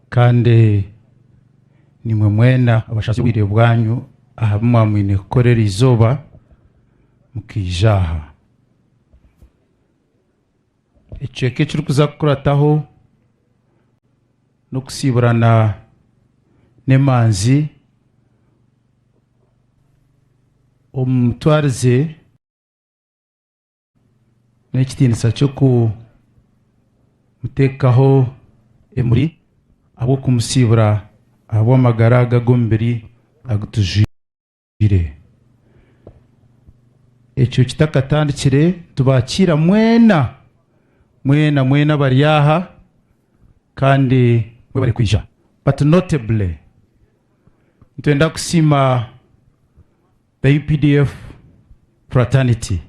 Kandi naimwe mwena abashazire obwire bwanyu aha bi mwaba mwine kukora eri izooba mukaija aha. Ekicweka ekirikuza kukurataho n'okusiiburana n'emanzi omu mutwarize. N'ekitiinisa ky'okumuteekaho emuri ahabw'okumusiibura ahabw'amagara aga ag'omubiri agu tujwaire. Ekyo kitakatandikire, nitubakiira mwena, mwena mwena abari aha kandi mwebare kwija. But notably, nitwenda kusiima The UPDF fraternity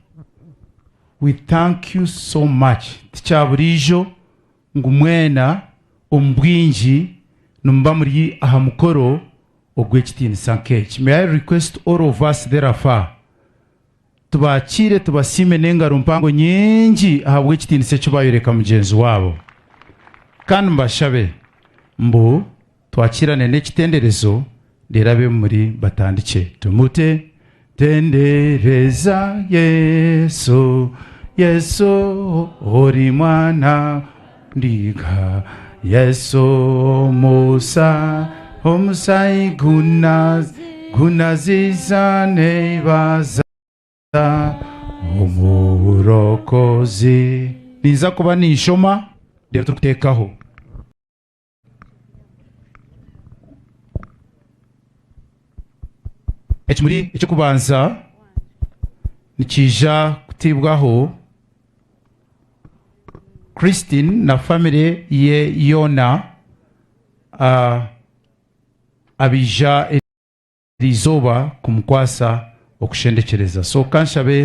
we thank you so much tikyaburiijo ngu mwena omu bwingi nimuba muri aha mukoro ogw'ekitiinisa nk'eki. May I request all of us therefore tubakiire tubasiime n'engaro mpango nyingi ahabw'ekitiinisa eki bayoreka mugyenzi waabo. Kandi mbashabe mbu Twakirane n'ekitenderezo, reero ab'ebimuri batandikye. Tumute tendereza Yesu, Yesu ori mwana ndiga, Yesu omusa, omusayi guna, gunaziza nebaza omu burokozi. Ninza kuba ninshoma reero turikuteekaho. Ekimuri eky'okubanza nikiija kutiibwaho Christine na famire ye yoona abaija eriizooba kumukwasa okushendekyereza. So kanshabe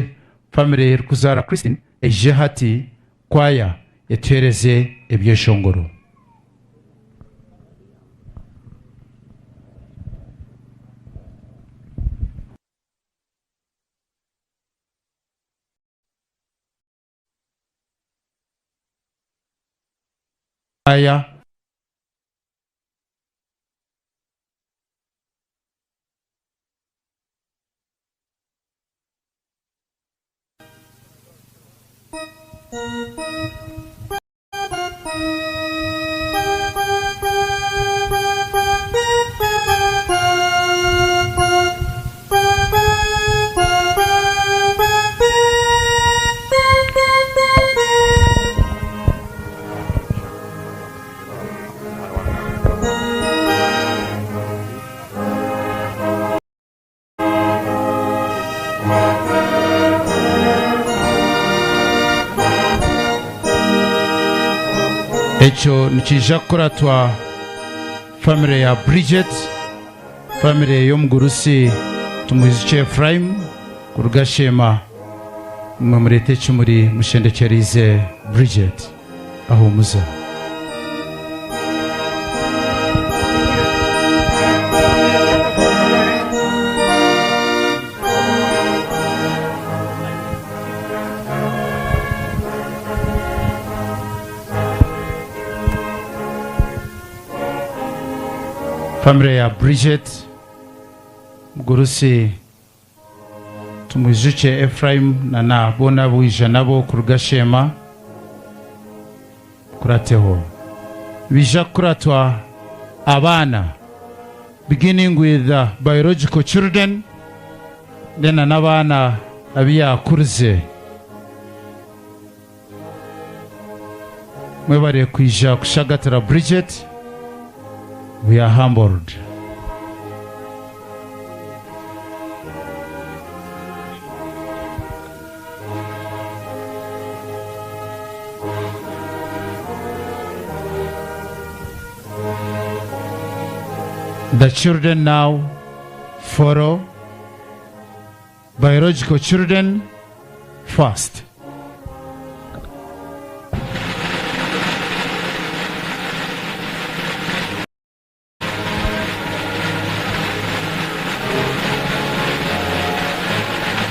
famire erikuzaara Christine eije hati kwaya etuheereze ebyeshongoro. Kwaya. Ekyo nikiija kukuratwa famire ya Bridget, famire y'omugurusi Tumwijukye Ephraim kuruga Sheema. Imwe mureete ekimuri mushendekyereize Bridget ahuumuza. Famire ya Bridget Mugurusi Tumwijukye Ephraim na na boona abu waija nabo kuruga Sheema. Kurateho. Nibaija kukuratwa abaana beginning with the biological children then na n'abaana abu yaakurize. Mwebare kwija kushagatira Bridget. We are humbled. The children now follow biological children first.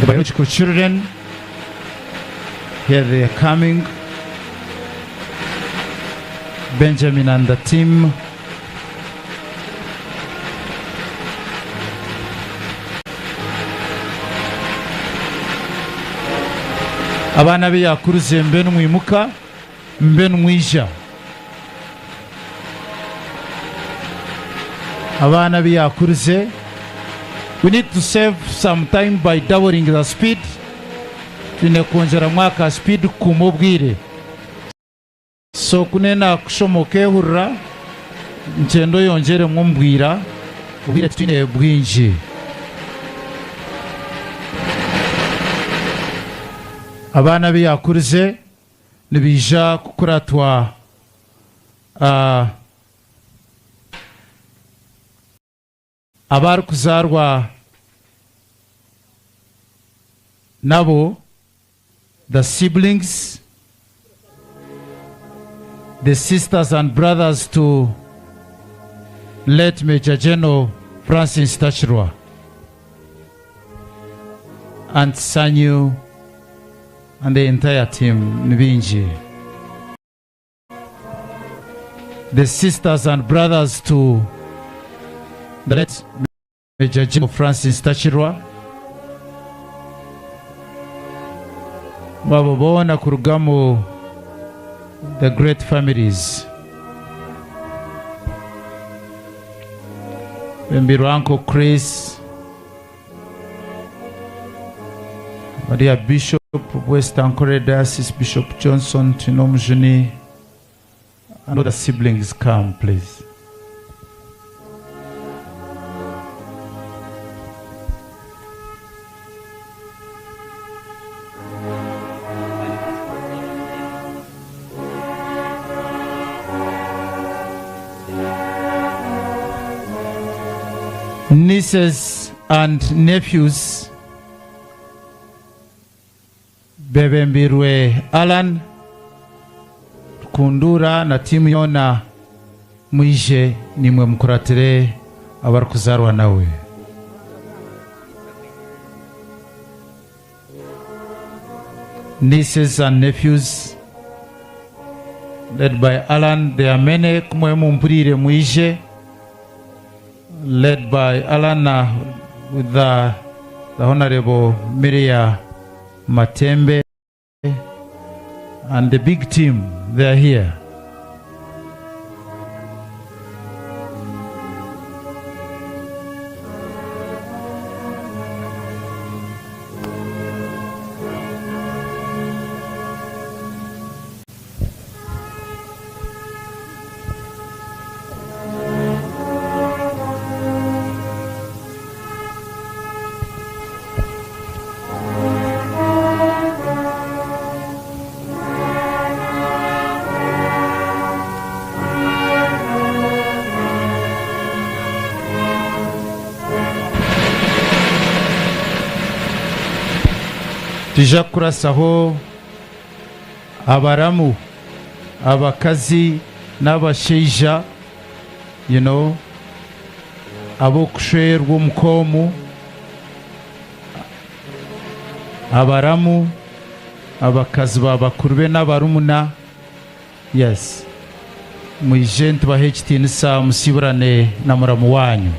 The biological children, here they are coming. Benjamin and the team. Abaana be yakuruze mbe nimwimuka mbe nimwija. Abaana be yakuruze we need to save some time by doubling the speed. Twine kwongyeramu aka speed kukuuma obwire. So ku nenda kushoma okehurira, ngyenda oyongyeremu omu bwira, obwire titwine bwingi. Abaana abu yaakurize nibaija kukuratwa abarikuzaarwa nabo, the siblings, the sisters and brothers to late Major General Francis Takirwa and Sanyu and the entire team ni baingi. The sisters and brothers to the late Major General Francis Takirwa abo boona kurugamu the great families bembirwe Uncle Chris Maria Bishop West Ankore Diocese Bishop Johnson Twinomujuni and other siblings come please. Nieces and nephews bebembirwe Allan Rukundura na tiimu yoona mwije nimwe mukuratire abarikuzaarwa nawe. Nieces and nephews led by Allan there are many kumwe mumpuriire mwije led by Allan with the, the Honorable Miria Matembe and the big team they are here. Twija kukurasaho abaramu, abakazi n'abashaija you know, ab'okushwerwa omuka omu, abaramu, abakazi ba bakuru be n'abarumuna, yes, mwije nitubaha ekitiinisa musiiburane na muramu waanyu.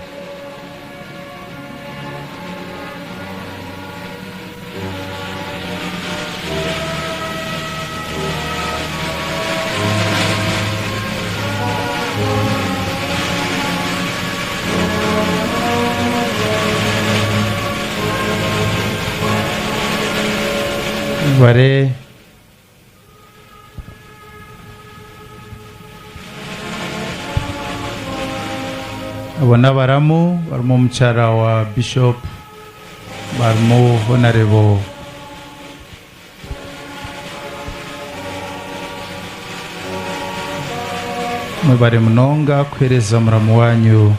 Bare Abo n'abaramu barimu omukyara wa Bishop barimu Honarebo Mwebare munonga kuhereza muramu wanyu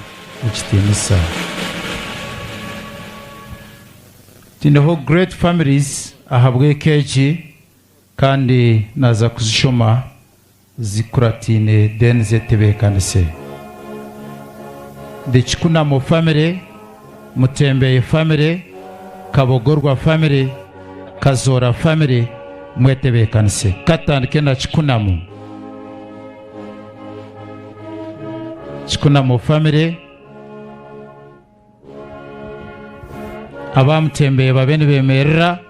ekitiinisa. Twineho great families ahabw'eka egi Kandi naaza kuzishoma zikurataine then zetebeekanise. The Kikunamo family, Mutembeye family, Kabogorwa family, Kazoora family mwetebeekanise. Ka tutandike na Kikunamo. Kikunamo family. Abamutembeya babe nibemerera.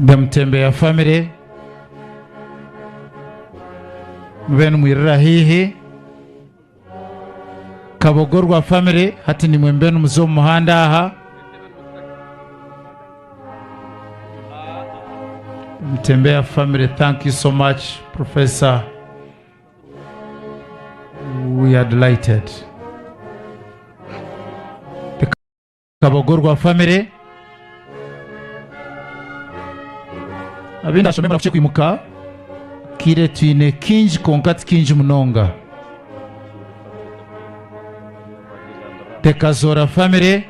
The Mutembeya family mube nimwirira haihi. Kabogorwa family hati nimwe mube nimuza omu muhanda aha. Mutembeya family thank you so much Professor. We are delighted. The Kabogorwa family. Abindi ashome murafuche kwimuka kire twine kingi konka ti kingi munonga. The Kazora family.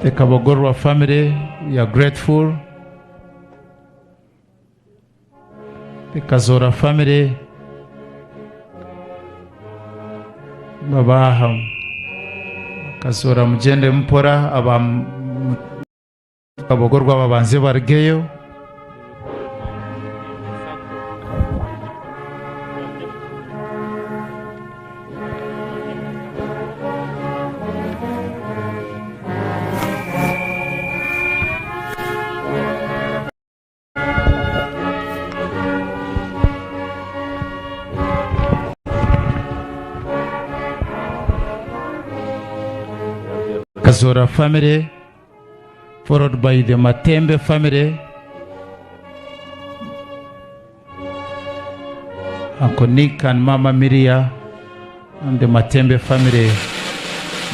The Kabogorwa family, we are grateful. The Kazora family, babaha Kazora mugende mpora aba Kabogorwa babanze barugeyo. Kazora family, followed by the Matembe family, Uncle Nick and Mama Miria, and the Matembe family,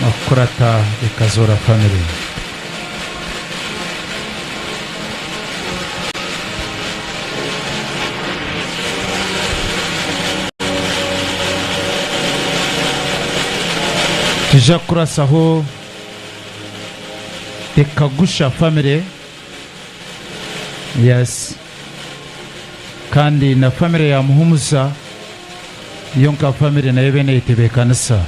Makurata, the Kazora family. Tuja kurasaho the Kagusha family, yes, kandi na family ya Muhumuza, iyo nka family nayo bene yitebekanisa.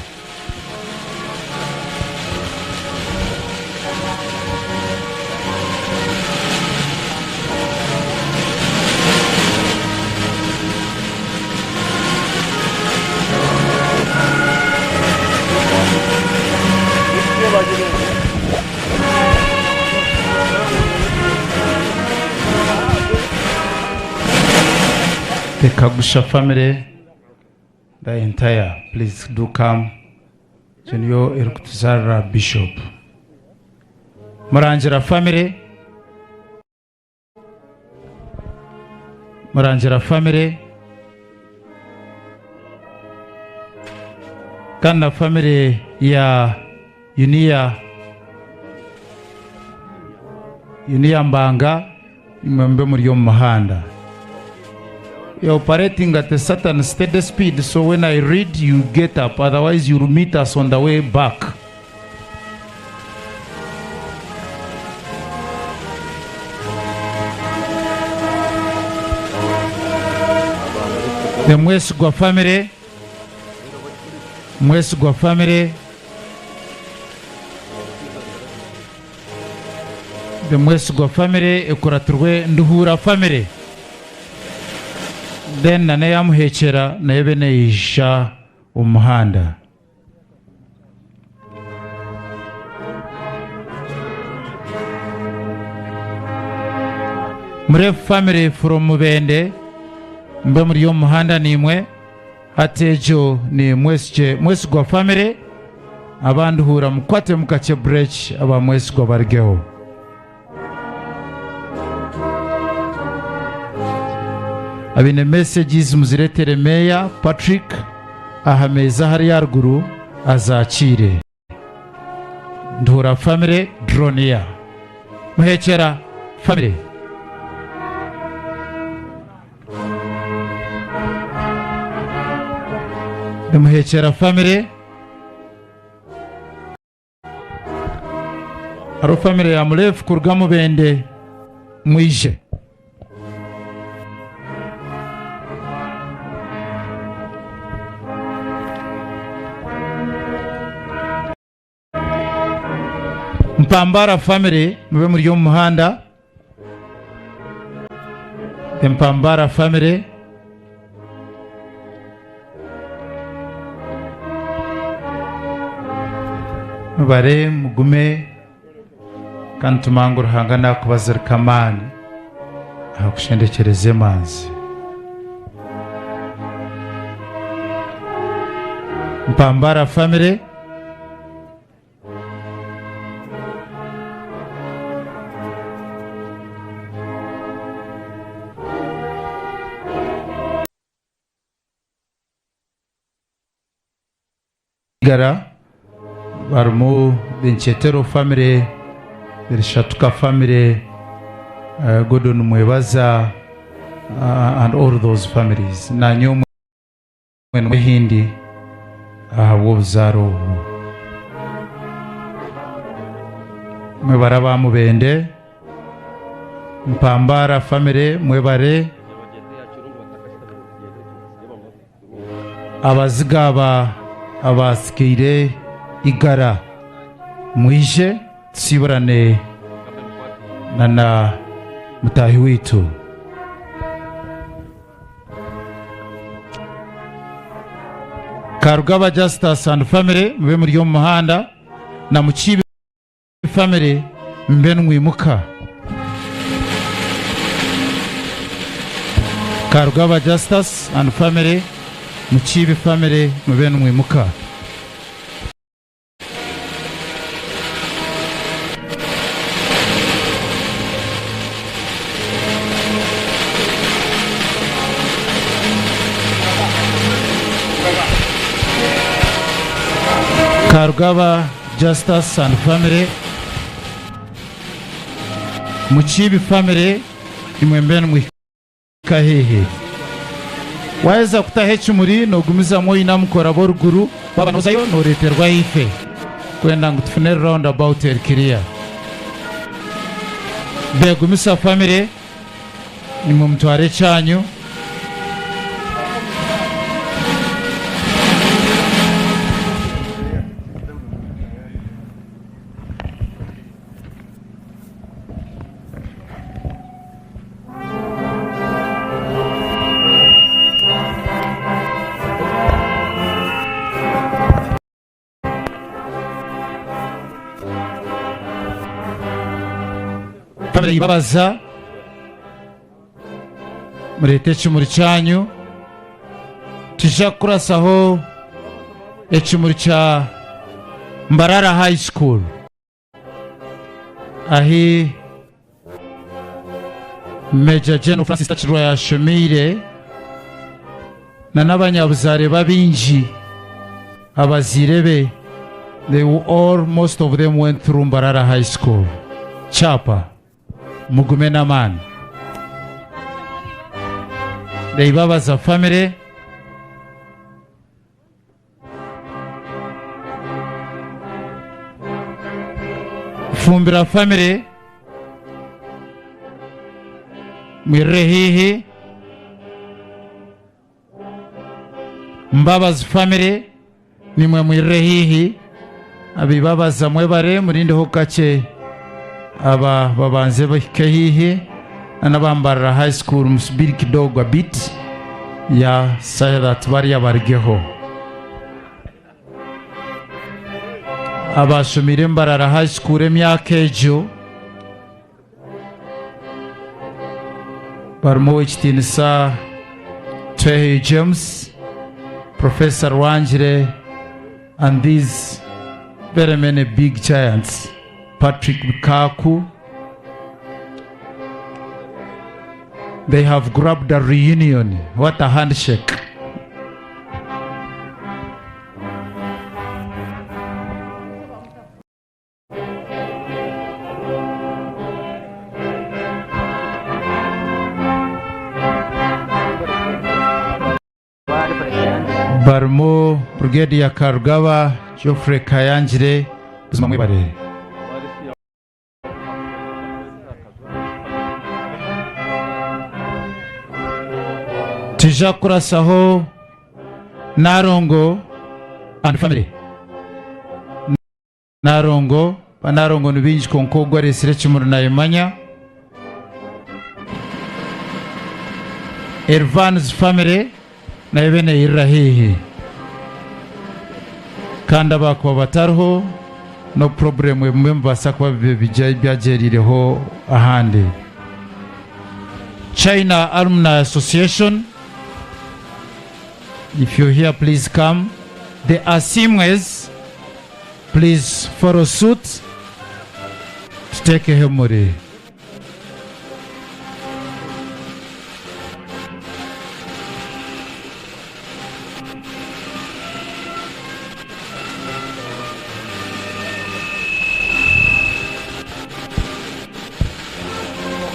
The Kagusha family, the entire, please do come. Junior erikutuzarira Bishop. Murangira family, Murangira family, kandi na family ya Yunia, Yunia Mbanga, imwe mube muri omu muhanda. You're operating at a certain steady speed, so when I read, you get up. Otherwise, you'll meet us on the way back. The Mwesigwa family, Mwesigwa family, the Mwesigwa family, ekuratirwe Nduhura family. Then na yamuhekera nayo bene yisha omuhanda. Mure family from Mubende, mbe muri yo muhanda nimwe, hati ejo ni Mwesigwa family, abandi hura mukwate mukache break aba Mwesigwa barigeho. Abine messages muziretere Meya Patrick ahameza hari yaruguru azakire. Ndura family Dronia. Muhekera family. Nimuhekyera family. Hariho family ya Murefu kuruga Mubende mwije. Mpambara family mube muri omu muhanda. The Mpambara family. Mubare mugume kandi tumanye ngu Ruhanga nakubazirika amaani aha kushendekyereza emanzi. Mpambara family. Igara barimu Benchetero family, Berishatuka family, Gordon Mwebaza and all those families. Nanye omwe Mwehindi ahabw'obuzaare obu. Mwebare aba Mubende, Mpambara family mwebare, abaziga aba abaasikaire Igara mwije tusiiburane na na mutaahi waitu. Karugaba Justus and family mube muri omu muhanda na Mukiibi family mbe nimwimuka. Karugaba Justus and family, Mukiibi family mube nimwimuka. Karugaba Justus and family, Mukiibi family imwe mbwenu muhike haihi. Waaheza kutaho ekimuri noogumizamu oinamuka oraba oruguru, waaba noozayo nooreeterwa ahaifo kwenda ngu tufune round about eri clear. Begumisa family nimwe mutware ekyanyu. Babaza mureete ekimuri kyanyu tija kukurasaho ekimuri kya Mbarara High School. Ahi Major General Francis Takirwa yashomeire na n'abanyabuzaare be abaingi abazaire be they were all most of them went through Mbarara High School. Kyapa mugume n'amaani. Ndeibabaza family. Fumbira family mwirire haihi Mbabazi family nimwe mwirire haihi Abibabaza mwebare murindeho kakye aba babanze bahike haihi na n'abambarara high school musubiri kidogo a bit ya so that bariya barugeho. Abashomeire Mbarara High School emyaka egyo barimu Owekitiinisa Tweheyo James, Professor Rwangire and these very many big giants, Patrick Bikaku. They have grabbed a reunion. What a handshake. Harimu Brigadier Karugaba Geoffrey Kayangire buzima mwebare. Tuija kukurasaho Narongo and family. Narongo, banarongo ni baingi kwonka ogu areetsire ekimuri nayemanya. Elvan's family nayo ebe neyirira haihi. Kandi abakuba batariho no problem ebimwe nibibaasa kuba byagyeriireho ahandi. China Alumni Association, if you're here please come. The Asimwes, please follow suit tuteekeho emuri.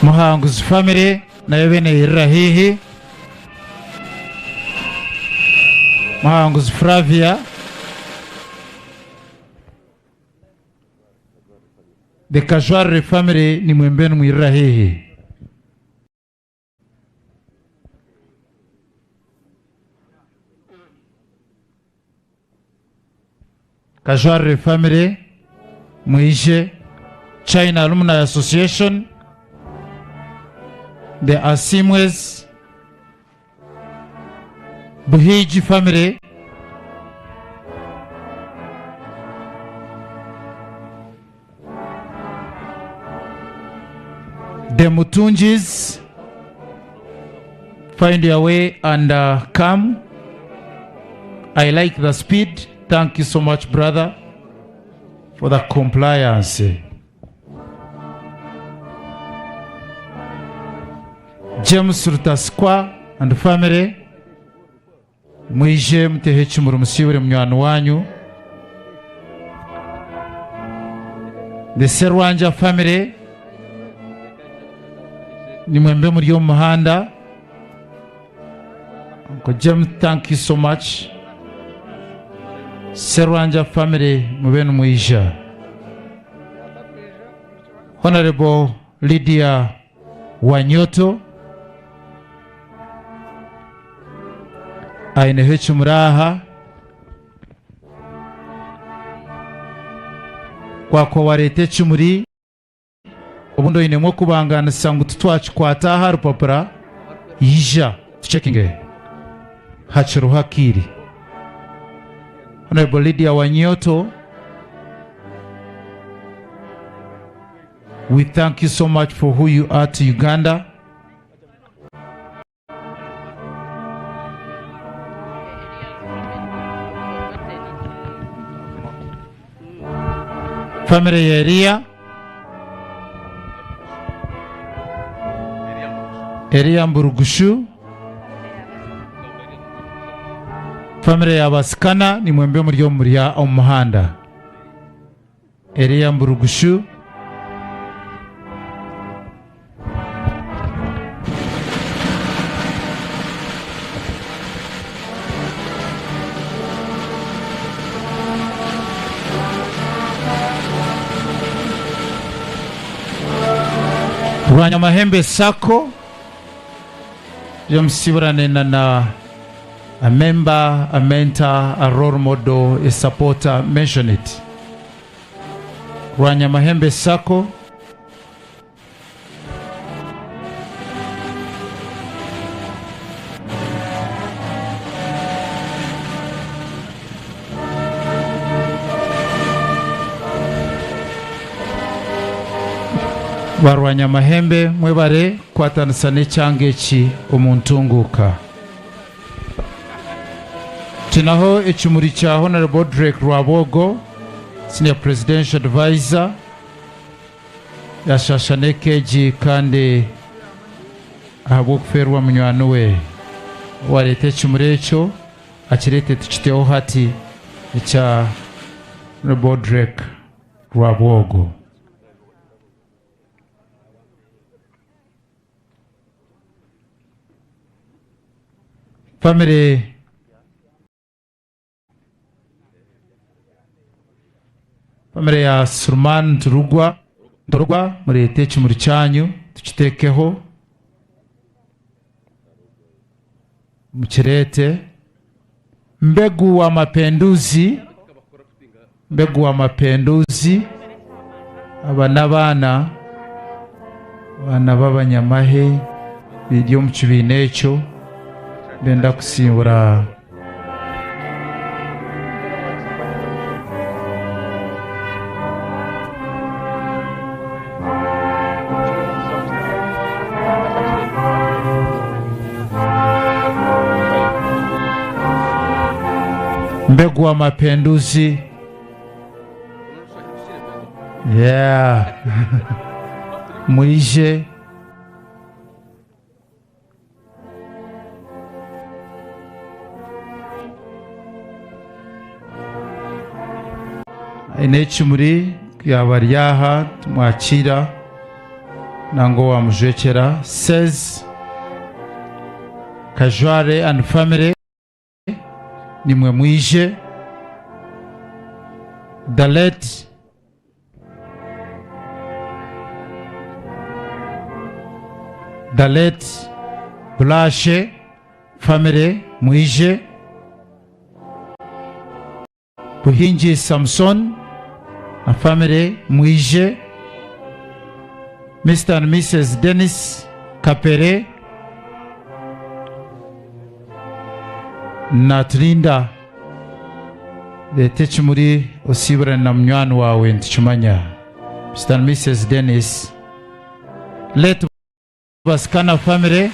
Muhanguzi family nayo ebe neyirira haihi. Muhanguzi Flavia. The Kajwarire family nimwe mbe nimwirira haihi. Kajwarire family mwije. China Alumni Association, the Asimwes, Buhigi family, the Mutungis, find your way and come. I like the speed. Thank you so much, brother, for the compliance. James Rutasikwa and family, mwije muteho ekimuri musiibure munywani wanyu. The Serwanja family, nimwe mbe muri omu muhanda. Uncle James, thank you so much. Serwanja family, mube nimwija. Honorable Lydia Wanyoto aineho ekimuri aha. Kwakwa wareeta ekimuri obundi oinemu okubangaanisa ngu titwakikwata aha rupapura, ija tucekinge hakiriho akaire. Honorable Lydia Wanyoto, we thank you so much for who you are to Uganda. Family ya Eliya, Eliya Mburugushu, family ya Basikana nimwe mbe muri omu muhanda. Eliya Mburugushu. Rwanyamahembe Sacco James Siburanena na a member, a mentor, a role model, a supporter, mention it. Rwanyamahembe Sacco. Barwanyamahembe mwebare kukwatanisa n'ekyanga eki omu ntunguuka. Kinaho ekimuri kya Honorable Drake Rwabwogo, Senior Presidential Advisor, yashasha n'ekeegi kandi ahabw'okufeerwa munywani we. Owareeta ekimuri ekyo akireete tukiteho hati ekya Honorable Drake Rwabwogo. Family Famire ya Sulman Nturugwa Ntorwa mureete ekimuri kyanyu tukiteekeho mukireete. Mbegu wa Mapenduzi Mbegu wa Mapenduzi aba n'abaana abaana b'abanyamahe biri omu kibiina ekyo benda kusiibura Mbegu wa Mapenduzi. Yeah. Mwije. Aine ekimuri yaaba ari aha tumwakiira nangwa owamujwekyera Says Kajware and family nimwe mwije The late The late Bulashe family mwije. Buhingi Samson na family mwije. Mister and Missus Denis Kapere na Turinda. Reeta ekimuri osiiburane na munywani waawe nitukimanya. Mister and Missus Denis. Late Basikana family.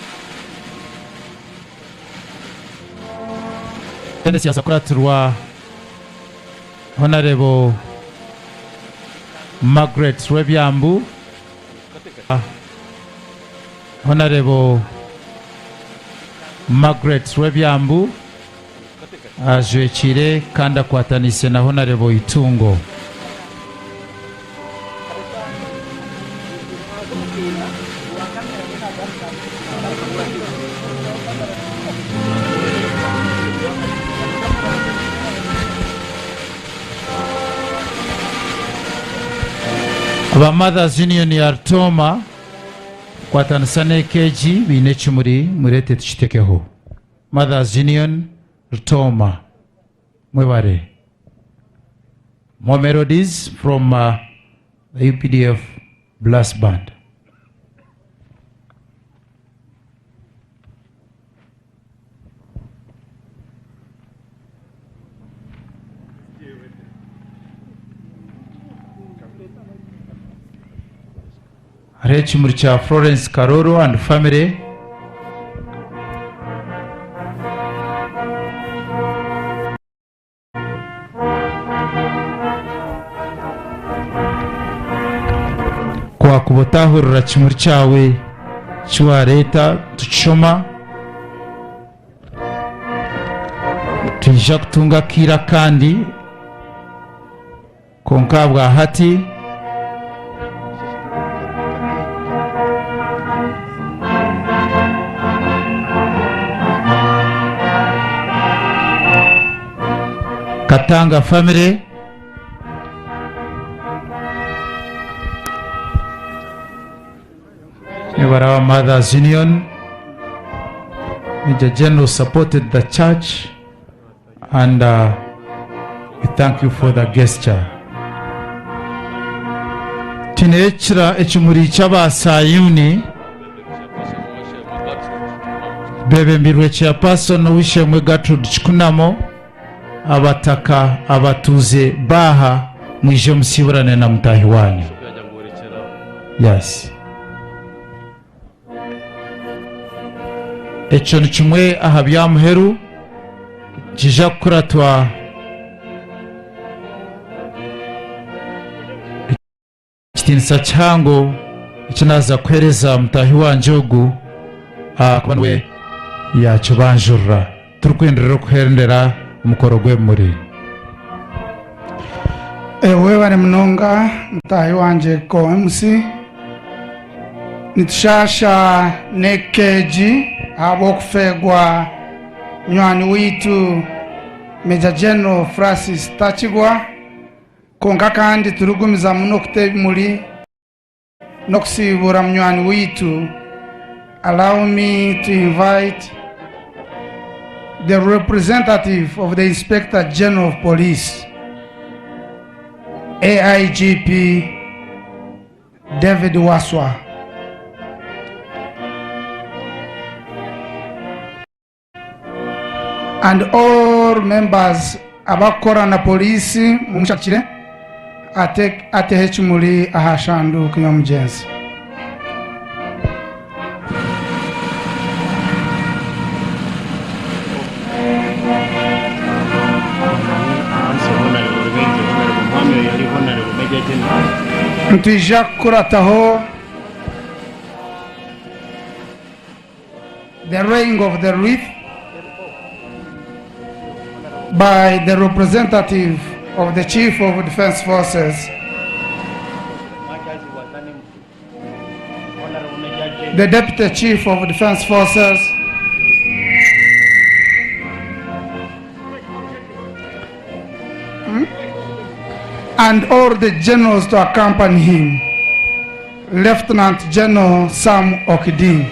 Denis yaaza kukuratirwa Honarebo Margaret Rwebyambu. Honarebo Margaret Rwebyambu ajwekiire kandi akwataniise na Honarebo Itungo. Aba Mothers Union ya Rutooma kukwatanisa n'eka egi baine ekimuri mureete tukitekeho. Mothers Union Rutooma mwebare. More melodies from the UPDF Brass Band. Hariho ekimuri kya Florence Karoro and family. Ku wakuba otahurira kimuri kyawe eki wareeta tukishoma, nitwija kutunga akaire akandi kwonka ahabwa hati Katanga family. Nibaraba Mothers Union. Major General supported the church and we thank you for the gesture. Twine ekira ekimuri ky'aba Sayuni bebembirwe Chairperson Ow'eishe-emwe Gertrude Kikunamo. Abataka abatuuze baaha mwije musiiburane na mutaahi waanyu. Yes. Ekyo ni kimwe aha bya muheru nikiija kukuratwa Ekitiinisa kihango eki naaza kuheereza mutaahi wangye ogu ahakuba niwe yaakibanjurira. Turikwenderera okuhendera omukoro gw'ebimuri. Webare munonga mutaahi wangye Co-MC. Nitushaasha n'eka egi ahabw'okufeerwa munywani waitu Major General Francis Takigwa. Kwonka kandi turigumizamu n'okuta ebimuri n'okusiibura munywani waitu, allow me to invite the representative of the Inspector General of Police, AIGP David Waswa. And all members abakukora na poliisi mumushakire ate ateho ekimuri aha shanduuku y'omugyenzi. Nitwija kukurataho The laying of the wreath by the representative of the Chief of Defence Forces, the Deputy Chief of Defence Forces, and all the generals to accompany him. Lieutenant General Sam Okiding.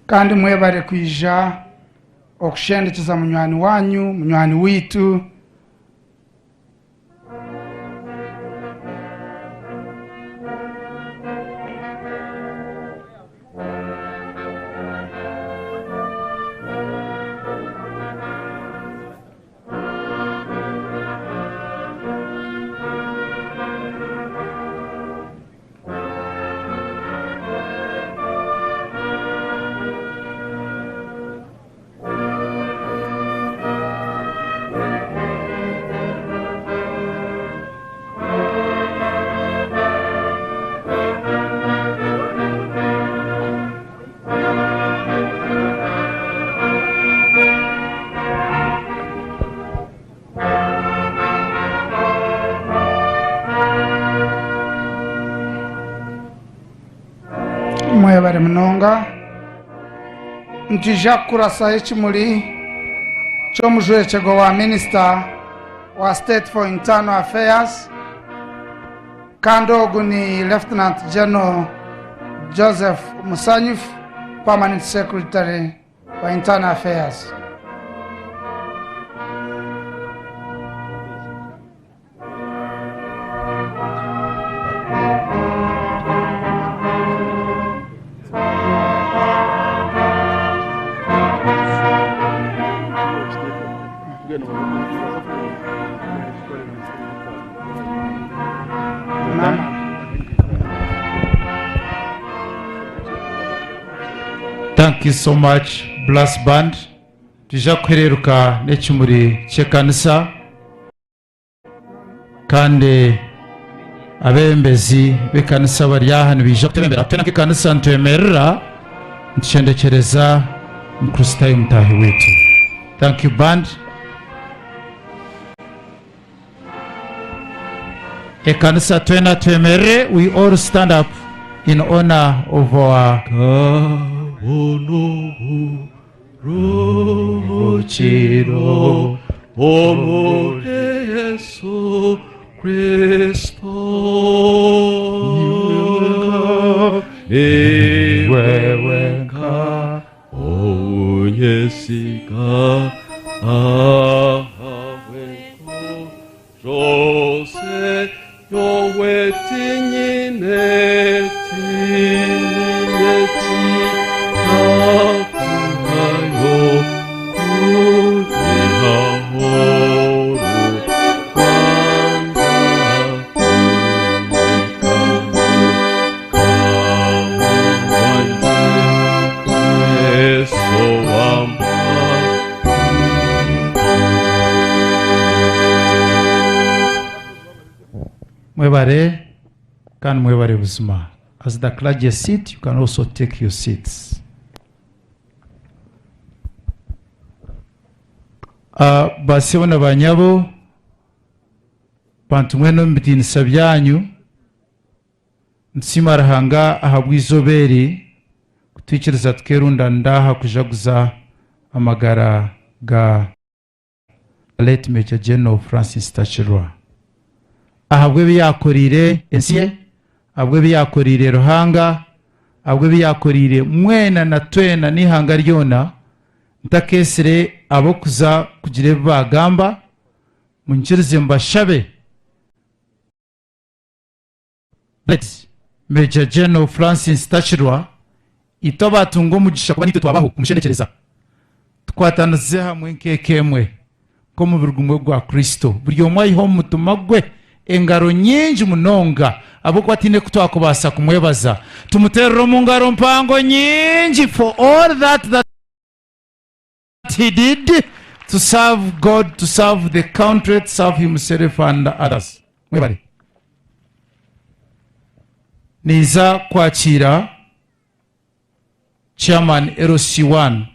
Kandi mwebare kwija okushendekyeza munywani wanyu, munywani waitu. Mwebare munonga. Nitwija kukurasaho ekimuri ky'omujwekyerwa wa minisita wa State for Internal Affairs kandi ogu ni Lieutenant General Joseph Musanyufu, Permanent Secretary wa Internal Affairs. Thank you so much Brass Band. Twija kuhereruka n'ekimuri ky'ekanisa. Kandi abeebembezi b'ekanisa abari aha nibaija kutwebembera. Twena nk'ekanisa nitwemerera nitushendekyereza Omukristaayo mutaahi waitu. Thank you band. Ekanisa twena twemerere, we all stand up in honor of our Ruhukiro omuri Yesu Kristo. Niwe wenka ou nyesiga ahabw'enku zose nyowe tinyine tinyine kinakuhayo kunyihaho orubanja Mukama wangye Yesu wampa Mwebare kandi mwebare buzima. As the clergy sit, you can also take your seats. Uh, basebo na banyabo. Bantu mwena omu bitiinisa byanyu, nitusiima Ruhanga ahabw'eizooba eri kutwikiriza tukeerundanira aha kujaguza amagara ga Late Major General Francis Takirwa ahabw'ebi yaakoreire ensi ye, ahabw'ebi yaakoreire Ruhanga, ahabw'ebi yaakoreire mwena na twena n'eihanga ryona, ntakeesire ab'okuza kugira ebi baagamba, munyikirize mbashabe. Late Major General Francis Takirwa, itwe abaatunga omugisha kuba niitwe twabaho kumushendekyereza, tukwatanisize hamwe nk'eka emwe, nk'omubiri gumwe gwa Kristo. Buri omwe aihe omu mutima gwe engaro nyingi munonga ahabw'okuba tihaine ku twakubaasa kumwebaza. Tumuteerere omu ngaro mpango nyingi for all that that he did to serve God, to serve the country, to serve himself and others. Mwebale. Niiza kwakiira Chairman LC1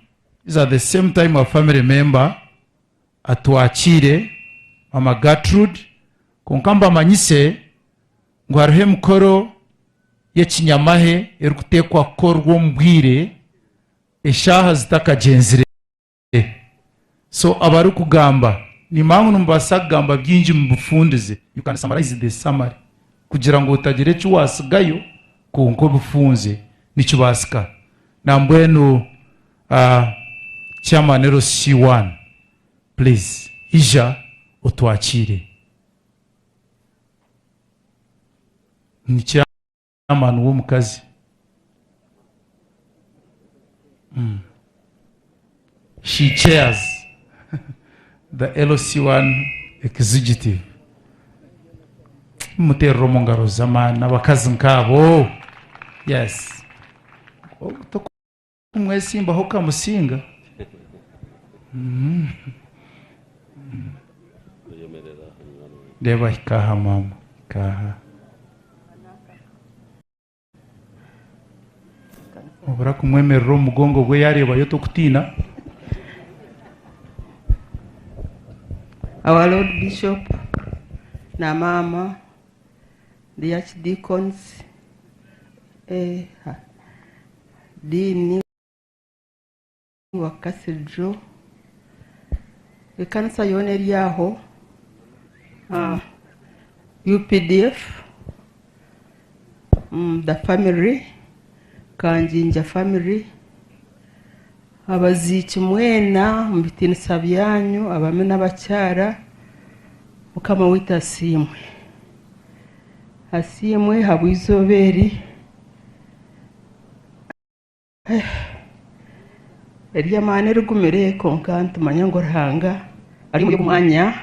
is at the same time a family member atwakiire Mama Gertrude kwonka mbamanyise ngu hariho emikoro y'ekinyamahe erikuteekwa kukorwa omu bwire Eshaaha zitakagyenzire. So abarikugamba nimanya ngu nimubaasa kugamba bingi mubifundize, you can summarize the summary kugira ngu otagira eki waasigayo kwonka obifunze nikibaasika. Nambwenu Chairman LC one please ija otwakiire. Ni Chairman w'omukazi. She chairs the LC1 executive. Muterere omu ngaro z'amaani abakazi nk'abo. Yes. Tokumwesimbaho okamusinga. Reeba hika aha maama, hika aha. Obura kumwemerera omu mugongo gwe yareebayo tokutiina. Our Lord Bishop na maama, the Archdeacons, eh, Dean wa Cathedral, ekanisa yoona eri aho, ah, UPDF, mm, the family, Kanjinja family, abaziiki mwena omu bitiinisa byanyu abaami n'abakyara, Mukama waitu asiimwe. Asiimwe ahabw'eizooba eri. Ery'amaani erigumire kwonka nitumanya ngu Ruhanga ari omuri ogu mwanya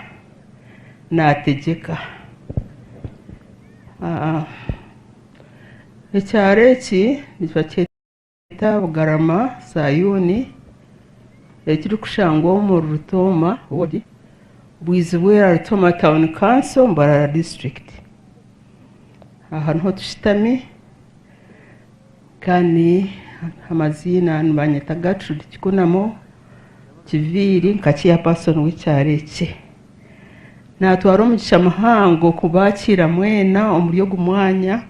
naategyeka. Ekyaro eki nibakyeta Bugarama Sayuuni ekirikushangwa omuri Rutooma ward, Bwizibwera Rutooma Town Council, Mbarara District. Aha niho tushutami. Kandi amaziina nibanyeta Gertrude Kikunamo Kiviiri nka chairperson w'ekyaro eki. Natwara omugisha muhango kubakiira mwena omuri ogu mwanya.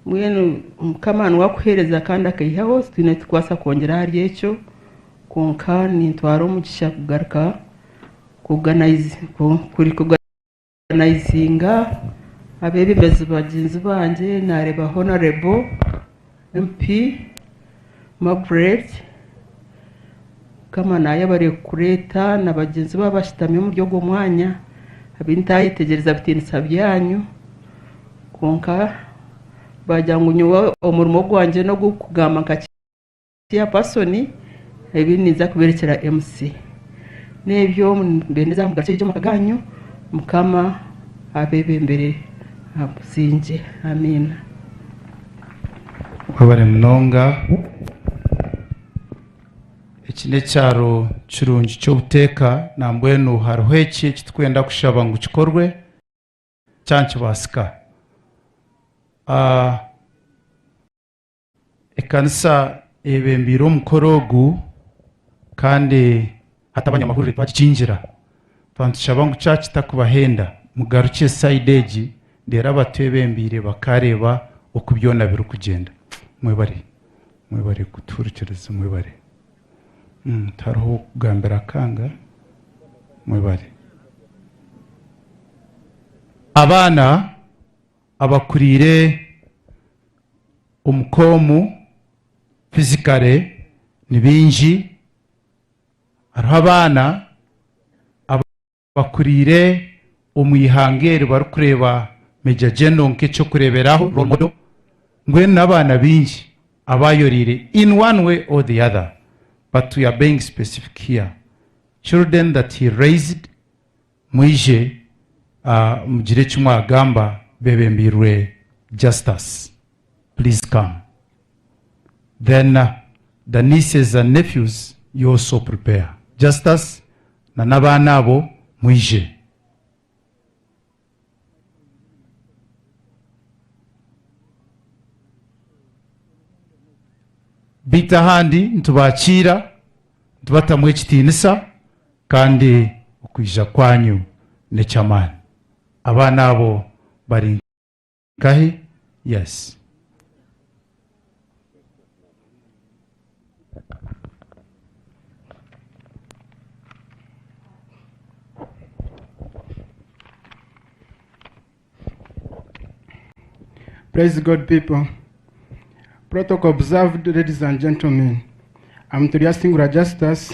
Mbwenu Mukama niwe akuheereza kandi akaihaho, titwine eki turikubaasa kwongyera ahari ekyo, kwonka nintwara omugisha kugaruka Naizinga abeebembezi bagyenzi bangye naareeba Honarebo MP Margaret Mukama naayebare kukureeta na bagyenzi be abashutami omuri ogwo mwanya abu ntayetegyereza bitiinisa byanyu kwonka baagira ngu nyowe omurimo gwangye n'ogw'okugamba nka Chairperson, ebi ninza kubirekyera MC. N'ebyo nimbendeza mugarukye gye omu maka ganyu, Mukama abebembere aha busingye. Amiina. Webare munonga. Eki n'ekyaro kirungi ky'obuteeka nambwenu hariho eki ekiturikwenda kushaba ngu kikorwe kyaba nikibaasika. Ekanisa eyebembeire omukoro ogu kandi hati abanyamahurire twagikingira. Twantushaba ngu kyakitakubahenda mugarukye side egi reero abatwebembeire bakareeba oku byona birikugyenda. Mwebare, mwebare kutuhurikiriza mwebare. Tihariho ow'okugambira akanga, mwebare. Abaana abakuriire omu ka omu physically ni baingi. Hariho abaana abakuriire omu ihanga eri barikureeba Major General nk'eky'okureeberaho, role model, mbwenu n'abaana baingi abayoreire in one way or the other but we are being specific here, children that he raised mwije mugire eki mwagamba bebembeirwe Justus. Please come. Then the nieces and nephews you also prepare. Justus na n'abaana abo mwije. Beitu ahandi nitubakiira, nitubatamu ekitiinisa kandi okwija kwanyu n'eky'amaani. Abaana abo bari nkahi? Yes. Praise God, people. Protocol observed, ladies and gentlemen. I'm Turyasingura Justus.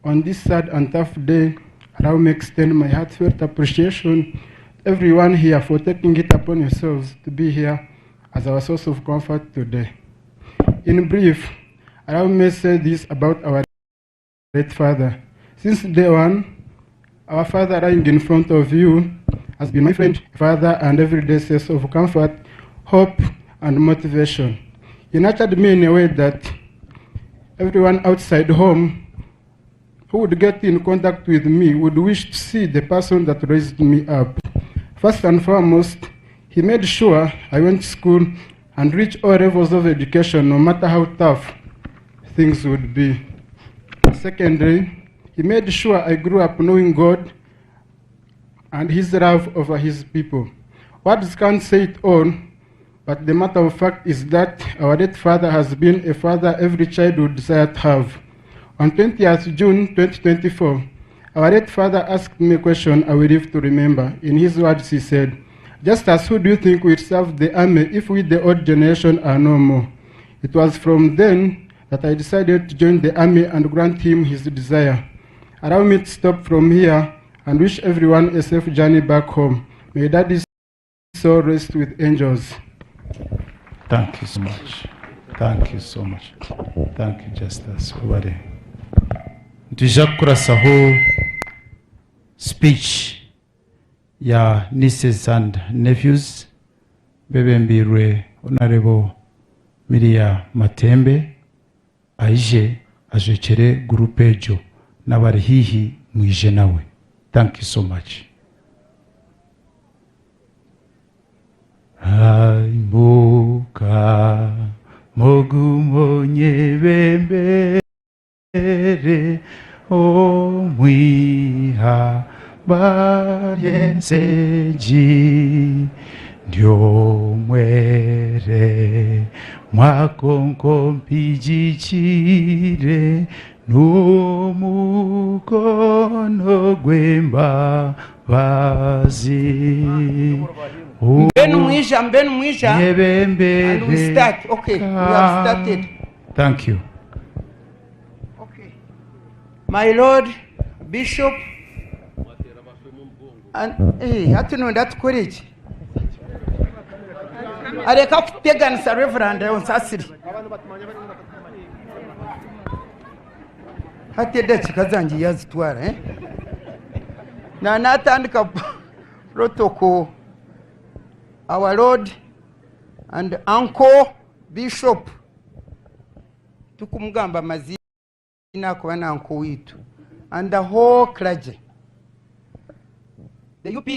On this sad and tough day, allow me extend my heartfelt appreciation to everyone here for taking it upon yourselves to be here as our source of comfort today. In brief, allow me say this about our late father. Since day one, our father lying in front of you has been my friend, father, and everyday source of comfort, hope, and motivation. He nurtured me in a way that everyone outside home who would get in contact with me would wish to see the person that raised me up. First and foremost, he made sure I went to school and reached all levels of education, no matter how tough things would be. Secondly, he made sure I grew up knowing God and his love over his people. Words can't say it all, but the matter of fact is that our late father has been a father every child would desire to have. On 20th June 2024, our late father asked me a question I will live to remember. In his words, he said, Just as who do you think will serve the army if we, the old generation, are no more? It was from then that I decided to join the army and grant him his desire. Allow me to stop from here and wish everyone a safe journey back home. May Daddy's soul rest with angels. Thank you so much. Thank you so much. Thank you, Justus. Webare. Nitwija kukurasaho speech ya nieces and nephews bebembeirwe Honorable Miria Matembe aije ajwekyere group egyo n'abari haihi mwije nawe. Thank you so much. Ai Mukama ogume onyebembere omu ihamba ry'ensi egi ndi omweremwa kwonka ompigikire n'omukono gw'embabazi. Mbenu mwija, mbenu mwija. And we Nyebembere. start. Okay, we have started. Thank you. Okay. My Lord Bishop. And, hati nonda tukore iki? Areka kuteganisa Reverend Onsasiri. Hati edakika zange yazitwara eh? Na natandika protocol. Our Lord and Uncle Bishop tukumugamba amazina akuba na uncle witu and the whole clergy, the UP,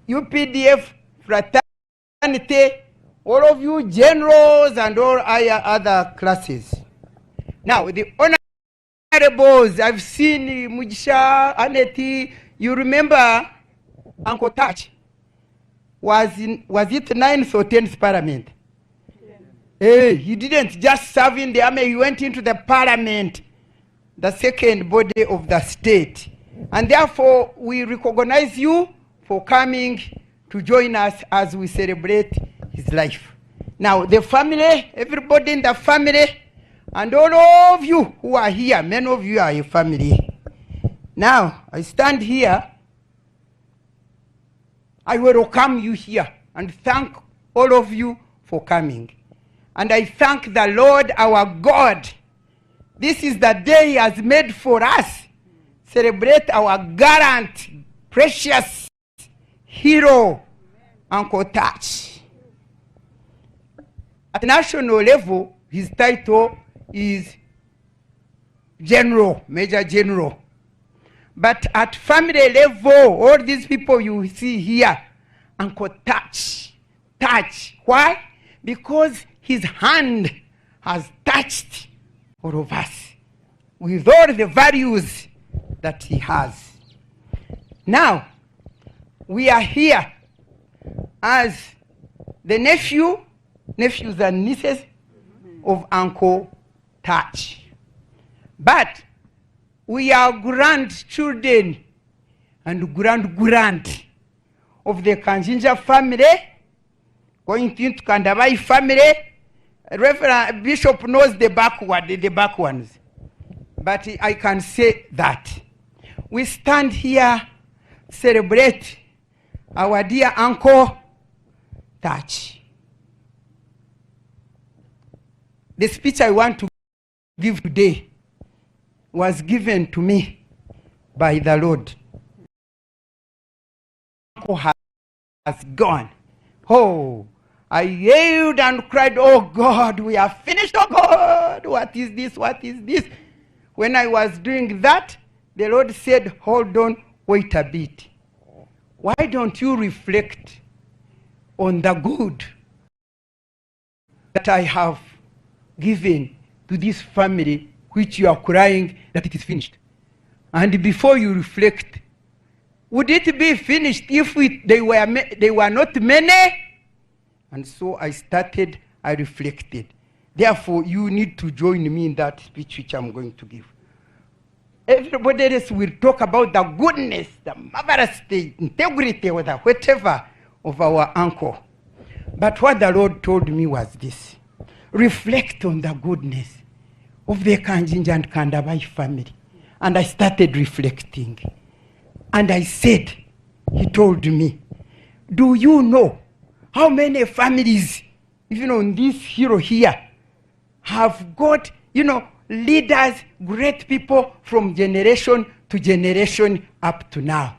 UPDF fraternity, all of you generals and all other classes. Now, the Honorables, I've seen Mugisha, Annette, you remember Uncle Touch was in, was it ninth or 10th parliament? Hey, he didn't just serve in the army, he went into the parliament, the second body of the state. And therefore, we recognize you for coming to join us as we celebrate his life. Now, the family, everybody in the family, and all of you who are here, many of you are a family. Now, I stand here. I welcome you here and thank all of you for coming. And I thank the Lord our God. This is the day He has made for us. Celebrate our gallant, precious hero, Uncle Touch. At national level, his title is General, Major General. But at family level, all these people you see here, Uncle Touch, touch. Why? Because his hand has touched all of us with all the values that he has. Now, we are here as the nephew, nephews and nieces of Uncle Touch. But we are grandchildren and grand grand of the Kanjinja family, going into Kandabai family. Reverend Bishop knows the backward, the back ones. But I can say that we stand here, celebrate our dear uncle Touch. The speech I want to give today was given to me by the Lord. Uncle has gone. Oh, I yelled and cried, Oh God, we are finished. Oh God, what is this? What is this? When I was doing that, the Lord said, Hold on, wait a bit. Why don't you reflect on the good that I have given to this family, which you are crying that it is finished? And before you reflect, would it be finished if they were not many? And so I started, I reflected. Therefore, you need to join me in that speech which I'm going to give. Everybody else will talk about the goodness, the marvelous, the integrity, or the whatever of our uncle. But what the Lord told me was this: reflect on the goodness of the Kanjinja and Kandabai family. And I started reflecting. And I said, he told me, do you know how many families, even on this hero here, have got, leaders, great people from generation to generation up to now?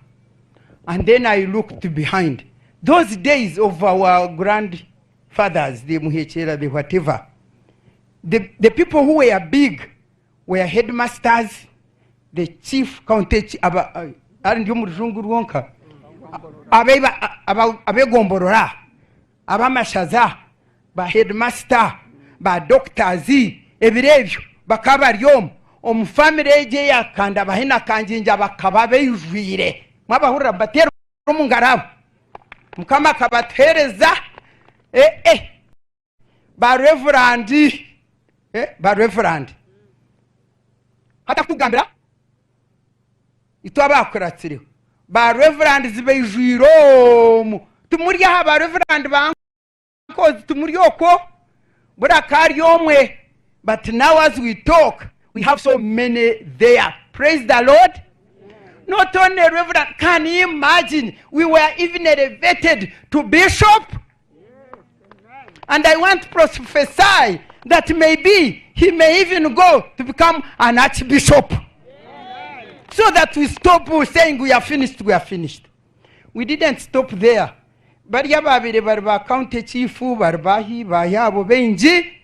And then I looked behind. Those days of our grandfathers, the Muhechera, the whatever, the people who were big were headmasters, the chief county, ari ndi omu rujungu rwonka, abegomborora, abamashaza, ba headmaster, ba doctors, ebiro ebyo bakaba bari omu omu family egi eya Kandabahi na Kanjinja bakaba beijwire. Mwabahurira mubateera omu ngaro abo. Mukama akabatuheereza ba reverend, ba reverend. Hatakugambira itwe abakuratsireho ba reverend beijwire omu tumuri aha ba reverend ba nkozi tumuri okwo burakari omwe. But now as we talk, we have so many there. Praise the Lord. Not only reverend, can you imagine? We were even elevated to bishop. And I want to prophesy that maybe he may even go to become an archbishop. So that we stop saying we are finished, we are finished. We didn't stop there. Bariya babiri bari ba county chief, bari bahi, bayabo benji,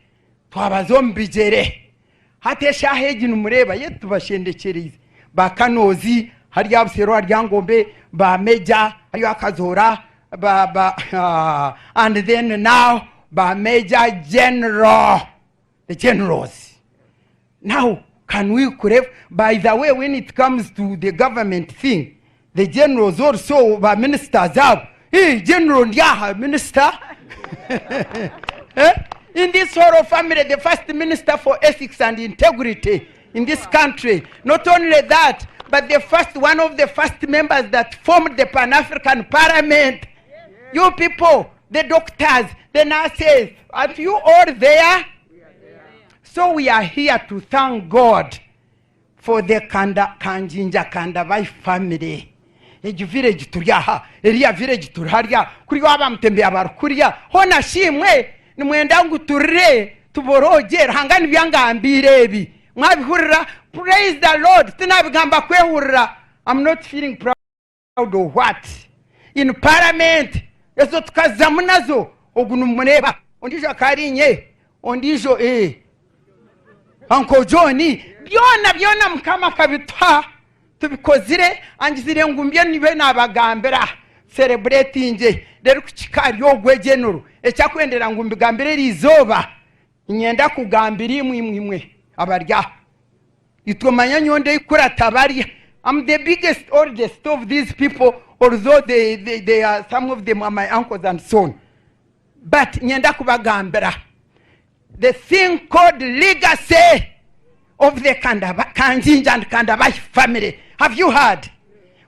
twabaza omu bigyere. Hati eshaaha egi nimureeba ye tubashendekyerize. Ba Kanozi, hariya Busero, hariya Ngombe, ba Major, hariya Kazoora, ba, and then now ba Major General, the generals. Now, Can we crave? By the way, when it comes to the government thing, the generals also ba ministers abo. Hey, general ndi aha minister. Eh? In this whole family, the first minister for ethics and integrity in this country. Not only that, but the first one of the first members that formed the Pan African Parliament. You people, the doctors, the nurses, aren't you all there? So we are here to thank God for the Kanda, Kanjinja Kandabai family. Egi village turi aha, eriya village turi harya, kuri waba mutembeya bari kuriya, hoona shi imwe nimwenda ngu turire tuborogye, Ruhanga nibyo angambiire ebi. Mwabihurira? Praise the Lord. Tinabigamba kwehurira. I'm not feeling proud or what. In parliament, ezo tukazamu nazo, ogu nimumureeba, ondiijo akaba ari inye, ondiijo eh, Uncle John, byona byona Mukama akabituha, tubikozire, angizire ngu mbyo nibe nabagambira, celebrating, reero kuhika ahari ogwo general, ekyakwendera ngu mbigambire eri izooba, niinyenda kugambira imwe imwe imwe abari aha. Itwe manya nyowe ndeikurata barya. I'm the biggest oldest of these people although they, they, they are, some of them are my uncles and so on. But nyenda kubagambira the thing called legacy of the Kandaba, Kanjinja and Kandabahi family. Have you heard?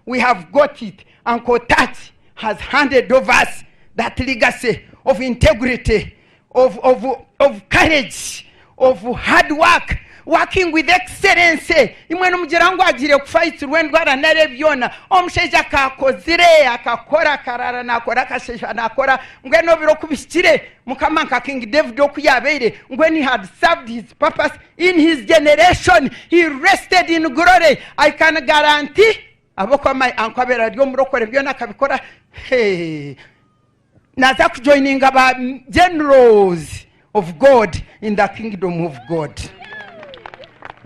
We have got it. Uncle Tati has handed over us that legacy of integrity, of, of, of courage, of hard work, working with excellence. Imwe nimugira ngu agiire kufa aitirwe endwara nari ebyona. Omushaija akaakozire, akakora, akaraara naakora, akasheesha naakora. Mbwenu obiro ku bihikire, Mukama nka King David oku yaabaire, mbwenu he had served his purpose in his generation, he rested in glory. I can guarantee ahabw'okuba my uncle abaire ari omurokore byona akabikora, hey, naaza kujoininga ba generals of God in the kingdom of God.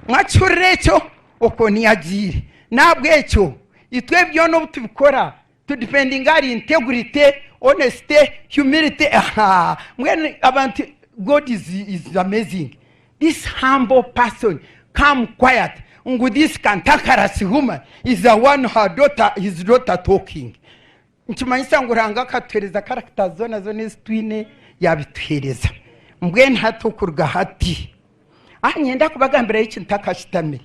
Mwakihurira ekyo? Okwo niyo agiire. N'ahabw'ekyo itwe byona obu tubikora tudipendinga ahari integrity, honesty, humility. Aha, mbwenu abantu God is, is amazing. This humble person come quiet ngu this cantankerous woman is the one her daughter, his daughter talking. Nikimanyisa ngu Ruhanga akatuheereza characters zoona zoona ezi twine yabituheereza. Mbwenu hati okuruga hati aha niinyenda kubagambirayo ekintu ntakashutamire.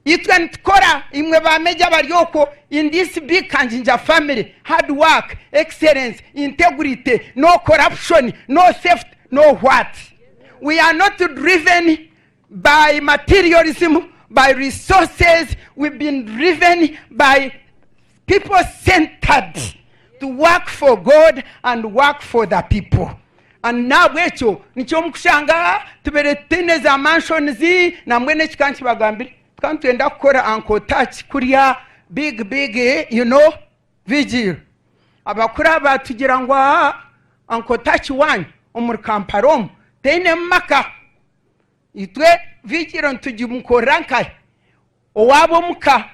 Itwe nitukora, imwe ba meja abari okwo in this big Kanjinja family, hard work, excellence, integrity, no corruption, no theft, no what. We are not driven by materialism, by resources, we've been driven by people centered to work for God and work for the people. And nahabwekyo nikyo mukushanga tubaire tutaine za mansions nambwenu eki kankibagambire tukaba nitwenda kukora uncle touch kuriya big big you know vigil abakuru aba batugira ngu aa uncle touch wanyu omuri Kampala omu tainemu maka itwe vigil nitugimukorera nkahi Owaabo omuka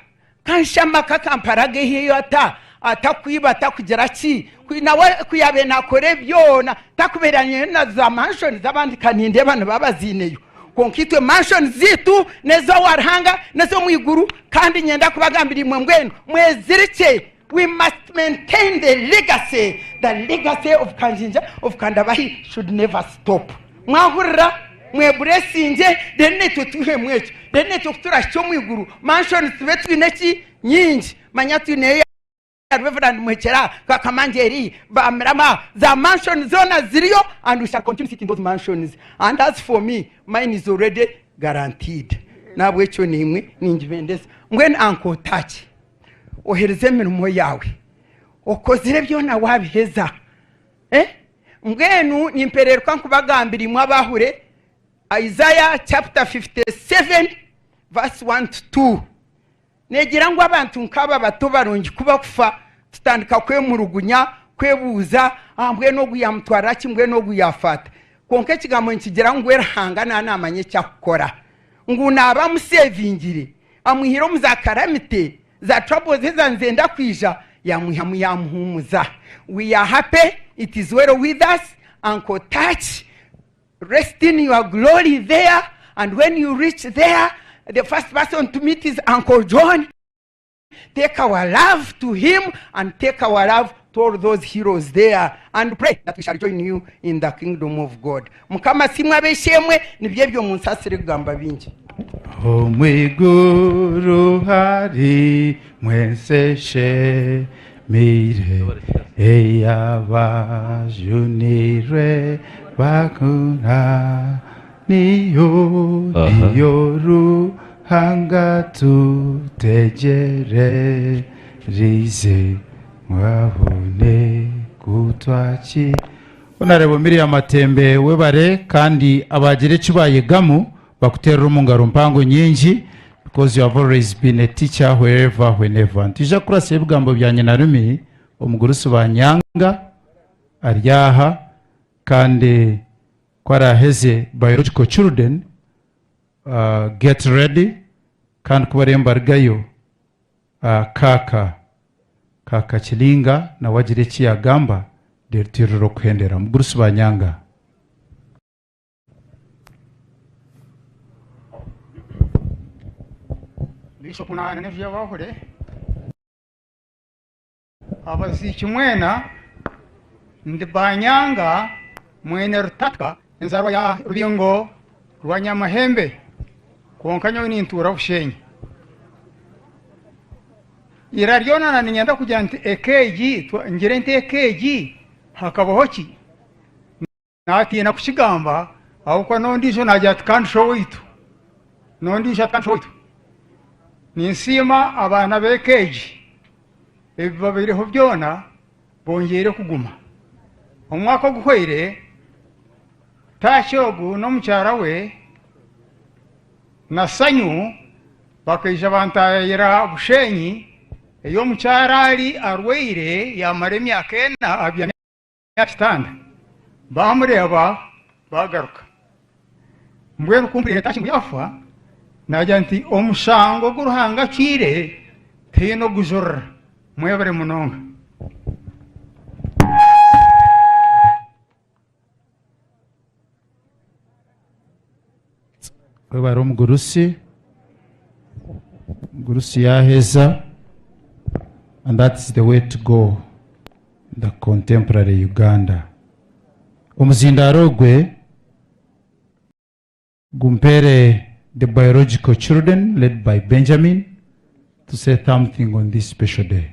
kansha amaka Kampala agaiheyo ata atakwiba atakugira ki nawe ku yaabaire naakora ebi byona takubeera na za mansion z'abandi ka nindeeba nibaba baziineyo kwonka itwe mansion zaitu n'ez'owa Ruhanga n'ez'omu iguru kandi niinyenda kubagambira imwe mbwenu mwezirikye we must maintain the legacy the legacy of Kanjinja of Kandabahi should never stop mwahurira mweburesingye then naitwe twihemu ekyo then naitwe ku turahikye omu iguru mansion tube twine ki nyingi manya twineyo ya Reverend Muhekyera Kakamangye Bamirama za mansion zoona ziriyo and we shall continue sitting those mansions and as for me mine is already guaranteed nahabwekyo naimwe ningibendeza mbwenu uncle Taki ohereze emirimo yaawe okozire byona waabiheza eh? Mbwenu nimpereeruka nkubagambira imwe abahure Isaiah chapter 57 verse 1 to 2 negira ngu abantu nk'aba bato barungi ku bakufa tutandika kwemurugunya kwebuuza ah, mbwenu ogu yamutwarira ki mbwenu ogu yaafa ata kwonka ekigambo nikigira ngu we Ruhanga naaba naamanya eki akukora ngu naaba amuseevingire amwihire omu za calamity za troubles eza nizenda kwija yamwihamu yamuhumuza we are happy it is well with us uncle touch rest in your glory there and when you reach there The first person to meet is Uncle John. Take our love to him and take our love to all those heroes there and pray that we shall join you in the kingdom of God. Mukama asiimwe ab'eishe-emwe, nibyo ebyo munsaasire kugamba bingi. Omu iguru harimu ensi eshemeire Ey'abajunirwe bakura Niyo niyo Ruhanga tutegyereize Ngu abone kutwakira. Honarebo Miriam Matembe webare kandi abagira eki bayegamu bakuterere omu ngaro mpango nyingi because you have always been a teacher wherever whenever. Nitwija kukurasa ebigambo bya nyinarumi omugurusi Banyanga ari aha kandi ku araheze biological children get ready kandi ku bariyo nibarugayo Kaaka Kaaka Kilinga nawe agire eki yagamba reero twirire okuhendera. Mugurusi Banyanga. Bishop na Ebyabahore Abaziiki mwena, ndi Banyanga mwene Rutaka enzarwa ya Rubingo rwa Nyamahembe kwonka nyowe nintuura Bushenyi. Ira ryona na niinyenda kugira nti eka egi ngire nti eka egi hakabaho ki? Naatiina kukigamba ahabw'okuba n'ondiijo naagira ati, Kandi shi owaitu? N'ondiijo ati, Kandi shi owaitu? Ninsiima abaana b'eka egi, ebibabaireho byona bongyeire kuguma. Omwaka oguhweire, Taaki ogu n'omukyara we na Sanyu bakaija bantaayayira Bushenyi ei omukyara ari arwaire yaamara emyaka ena abyami. Aha kitanda, baamureeba baagaruka. Mbwenu ku mpuriire Tashi ngu yaafa, naagira nti, Omushango ogu Ruhanga acwire tihaine ogujurira. Mwebare munonga. Webare omugurusi, omugurusi yaheza and that's the way to go in the contemporary Uganda. Omuzindaaro ogwe gumpeere the biological children led by Benjamin to say something on this special day.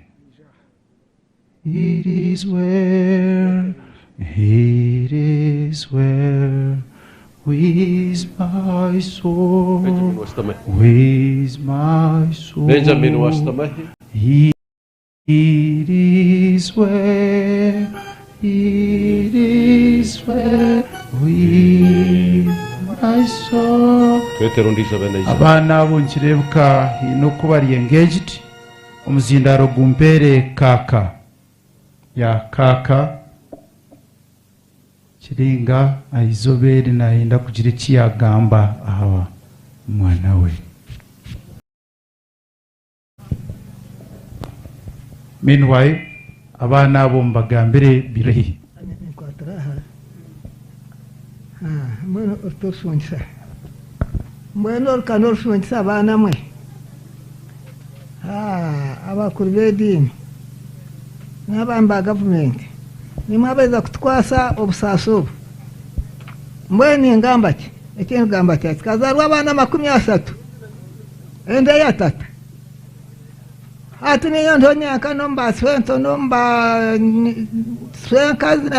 It is well, it is well with my soul, Benjamin Wastamahi. with my soul. Benjamin Wastamahi. It is well, it is well with my soul. Twete ondiijo abe naija. Abaana abo nikireebeka haine oku bari engaged. Omuzindaaro gumpeere kaaka. Ya kaaka Kiringa aha izooba eri naayenda kugira eki yaagamba aha mwana we. Meanwhile, abaana abo mubagambire biri haihi. Nkwatira aha. Mbwenu orushungisa. Mbwenu oru ka n'orushungisa baana mwe. Abakuru b'ediini n'abaami ba gavumenti nimwe abaija kutukwasa obusaasi obu. Mbwenu ningamba ki? Eki ndikugamba kya kikazaarwa abaana 30 enda ya tata. Hati ninyowe ndiho nyenka n'omu ba sweento n'omu ba swenkazi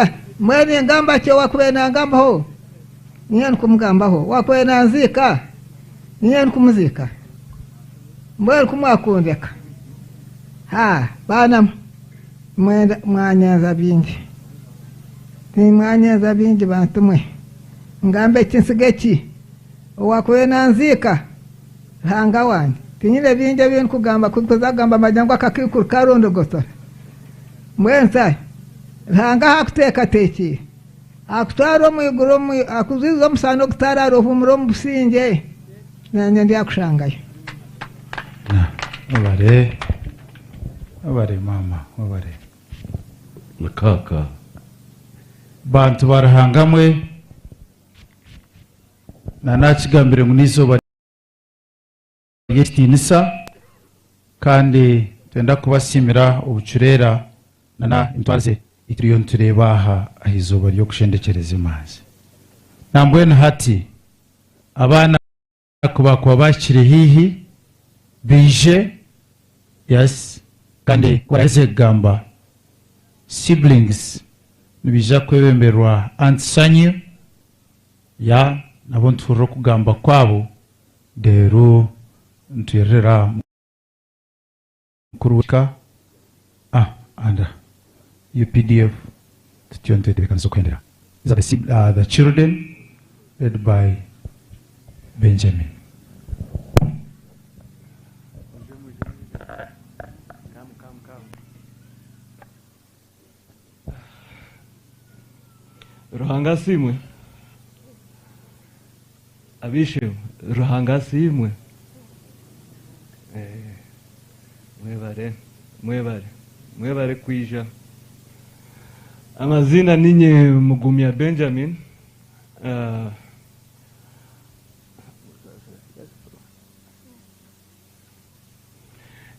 mbwenu ningamba ki owakubaire nangambaho ninyowe ndikumugambaho owakubaire nanziika ninyowe ndikumuziika mbwenu ku mwakundeka haa baana mwe mwanyenza bingi timwanyenza bingi bantu mwe ngambe ki nsige ki owakubaire nanziika Ruhanga wangye, tinyine bingi ebi ndikugamba, ku ndikuza kugamba manya ngu akakaikuru karondogotora. Mbwenu ntahi, Ruhanga ahu akuteekateekiire, akutware omu iguru, omu, akujwize omusana ogutaraara ohuumure omu busingye, naanye ndyakushangayo. Na, webare, webare maama, webare. Mukaka. Bantu ba Ruhanga mwe, na nakigambire ngu n'eizooba. Ekitiinisa kandi nitwenda kubasiimira obucureera na emitwarize ei turiyo nitureeba aha aha izooba ry'okushendekyereza emanzi. Nambwenu hati abaana ku baakuba baahikire haihi baije, yes, kandi ku baraaheze kugamba siblings nibaija kwebemberwa Aunt Sanyu, ya nabo nituhurira okugamba kwabo Reero nitwirira mukuru w'ekika a and UPDF tutyo nitwetebeekanisa okuhendera. These are the, the children led by Benjamin. Ruhanga asiimwe. Ab'eishe-emwe, Ruhanga asiimwe. Eh, mwebare, mwebare, mwebare kwija. Amaziina ninye Mugumya Benjamin. Uh,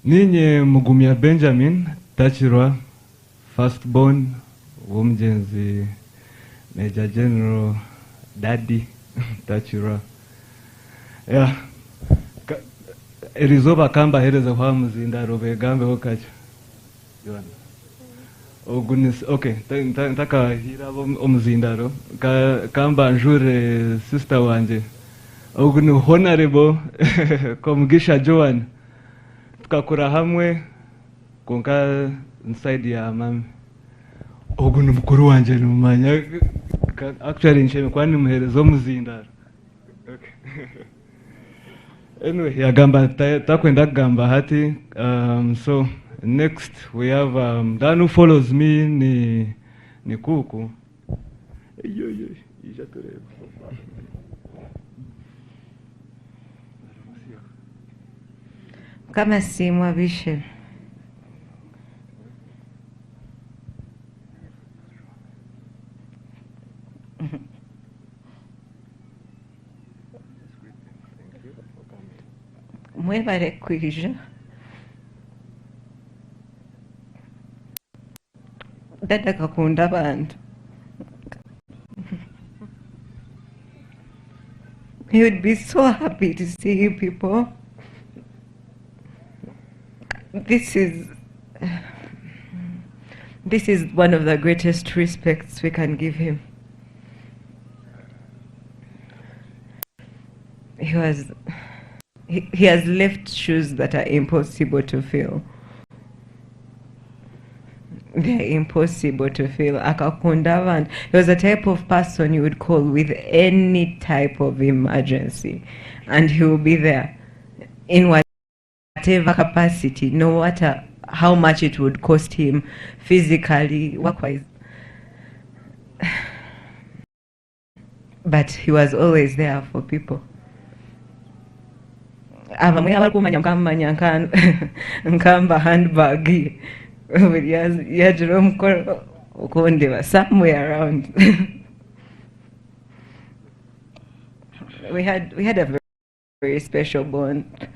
Niinye Mugumya Benjamin Takirwa, first born w'omugyenzi Major General Daddy Takirwa. Yeah. Ka, erizooba kambaherezeho aha muzindaaro beegambeho kakye. Joanna. Ogu ni, okay, ntakahaire abo omuzindaaro, ka mbanjure sister wangye. Ogu ni Honarebo Komugisha Joan. Tukakura hamwe kwonka ni side ya mummy. Ogu ni mukuru wangye nimumanya, actually nshemereire kuba nimuheereza omuzindaaro. Anyway, yagamba takwenda kugamba hati. So next we have the one who follows me ni ni kuku. Iyo iyo ija turebe. Mukama asiimwe ab'eishe. Mwebare kwija. Dada akakunda abantu. He would be so happy to see you people. This is this is one of the greatest respects we can give him. He was he, he has left shoes that are impossible to fill. They're impossible to fill. Akakunda abantu. He was the type of person you would call with any type of emergency, and he will be there in whatever capacity, no matter how much it would cost him physically, work-wise. But he was always there for people. Abamwe abarikumanya mukamumanya nka nkamba handbag ye buri yagira omukoro okundeba somewhere around. we had we had a very, very special bond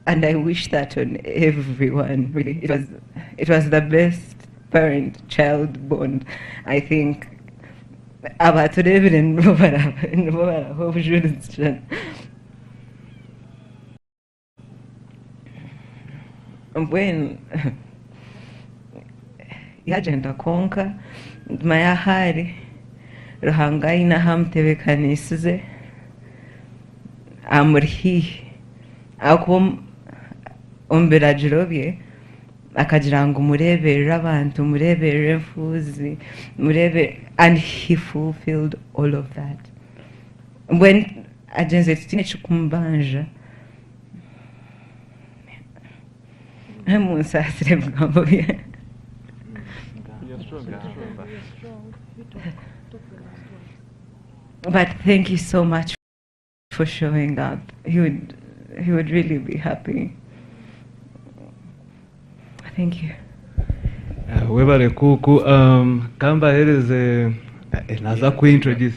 and I wish that on everyone really. It was it was the best parent child bond I think. Abatureebire nibo nibo baraha obujurizi. Mbwenu yagyenda kwonka manya ahu ari Ruhanga aine ahu amutebeekanisize amuri haihi ahakuba omu biragiro bye akagira ngu mureeberere abantu, mureeberere enfuuzi, mureebe and he fulfilled all of that. Mbwenu agyenzire tutaine ekikumubanja. Munsaasire ebigambo byange. But thank you so much for showing up. He would, he would really be happy. Thank you. Webare kuku kambahereze naza kuintroduce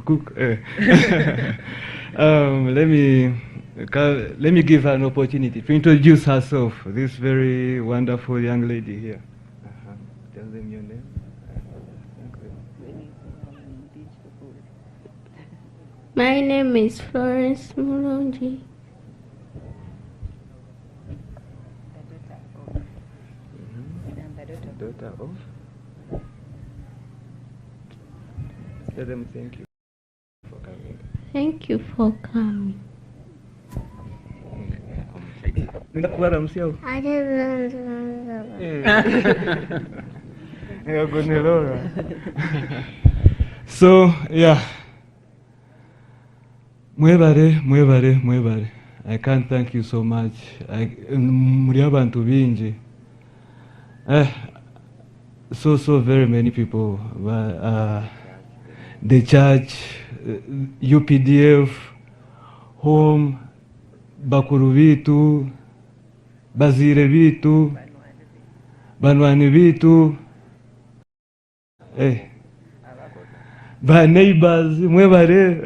Kuku, eh. Let me let me give her an opportunity to introduce herself, this very wonderful young lady here. Tell them your name. My name is Florence Mulungi. Daughter of? Tell them thank you for coming. Thank you for coming. Nindakubaramutsya. Yego ni Laura. So, yeah. Mwebare, mwebare, mwebare. I can't thank you so much. Muri abantu bingi. So, so very many people. But, the church, UPDF, home, bakuru bitu, bazire bitu, banwani bitu, ba neighbors, mwebare.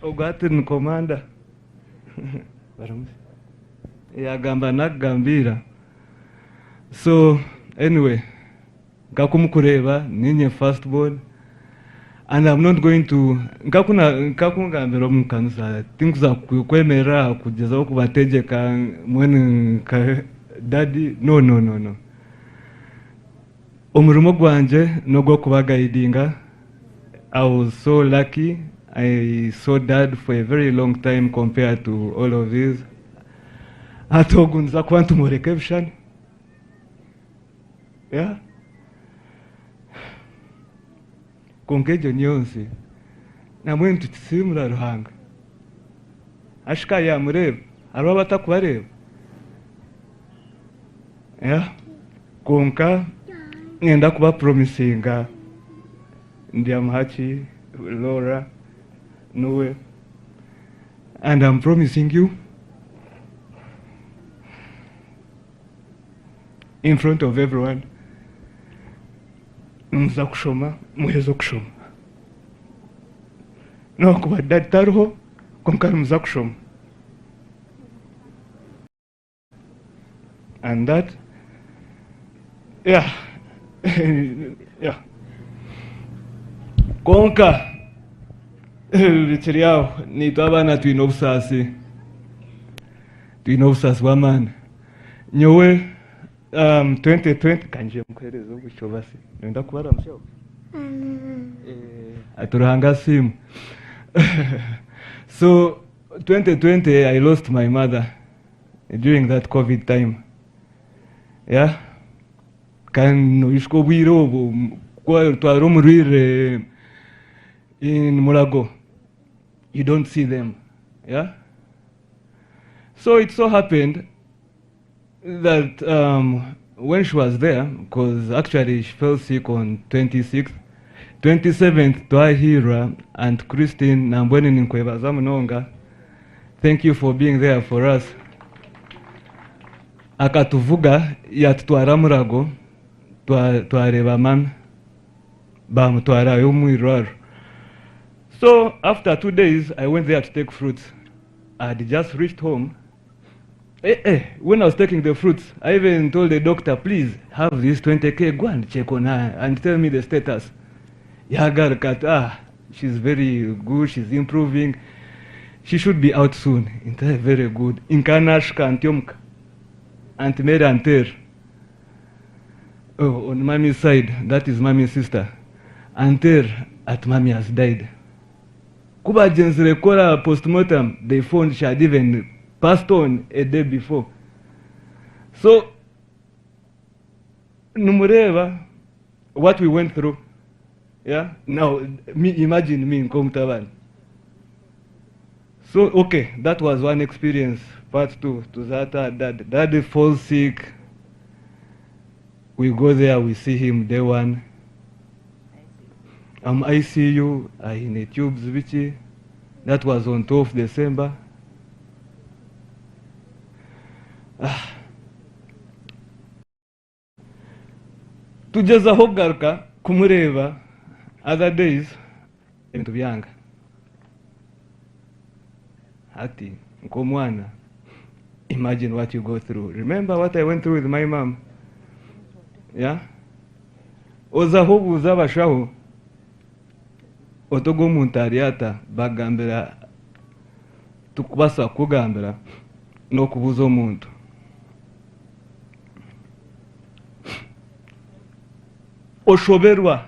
Ogwo hati ni komanda. Yagamba nakugambira. So anyway, nkakumukureba ninye first born and I'm not going to nkakuna nkakungambira omu kanisa tinkuza kwemera kugezaho kubategeka mwene nka daddy, no, no, no, no. Omurimo gwanje n'ogw'okubagaidinga. I was so lucky. I saw dad for a very long time compared to all of these. Hati ogu nza kuba ntumureka ebishushani. Yeah? Kwonka egyo niyo nsi. Namwe nitukisimura Ruhanga. Ashika yamureeba, hariho abatakubareeba. Yeah? Kwonka ngenda kuba promisinga Ndyamuhaki, Laura, Noe, and I'm promising you in front of everyone, nza kushoma, muheze kushoma. Nokuba dad tariho, kwonka nimuza kushoma. And that, yeah, yeah. Kwonka bikiri aho, nitwe abaana twine obusaasi, twine obusaasi bw'amaani. Nyowe 2020 kanje mukuhereza obusho basi nenda kubaramutsya. Ati Ruhanga asiimwe. So 2020 I lost my mother during that COVID time. Yeah. Kandi noyishwa obwire obu twara omurwire in Mulago. You don't see them. Yeah. So it so happened that when she was there, because actually she fell sick on 26th, 27th, twahirwa and Christine nambwene ninkwebaza munonga. Thank you for being there for us. Akatuvuga yatutwara Murago, twareba mama, bamutwarayo omu irwariro. So after 2 days, I went there to take fruits. I had just reached home. When I was taking the fruits, I even told the doctor, please have this 20K, go and check on her and tell me the status. Yagaruka, she's very good, she's improving. She should be out soon. Inta very good. Inkanashka antiomka. Aunt Mary Anter. Oh, on mommy's side, that is mommy's sister. Anter at mommy has died. Kuba jenzire kora postmortem, they found she had even passed on a day before. So, numureba what we went through. Yeah? Now, me, imagine me in Komtaban. So, okay, that was one experience. Part two, to that, dad. Daddy falls sick. We go there, we see him day one. I'm ICU, I in a tubes, which that was on 12th December. Tugyezaho kugaruka kumureeba other days ebintu byanga. Hati nk'omwana imagine what you go through. Remember what I went through with my mum. Yeah? Ozaho obuuza abashaho oti ogu omuntu ari ata bakugambira tikubaasa kukugambira n'okubuuza omuntu. Oshoberwa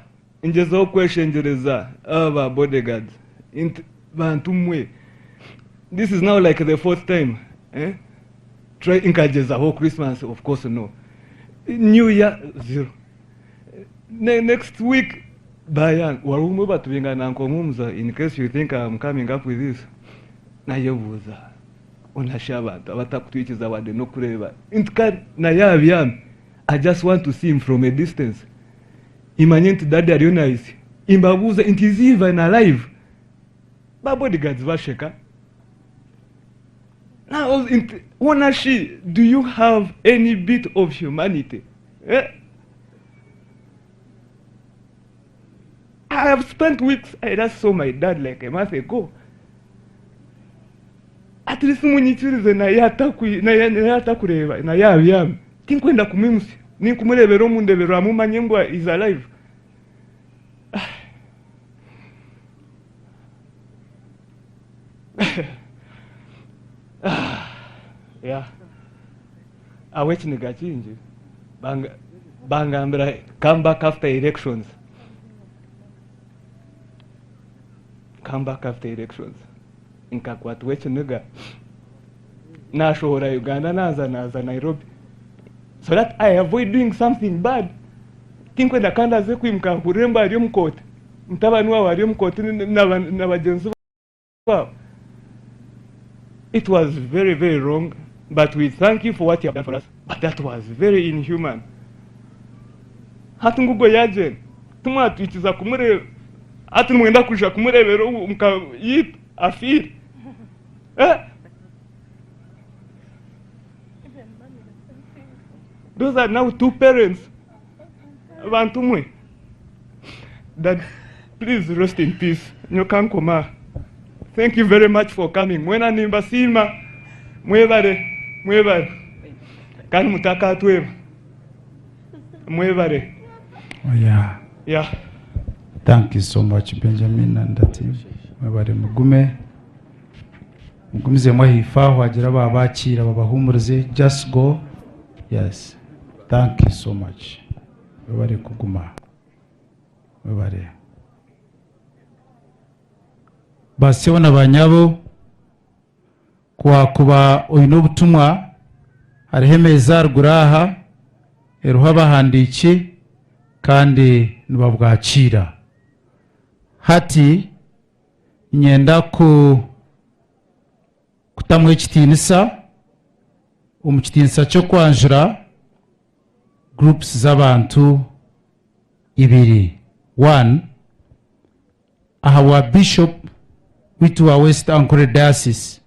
ngyezaho kweshengyereza aba ba bodyguards nti bantu mwe this is now like the fourth time eh? Try nkagyezaho Christmas of course no New year zero ne next week bayanga wariho omwe batubinga nankomuumuza in case you think I'm coming up with this nayebuuza Onashe abantu abatakutwikiza wadde nokureeba nti kare naye abyami I just want to see him from a distance imanye nti daddy ariyo nayitsya imbabuuze nti is he even alive ba bodyguards basheka now nti onashi do you have any bit of humanity eh? I have spent weeks I just saw my dad like a month ago At least munyikirize naye atakureeba naye abyami tinkwenda kumwimutsya ninkumureebera omu ndeberwamu manye ngu is alive. Yeah. Ahabw'ekiniga kingi bangambira come back after elections. Come back after elections. Nkakwatwa ekiniga nashohora Uganda naza naza Nairobi so that I avoid doing something bad tinkwenda kandi aze kwimuka ahurire ngu ari omu kooti mutabani waawe ari omu kooti na bagyenzi baabo it was very very wrong but we thank you for what you have done for us but that was very inhuman hati ngu ogwo yagyenda timwatwikiza kumureeba Hati nimwenda kwija kumureebera obu nka yitu afiire? Eh? Those are now two parents. Bantu mwe. Dad, please rest in peace. Nyoka nkoma. Thank you very much for coming. Mwena nimbasiima. Mwebare. Mwebare. Kandi mutakatweba. Mwebare. Oh, yeah. Yeah. Thank you so much Benjamin and the team. Mwebare mugume mugumizemu ahaifo aho hagira ababakiira babahumurize just go yes thank you so much mwebare kuguma mwebare basebo na banyabo Ku waakuba oine obutumwa, hariho emeeza aharuguru aha eriho abahandiiki kandi nibabwakiira. Hati niinyenda ku kutamu ekitiinisa omu kitiinisa ky'okwanjura groups z'abantu ibiri. One, Ahabwa Bishop waitu wa West Ankole Diocese,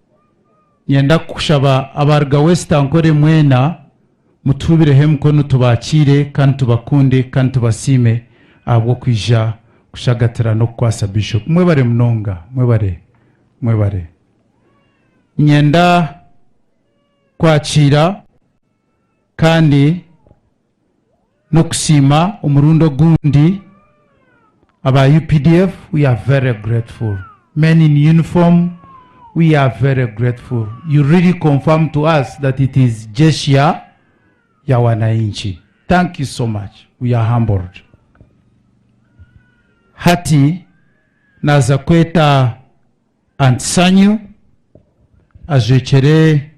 niinyenda kukushaba abaruga West Ankole mwena mutuhubireho emikono tubakiire kandi tubakunde kandi tubasiime ahabw'okwija kushagatira n'okukwasa Bishop. Mwebare munonga, mwebare, mwebare. Niinyenda kwakiira kandi N'okusiima omurundi ogundi aba updf we are very grateful men in uniform we are very grateful you really confirm to us that it is jeshi ya ya wananchi thank you so much we are humbled hati naza kweta Aunt Sanyu ajwekyere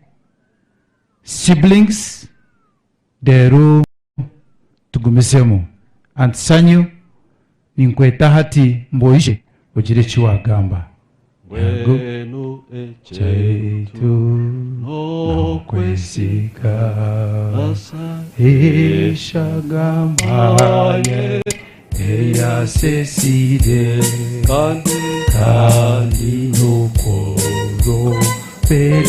siblings Reero tugumizemu. Aunt Sanyu, ninkweta hati mbu oije ogire eki waagamba. Yaago. Mbwenu ekyaitu n'okwesiga Eshagama ye eyasesire kandi n'okworobera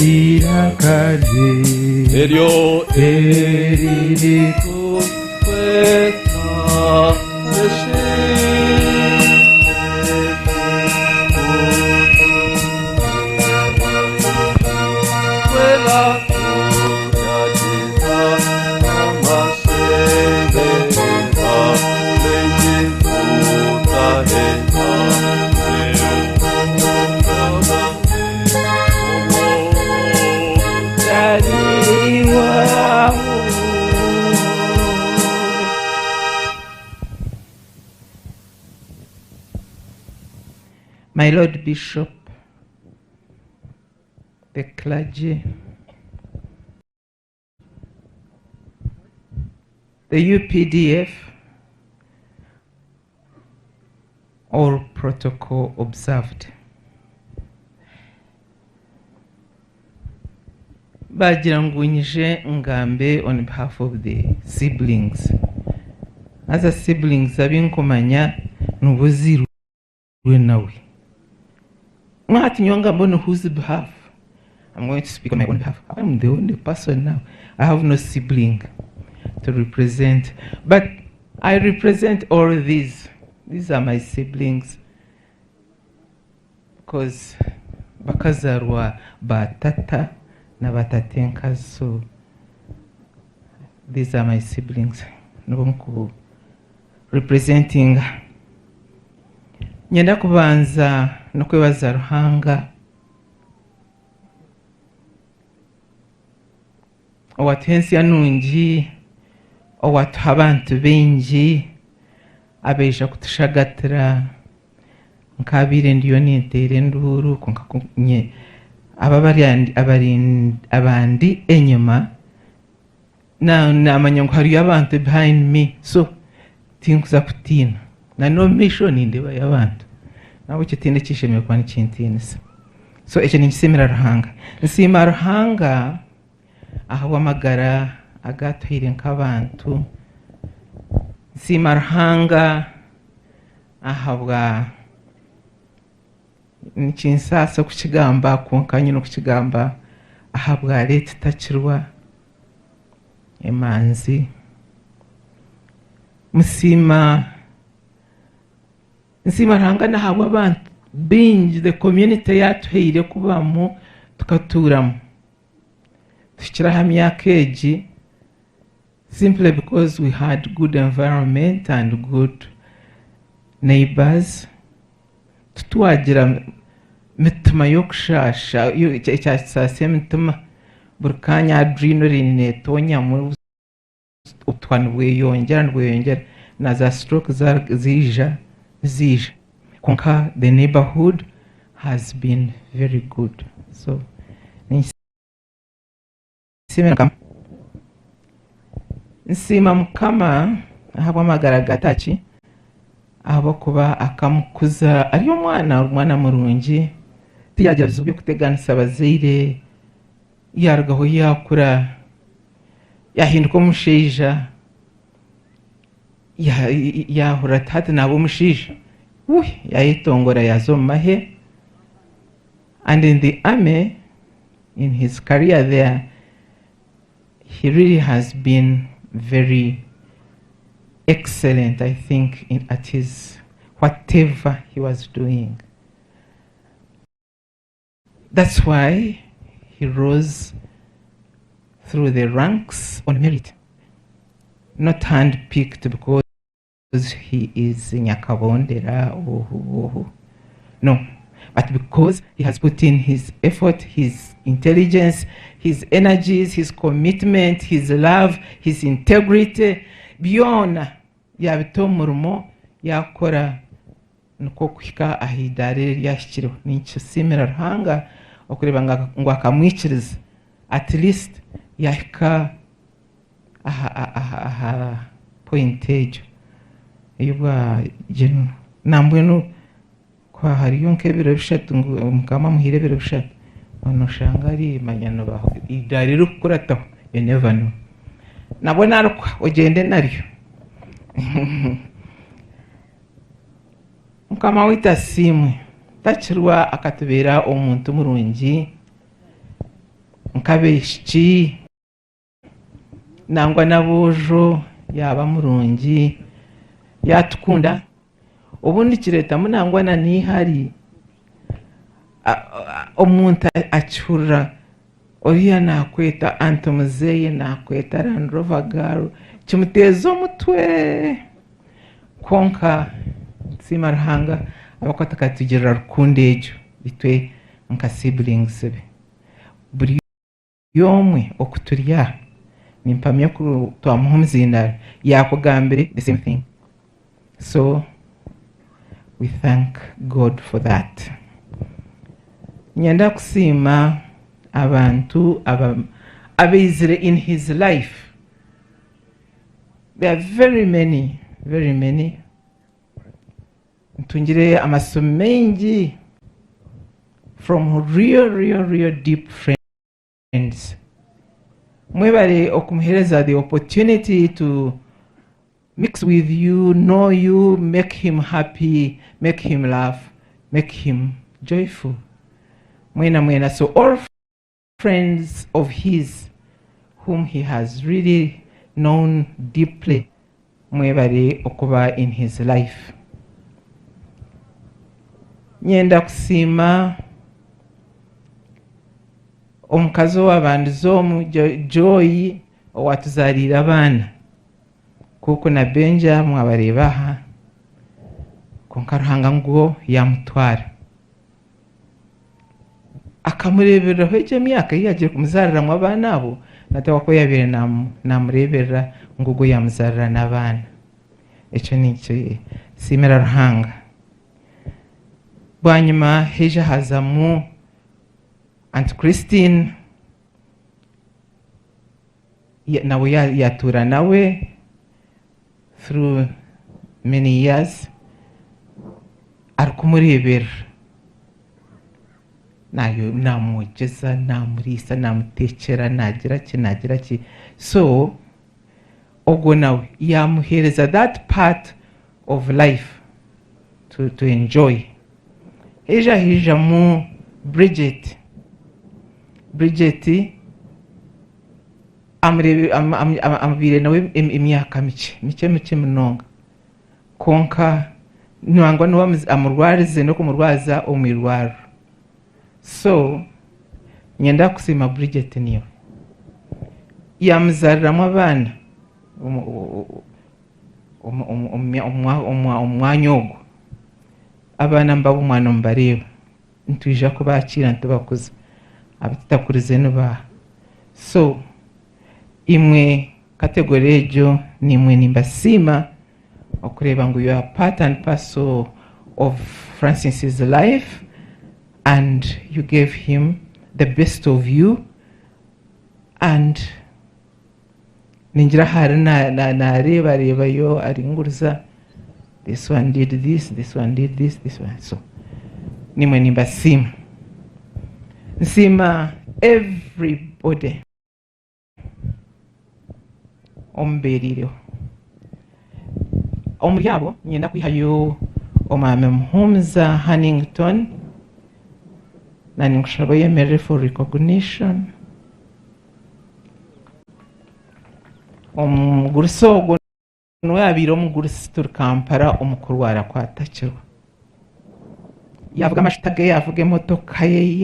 eiraka rye Eryo eririkutweta. My Lord Bishop, the clergy, the UPDF, all protocol observed. Bagira ngu nyije ngambe on behalf of the siblings. Haza siblings abinkumanya nubuzirwe nawe. Mwati nyowe ngambe on whose behalf? I'm going to speak on my own behalf. I'm the only person now. I have no sibling to represent. But I represent all these. These are my siblings. Because bakazarwa batata na batatenkazi. So these are my siblings. Nibo nku representing. Nyenda kubanza n'okwebaza Ruhanga owatuha ensi nungi, owatuha abantu baingi abaija kutushagatira. Nkabaire ndiyo ninteera enduuru, kwonka aba abandi enyima namanya ngu hariyo abantu behind me, so tinkuza kutiina. Na n'omu maisho nindeebayo abantu, nahabwekyo tihaine ekishemereire kuba nikintiinisa. So ekyo ninkisiimira Ruhanga. Nsiima Ruhanga ahabw'amagara agatuhaire nk'abantu. Nsiima Ruhanga ahabwa nikinsaasa okukigamba, kwonka nyine okukigamba, ahabwa late Takirwa emanzi. Musiima, nsiima Ruhanga n'ahabw'abantu baingi the community yatuhaire kubamu tukatuuramu. Tuhikire aha myaka egi simply because we had good environment and good neighbors. Titwagira mitima y'okushasha, ekyasaasya emitima buri kanya adrenaline neetonyamu, obutwa nibweyongyera nibweyongyera, na za stroke ziija ziija. Kwonka the neighborhood has been very good. So ninsiima nsiima Mukama ahabw'amagara ga Taki, ahabw'okuba akamukuza ari omwana murungi, tiyagira bizibu by'okuteganisa abazaire, yarugaho yakura, yahinduka omushaija, yahurira ati hati naaba omushaija, yayetongora yaza omu mahe. And in the army, in his career there, he really has been very excellent, I think, at his whatever he was doing. That's why he rose through the ranks on merit, not handpicked because he is Nyakabondera or who. No, but because he has put in his effort, his intelligence, his energies, his commitment, his love, his integrity, byona yabita omurimo yakora nikwo kuhika aha idaara eri ryahikireho. Ninkisiimira Ruhanga okureeba ngu akamwikiriza at least yahika aha point egyo ey'obwa general. Nambwenu kwa hariyo nk'ebiro 3 ngu Mukama amuhaire ebiro 3, noshanga ari manya nibaho idaara erikukurataho, you never know. Nabwo narikuha ogyende naryo. Mukama waitu asiimwe. Takirwa akatubeera omuntu murungi nk'abaishiki nangwa n'aboojo yaba murungi. Yaatukunda, obundi kireetamu nangwa na n'eihari. Omuntu akihurira oriya naakweta anti muzeeyi, naakweta Land Rover girl, kimuteeza omutwe. Kwonka nitusiima Ruhanga ahabw'okuba akatugirira rukundo egyo itwe nka siblings be. Buri omwe oku turi aha, nimpamya ku twamuha omuzindaaro yaakugambire the same thing. So we thank God for that. Niinyenda kusiima abantu abaizire in his life. There are very many, very many. Ntungire amasomo maingi from real, real, real deep friends. Mwebare okumuhereza the opportunity to mix with you, know you, make him happy, make him laugh, make him joyful. Mwena mwena. So all friends of his whom he has really known deeply, mwebare okuba in his life. Nyenda kusiima omukazi owabandize omu Joy owatuzaariire abaana Kuku na Benja mwabareeba aha kwonka Ruhanga ngu yamutwara akamureebereraho egyo emyaka ei yaagiire kumuzaariramu abaana abo nateekwa kuba yaabaire naamureeberera ngu ogwo yaamuzaarira n'abaana. Ekyo ninkisiimira Ruhanga. Bwanyima haija haazamu Aunt Christine nawe yaatuura nawe through many years arikumureeberera. Naamwogyeza, naamuriisa, naamuteekyera, naagira ki, naagira ki. So ogwo nawe yaamuheereza that part of life to enjoy. Haija haijamu Bridget. Bridget amubaire nawe emyaka mikye, mikye mikye munonga. Kwonka nangwa niwe amurwarize n'okumurwaza omu irwariro. So niinyenda kusiima Bridget niiwe. Yaamuzaariramu abaana omu mwanya ogwo. Abaana mbabo omwana nimubareeba, nitwija kubakiira nitubakuza, abu tutakurize nibaaha. So imwe category egyo niimwe nimbasiima okureeba ngu you are part and parcel of Francis's life and you gave him the best of you and ningira ahari naareebareebayo aringuriza this one did this, this one did this, this one so nimwe nimbasiima. Nsiima everybody omubeereireho. Omuri abo niinyenda kwihayo omwami Muhumuza Hannington na ninkushaba oyemerere for recognition. Omugurusi ogwo niwe yaabaire omugurusi turi Kampala omu kurwara kwa Takirwa. Yaavuga amashuta ge, yaavuga emotoka ye,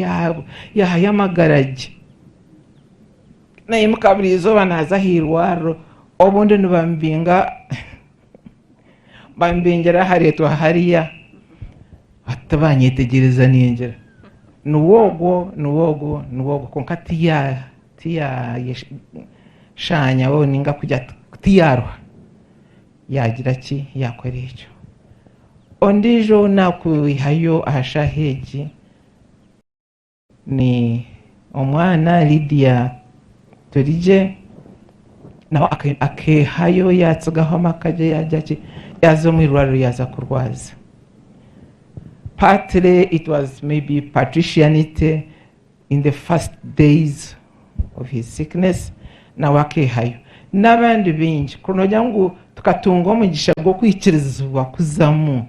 yaahayo amagara ge. Naimuka buri izooba naaza aha irwariro, obundi nibamubinga bamubingira ahareetwa hariya, tibanyetegyereza ningira niwe ogwo, niwe ogwo, niwe ogwo kwonka tiyayeshanyaho ninga kugira tiyaaruha yaagira ki yaakora ekyo. Ondiijo ou naakwihayo aha shaaha egi ni omwana Lydia Turigye nawe akeehayo yaatsigaho amaka ge yaagira ki yaaza omu irwariro yaaza kurwaza. Partly it was maybe patricianity in the first days of his sickness nawe akeehayo. N'abandi baingi kuri noogira ngu tukatunga omugisha gw'okwikirizibwa kuzamu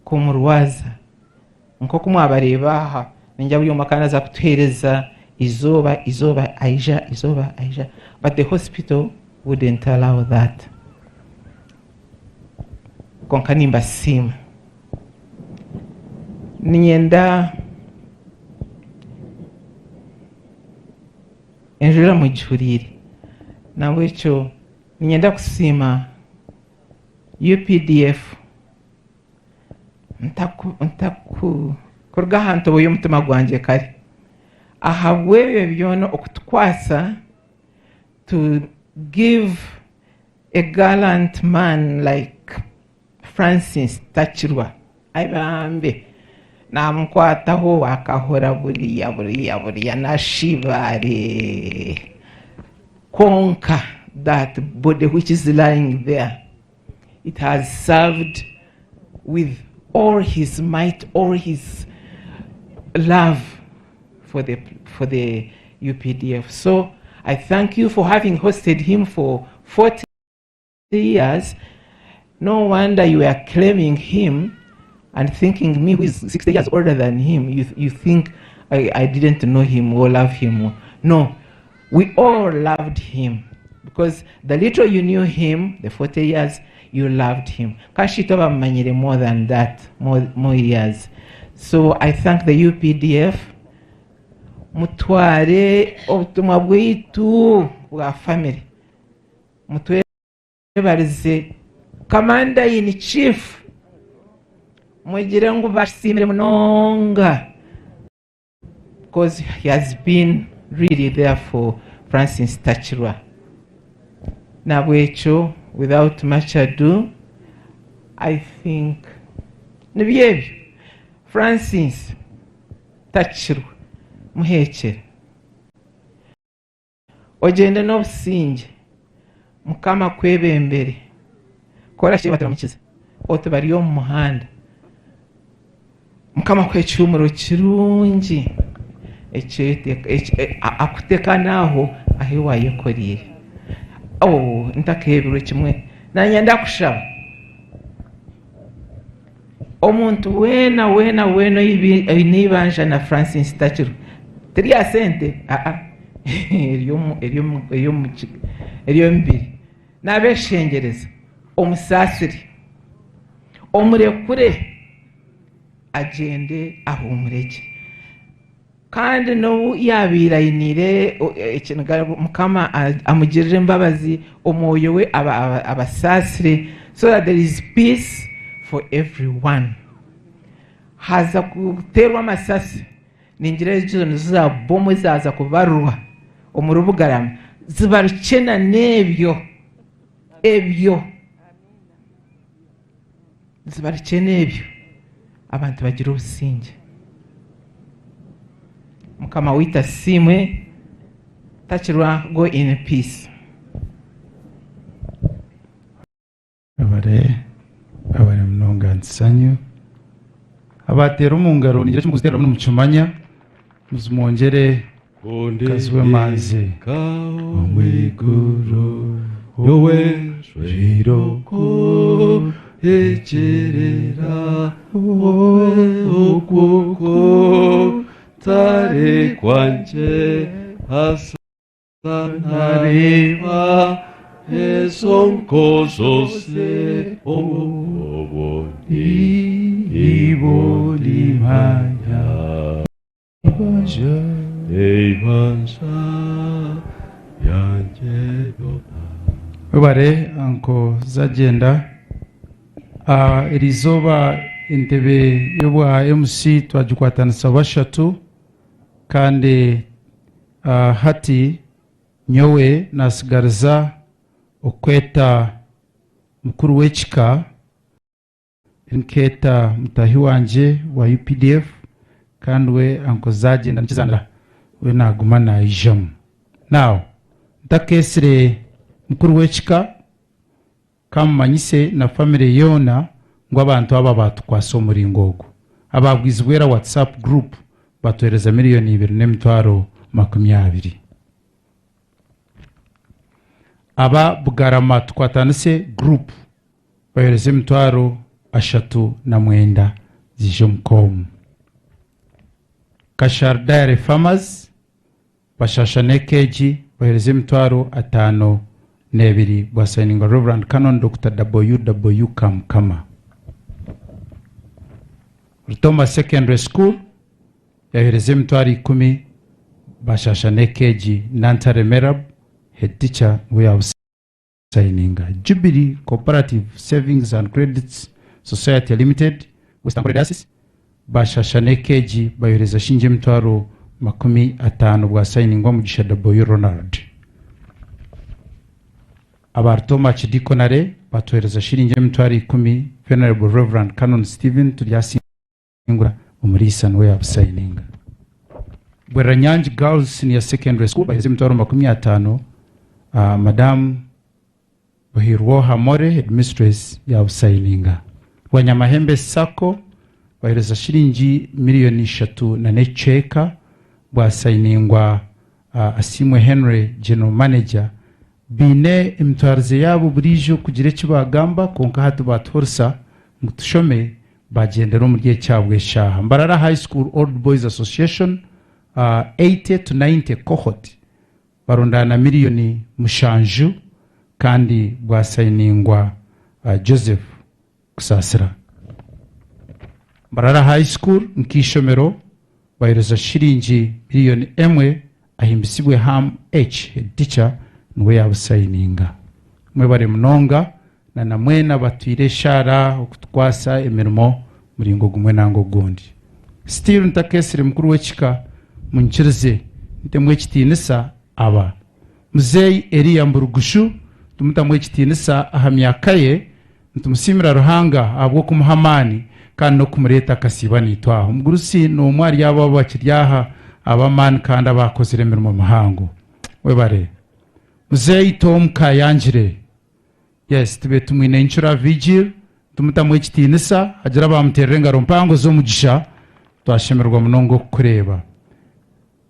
kumurwaza nk'oku mwabareeba aha ningira buri omwe akaba naaza kutuheereza eizooba eizooba aija eizooba aija but the hospital wouldn't allow that. Kwonka nimbasiima. Niinyenda enjura mugihuriire. Nahabwekyo niinyenda kusiima UPDF ntaku ntaku kuruga aha ntobo y'omutima gwangye kare ahabw'ebyo byona okutukwatsa to give a gallant man like Francis Takirwa ai bambe namukwataho akahora buriya buriya buriya nashibaare kwonka that body which is lying there it has served with all his might all his love for the for the UPDF so I thank you for having hosted him for 40 years no wonder you are claiming him and thinking me who is 60 years older than him you, you think I, I didn't know him or love him no we all loved him because the little you knew him the 40 years you loved him kashito bamumanyire more than that more, more years so i thank the updf mutware obutumwa bwaitu bwa family mutwebarize commander in chief mugire ngu basiimire munonga because he has been really there for Francis Takirwa. Nabwekyo without much ado I think nibyo ebyo Francis Takirwa muhekyere ogyende n'obusingye mukama akwebembere kora baturamukize oti bari omu muhanda mukama akuhe ekihumuro kirungi akuteka n'aho ahu wayekoreire oh ntakeebirwe kimwe nanye ndakushaba omuntu weena weena weena oine eibanja na Francis Takirwa tiri aha sente aa ery'omubiri nabeshengyereza omusaasire omurekure agyende ahuumure gye kandi n'obu yaabaire ainiire ekiniga mukama amugirire embabazi omwoyo we abasaasire so that there is peace for everyone haza kuteerwa amasasi ningira ezo nizo za bomu ezaaza kubarurwa omuri Bugarama zibarukye na n'ebyo ebyo zibarukye n'ebyo abantu bagire obusingye mukama waitu asiimwe Takirwa go in peace. Webare webare munonga Ntisanyu. Abateera omu ngaro ningira eki mukuziteera nimukimanya muzimwongyere mukazi w'emanzi. Omu iguru nyowe njwire okuhikiirira Okwo kutari kwangye Haza ntareeba ezo nkozose Obwo nibwo ndimanya Eibanja ryangye ryona. Webare Uncle Zagyenda. Erizooba entebe y'obwa MC twagikwatanisa bashatu kandi hati nyowe nasigariza okweta mukuru w'ekika nkeeta mutahi wangye wa UPDF kandi we Uncle Zagyenda nikizanira we naguma naijamu. Now ntakeesire mukuru w'ekika kamumanyise na family yoona ngu abantu aba batukwasa omuringo ogu. Aba Bwizibwera WhatsApp group batuhereza 2,200,000. Aba Bugarama tukwatanise group bahereza 309,000 zije omu komu. Kashar Dairy Farmers bashasha n'ekeegi bahereza 52,000 bwasayiningwa Reverend Canon Dr. W.W. Kamukama. Ritoma Secondary School yahereza emitwaro ikumi bashasha n'ekeegi Nantare Merab head teacher niwe yabusayininga. Jubilee Cooperative Savings and Credits Society Limited West Ankole Diocese bashasha n'ekeegi bayohereza shingi emitwaro 50 bwasayiningwa Mugisha Daboyo Ronald. Aba Ritoma Archidiaconate batuhereza shiringi 100,000 Venerable Rev. Canon Stephen Turyasingura omuriisa niwe yabusayininga. Bweranyangi Girls Senior Secondary School bahereza 50,000 Madam Buhirwoha More Headmistress yabusayininga. Rwanyamahembe Sacco bahereza shiringi 3,000,000 na n'ekicweka bwasayiningwa Asiimwe Henry General Manager. Baine emitwarize yaabo buriijo kugira eki baagamba kwonka hati baatuhurisa ngu tushome baagyendera omuri ekyabo eshaaha. Mbarara High School Old Boys Association 80 to 90 cohort barundaana 7,000,000 kandi bwasayiningwa Joseph Kusaasira. Mbarara High School nk'eishomero baheereza shiringi 1,000,000 Ahimbisibwe Ham H head teacher niwe yabusayininga. Mwebare munonga na na mwena abatwire eshaara okutukwasa emirimo muringo gumwe nanga ogundi. Still ntakesire mukuru w'ekika munyikirize ntemu ekitiinisa aba. Muzeeyi Eliya Mburugushu tumutamu ekitiinisa aha myaka ye Nitumusiimira Ruhanga ahabw'okumuha amaani kandi n'okumureeta akasiiba naitwe aha. Omugurusi n'omwe ahari abo abakiri aha ab'amaani kandi abaakozire emirimo mihango. Webare. Muzeeyi Tom Kayangire. Yes, tube tumwine Incura Vigil, nitumutamu ekitiinisa, hagire abaamuteerera engaro mpango z'omugisha, twashemererwa munonga okukureeba.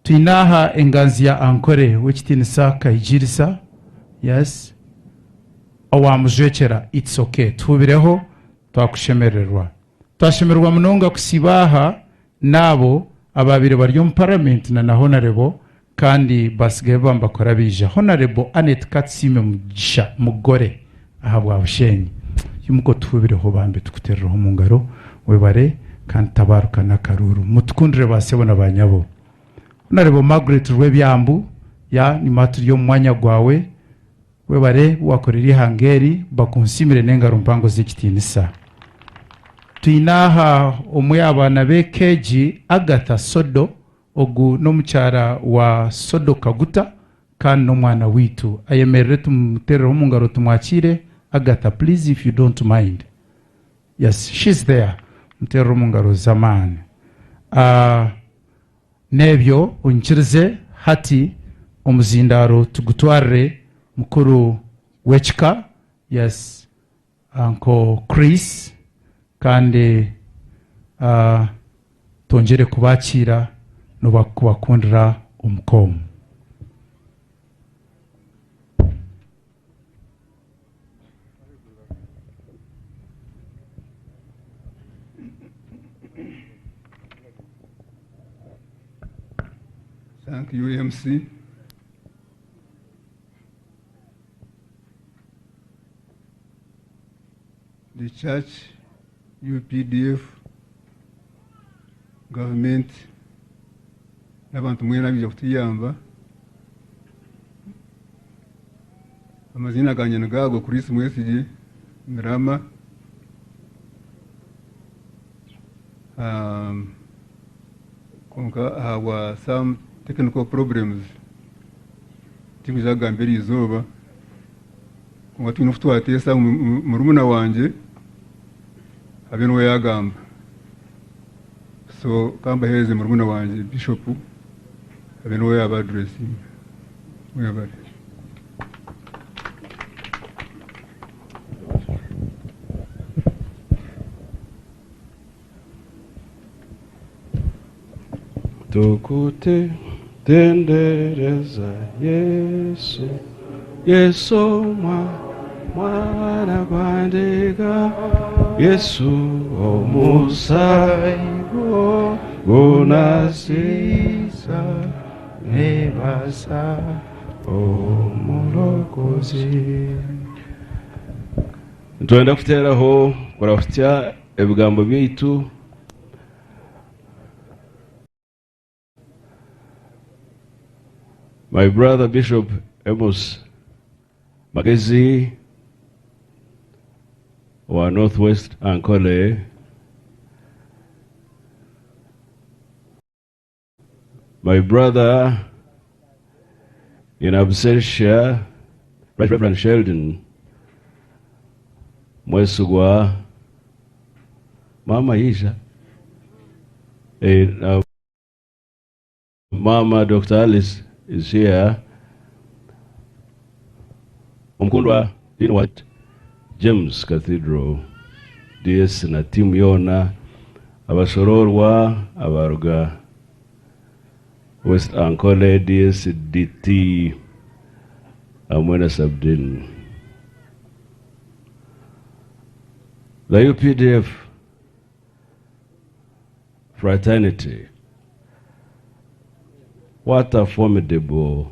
Twine aha enganzi ya Ankore w'ekitiinisa Kahigiirisa, yes, owamujwekyera it's ok tuhubireho twakushemererwa. Twashemererwa munonga kusiiba aha n'abo abaabaire bari omu paramenti na na Honarebo kandi basigaye baba nibakora baija. Honarebo Annet Katusiime Mugisha Mugore ahabwa Bushenyi. Imuka otuhubireho bambi tukuteerereho omu ngaro webare kandi tabaruka n'akaruuru. Mutukundire ba sebo na ba nyabo. Honarebo Margaret Rwebyambu ya nima turi omu mwanya gwawe webare wakorera eihanga eri bakunsiimire n'engaro mpango z'ekitiinisa. Twine aha omwe aha baana b'eka egi Agatha Sodo Ogu n'omukyara wa Sodo Kaguta kandi n'omwana waitu. Ayemerere tumuterereho omu ngaro tumwakiire. Agatha please if you don't mind. Yes, she's there. Muterere omu ngaro z'amaani. Ah, n'ebyo onyikirize hati omuzindaaro tugutwarire mukuru w'ekika. Yes, Uncle Chris kandi twongyere kubakiira n'okubakundira omuka omu. Thank you, MC. The church, UPDF, government n'abantu mwena abaija kutuyamba. Amaziina gangye nigago Chris Mwesigye Ndirama. Um, kwonka ahabwa some technical problems tinkwija kugamba eri izooba. Kwonka twine oku twateesa ngu murumuna wangye abe niwe yaagamba. So ka mbaheereze murumuna wangye Bishop abe niwe yaaba addressinga. Mwebare. Tukute tendereza Yesu, Yesu mwana gw'endiga, Yesu omusaigo gunasiisa, nebaza omulokozi. Nitwenda kuteeraho kurahutsya ebigambo byaitu. My brother Bishop Amos Magezi owa North West Ankole, my brother in absentia, Right Reverend Sheldon Mwesigwa, Mama Isha, Mama Dr. Alice is here. Omukundwa Dean wa James Cathedral DS na tiimu yoona, abashoroorwa abaruga West Ankole DS DT hamwe na Sub-Dean. The UPDF fraternity, what a formidable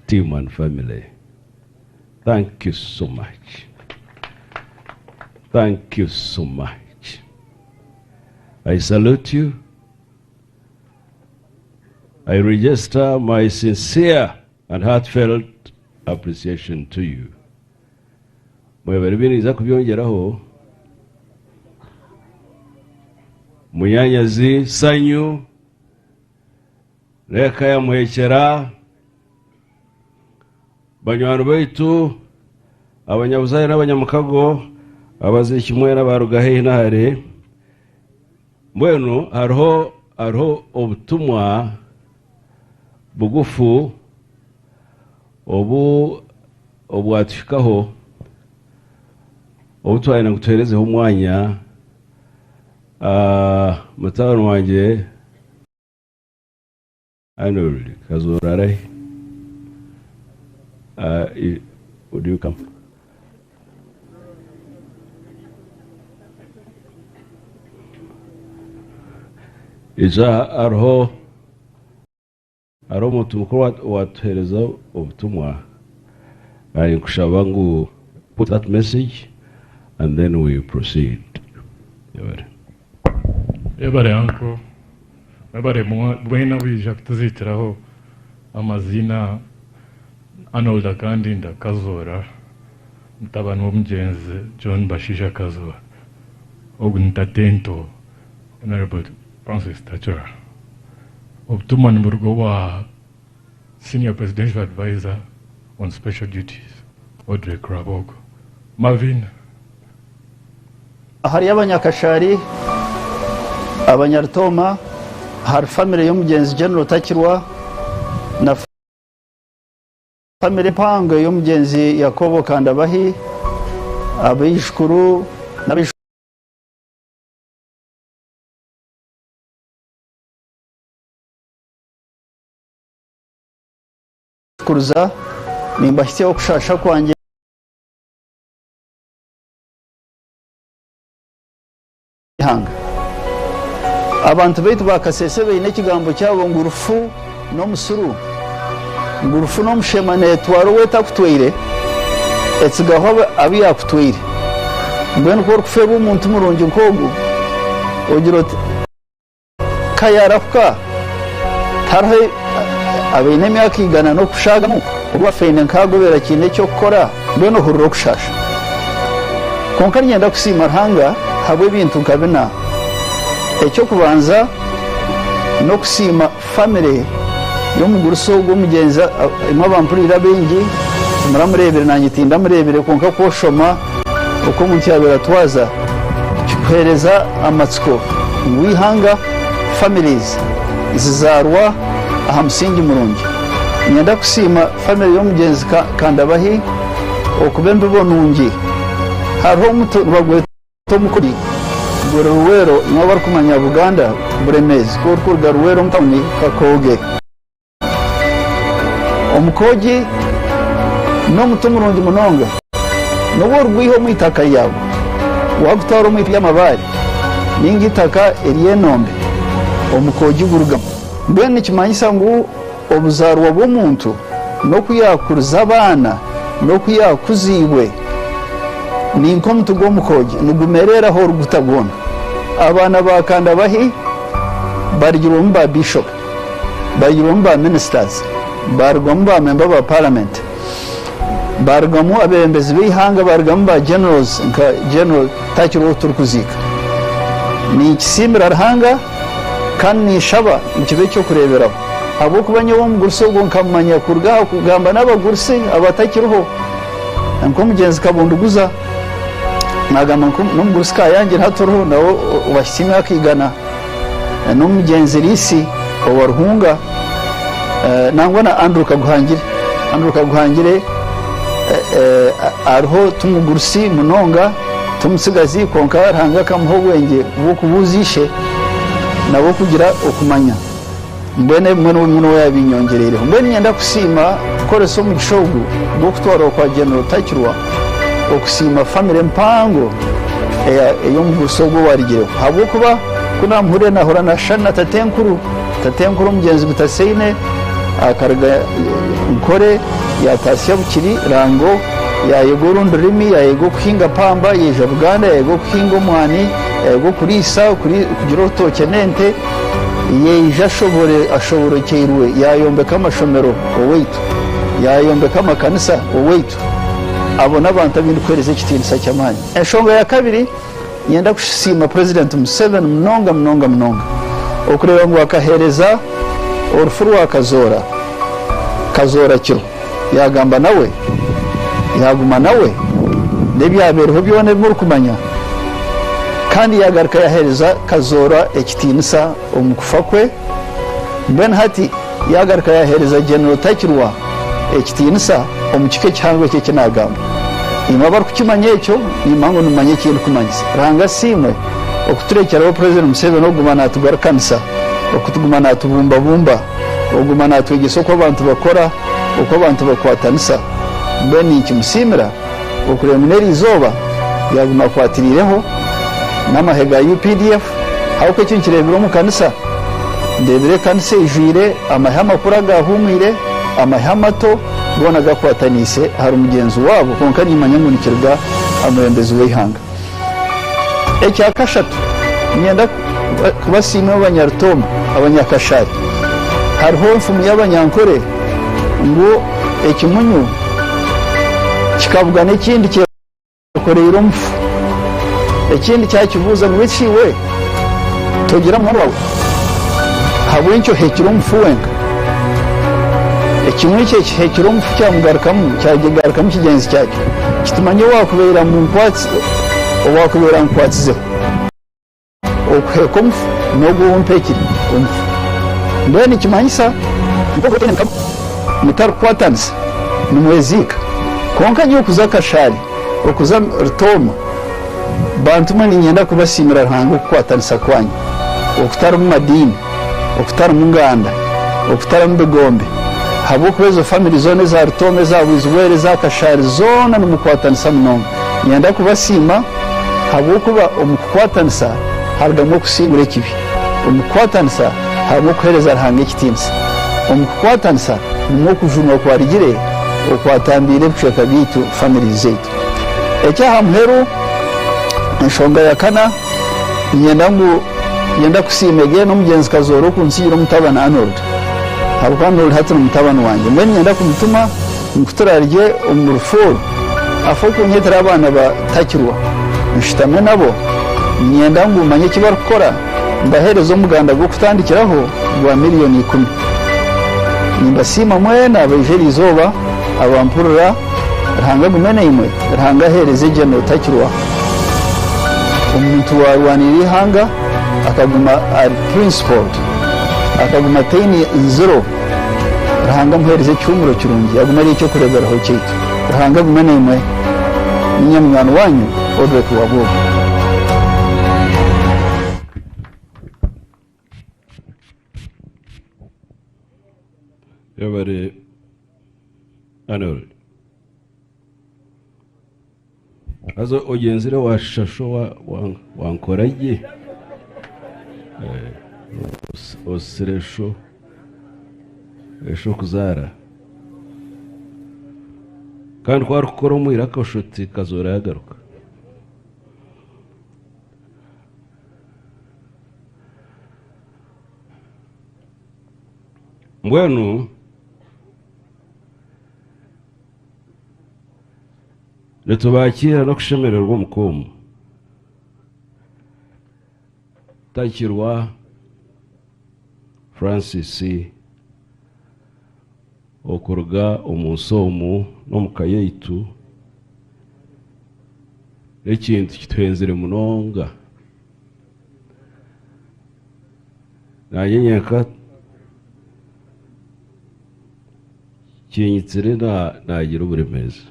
team and family. Thank you so much. Thank you so much. I salute you. I register my sincere and heartfelt appreciation to you. Mwebare biniza kubyongeraho munyanyazi Sanyu reka yamuhekera banywani baitu abanyabuzaare n'abanyamukago abaziiki mwena baruga haihi na hare. Mbwenu hariho obutumwa bugufu obu obwatuhikaho obu twayenda ngu tuheerezeho omwanya. Mutabani wangye Arnold Kazoora arahi? Would you come? Ija hariho omuntu mukuru owatuheereza obutumwa. Nkushaba ngu put that message and then we proceed. Yebare. Yebare uncle. Mwebare mwena bwija kutuzitiraho. Amazina Arnold Akandinda Kazoora, mutabani w'omugyenzi John Bashisha Kazoora. Ogu ni Tatento, Honorable Francis Takirwa. Obutumwa niburuga owa Senior Presidential Advisor on Special Duties, Audrey Krabogo. Marvin. Hariyo abanyakashari, abanyarutoma, hari family y'omugenzi General Takirwa na family mpango y'omugenzi Yakobo Kandabahi, abaijukuru n'abaijukuru nimbahitsyaho okushasha kwangye. Ihanga. Abantu baitu bakasese baine ekigambo kyabo ngu rufu n'omusuru, ngu rufu n'omushema neetwara ou etakutwaire, etsigaho abu yaakutwaire. Mbwenu ku orikufeerwa omuntu murungi nk'ogu, ogira oti ka yaarahuka, tihariho abaine emyaka igana n'okushaagamu, ogu afeine nk'agobera akiine eky'okukora, mbwenu ohurira okushaasha. Kwonka niinyenda kusiima Ruhanga ahabw'ebintu nka bina. Eky'okubanza n'okusiima famire y'omugurusi ogu omugyenzi, imwe abampuriire abaingi timuramureebire naanye tindamureebire kwonka ku oshoma oku omuntu yaabaire atwaza kikuheereza amatsiko ngu eihanga families zizaarwa aha musingi murungi. Niinyenda kusiima famire y'omugyenzi Kandabahi okuba embibo nungi. Hariho omuti nibagweta omukuri guri Luweero, imwe abarikumanya Buganda, Buremeezi, ku orikuruga Luweero omu tawuni Kakooge. Omukoogi n'omuti murungi munonga, n'obu origwiha omu itaka ryagwo waagutwara omu ry'amabaare nainga eitaka ery'enombe, omukoogi gurugamu. Mbwenu nikimanyisa ngu obuzaarwa bw'omuntu n'oku yaakurize abaana n'oku yaakuziibwe ni nk'omuti gw'omukoogi, nigumerera ahu origuta gwona. Abaana ba Kandabahi barugirwemu ba Bishop, barugirwemu ba Ministers, Barugamu ba memba ba parliament, barugamu abebembezi b'eihanga, barugamu ba generals nka General Takirwa ou turikuziika. Ninkisiimira Ruhanga kandi ninshaba ngu kibe eky'okureeberaho ahabw'okuba nyowe omugurusi ogwo nkamumanya kuruga aha kugamba n'abagurusi abatakiriho nk'omugyenzi Kabunduguza nagamba ngu n'omugurusi Kayangire hati oriho nawe owahitsya emyaka igana. N'omugyenzi Liisi owa Ruhunga nangwa na Andrew Kaguhangire. Andrew Kaguhangire ariho ti mugurusi munonga, ti mutsigazi kwonka Ruhanga akamuha obwengye bw'okubuuza ishe nabw'okugira okumanya. Mbwenu ebimwe n'obumwe niwe yaabinyongyereireho. Mbwenu niinyenda kusiima kukoresa omugisha ogu gw'okutwarwa kwa General Takirwa okusiima famire mpango ey'omugurusi ogu owarugireho ahabw'okuba ku naamuhurire naahurira naashushana na tatenkuru. Tatenkuru omugyenzi Butaseine akaruga Nkore yaataasya Bukiri Rango yaayega orundi rurimi, yaayega okuhinga pamba, yaija Buganda yaayega okuhinga omwani, yaayega okuriisa, kugira orutookye n'ente. Yaija ashoborekyeirwe, yaayombeka amashomero owaitu, yaayombeka amakanisa owaitu. Abo n'abantu abu ndikuheereza ekitiinisa ky'amaani. Enshonga ya kabiri, niinyenda kusiima Purezidenti Museveni munonga munonga munonga okureeba ngu akaheereza orufu rwa Kazoora, Kazoora kiro, yaagamba nawe, yaaguma nawe n'ebyabaireho byona ebi murikumanya. Kandi yaagaruka yaaheereza Kazoora ekitiinisa omu kufa kwe. Mbwenu hati yaagaruka yaaheereza General Takirwa ekitiinisa omu kika ekihango eki eki naagamba. Imwe abarikukimanya ekyo, nimanya ngu nimumanya eki ndikumanyisa. Ruhanga asiimwe okuturekyeraho Purezidenti Museveni okuguma naatugarukanisa, okutuguma naatubumbabumba, okuguma naatwegyesa oku abantu bakora, oku abantu bakwatanisa. Mbwenu ninkimusiimira. Okureeba ngu n'eriizooba yaaguma akwatiriireho n'amahe ga updf ahabw'okuba eki nkireebire omu kanisa, ndeebire ekanisa eijwire amahe amakuru agaahuumwire, amahe amato goona gakwataniise ahari mugyenzi waabo kwonka niimanya ngu nikiruga aha mwebembezi w'eihanga. Ekya kashatu, niinyenda kubasiima imwe Abanyarutooma, Abanyakashari. Hariho enfumu y'Abanyankore ngu ekimunyu kikabugana ekindi kyekoreire omufu. Ekindi kyakibuuza ngu beitu shi iwe togira munywani waawe? Ahabw'enki oheekire omufu wenka? Ekimunyu kye kiheekire omufu kyamugarukamu, kyagigarukamu kigyenzi kyakyo kiti, Manya owaakubaire ankwatsizeho okuheeka omufu n'ogwo ou mpeekire omufu. Mbwenu nikimanyisa nk'oku otaine mukago mutarikukwatanisa nimweziika. Kwonka nyowe okuza Kashari, okuza Rutooma, Bantu mwe niinyenda kubasiimira Ruhanga okukwatanisa kwanyu okutarimu madiini, okutarimu nganda, okutarimu bigombe, ahabw'okuba ezo family zoona eza Rutooma, eza Bwizibwera, eza Kashari zoona nimukwatanisa munonga. Niinyenda kubasiima ahabw'okuba omu kukwatanisa harugamu okusingura ekibi, omu kukwatanisa harimu okuheereza Ruhanga ekitiinisa, omu kukwatanisa nimwo okujunwa kwarugire okwatambiire ebicweka byaitu, families zaitu. Eky'aha muheru, enshonga ya kana, niinyenda ngu niinyenda kusiima again omugyenzi Kazoora okunsigira omutabani Arnold ahabw'okuba Arnold hati ni mutabani wangye. Mbwenu niinyenda kumutuma ngu turarye omu rufu oru afe okunyetera abaana ba Takirwa nshutame nabo. Niinyenda ngu manye eki barikukora mbaheereze omuganda gw'okutandikiraho gwa 10,000,000. Nimbasiima mwena abaija eriizooba abampurira. Ruhanga agume naimwe, Ruhanga aheereze General Takirwa omuntu waarwanirira eihanga akaguma ari principled, akaguma ataine nziro. Ruhanga amuheereze ekihuumuro kirungi, agume ari eky'okureeberaho kyaitu. Ruhanga agume naimwe. Niinye munywani waanyu Odrek Wabwogo. Yebare Arnold. Haza ogyenzire waashusha sho wankora gye. Eh, osire sho esho kuzaara. Kandi ku arikukora omu iraka oshusha oti Kazoora yagaruka. Mbwenu. Nitubakiira n'okushemererwa omu ka omu. Takirwa Francis okuruga omu nsi omu n'omu ka yaitu n'ekintu kituhenzire munonga. Naanye nyenka kinyitsire naagira oburemeezi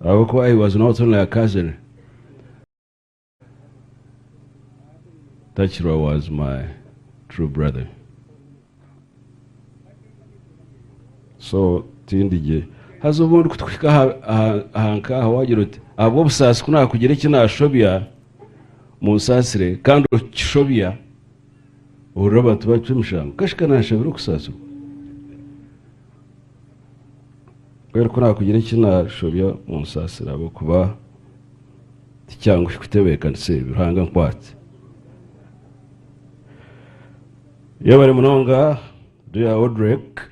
ahabw'okuba he was not only a cousin, Takirwa was my true brother. So tindigye. Haza obundi kutukuhika aha nk'aha waagira oti ahabw'obusaasi ku naakugira eki naashobya munsaasire kandi okishobya ohurira abantu bacwa emishango kashika naashabire okusaasirwa. Mbwenu ku naakugira eki naashobya munsaasire ahabw'okuba tikyanguhi kutebeekanisa ebi. Ruhanga ankwatse. Yebare munonga Dear Odrek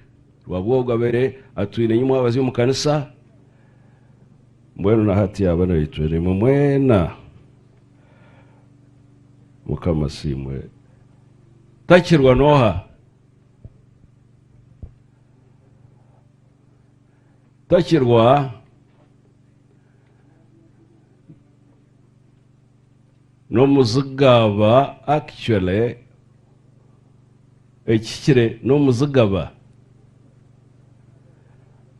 Rwabwogo abaire atwine nyimwabazi omu kanisa mbwenu na hati yaaba naitwe nimwe mwena Mukama asiimwe. Takirwa nooha? Takirwa n'omuzigaba actually ekihikire n'omuzigaba.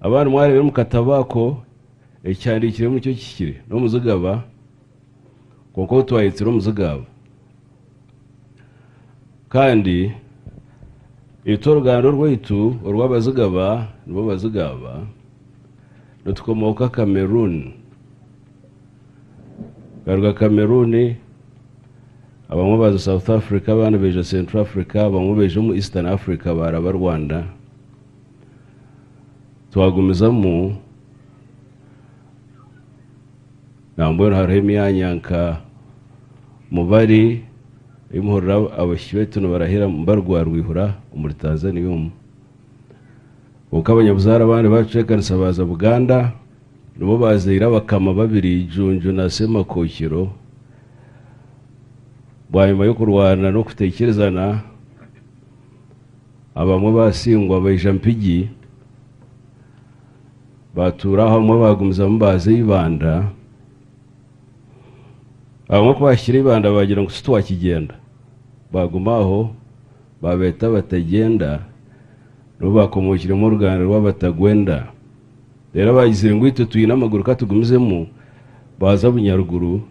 Abandi mwareebire omu katabo ako ekihandiikiremu nikyo kihikire n'omuzigaba kwonka ou twayetsire omuzigaba. Kandi itwe oruganda orwaitu orw'abazigaba nibo bazigaba nitukomooka Cameroon. Tukaruga Cameroon, abamwe baaza South Africa, abandi baija Central Africa, abamwe baija omu Eastern Africa baaraba Rwanda. Twagumizamu nambwenu hariho emyanya nka Mubari ei muhurira abaishiki baitu nibarahira Mubari gwa Rwihura omuri Tanzania omu. Kwonka abanyabuzaare abandi baatucwekanisa baaza Buganda. Nibo baazaire abakama babiri Junju na Semakokiro. Bwanyima y'okurwana n'okutaikirizana, abamwe baasingwa baija Mpigi, baatuura aho abamwe baagumizamu baaza Ibanda. Abamwe ku baahikire Ibanda baagira ngu titwakigyenda, baaguma aho baabeeta Abatagyenda, nibo baakomookiremu oruganda rw'Abatagwenda. Reero abaagizire ngu itwe twine amaguru ka tugumizemu, baaza Bunyaruguru,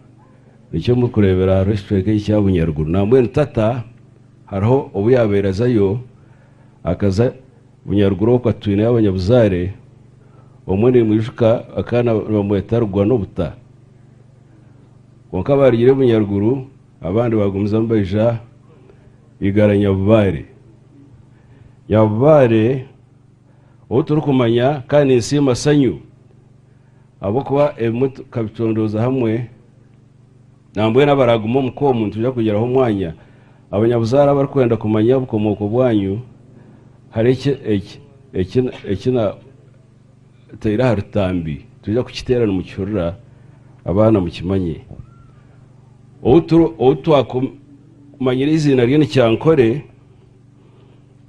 nikyo murikureebera hariho ekicweka ekya Bunyaruguru. Nambwenu tata hariho obu yaabaire azayo, akaza Bunyaruguru okwo twineyo abanyabuzaare, omwe nimwijuka akaba nibamweta Rugwanobuta. Kwonka abaarugire Bunyaruguru abandi baagumizamu baija Igara Nyabubaare. Nyabubaare. Ou turikumanya kandi ninsiima Sanyu ahabw'okuba ebimwe tukabicondooza hamwe nambwenu abaraaguma omu ka omu nitwija kugyeraho omwanya. Abanyabuzaare abarikwenda kumanya obukomooko bwanyu hariho eki eki eki eki nateire aha rutambi nitwija kukiteera nimukihurira abaana mukimanye. Ou turi ou twakumanyire eiziina rye ni Kyankore.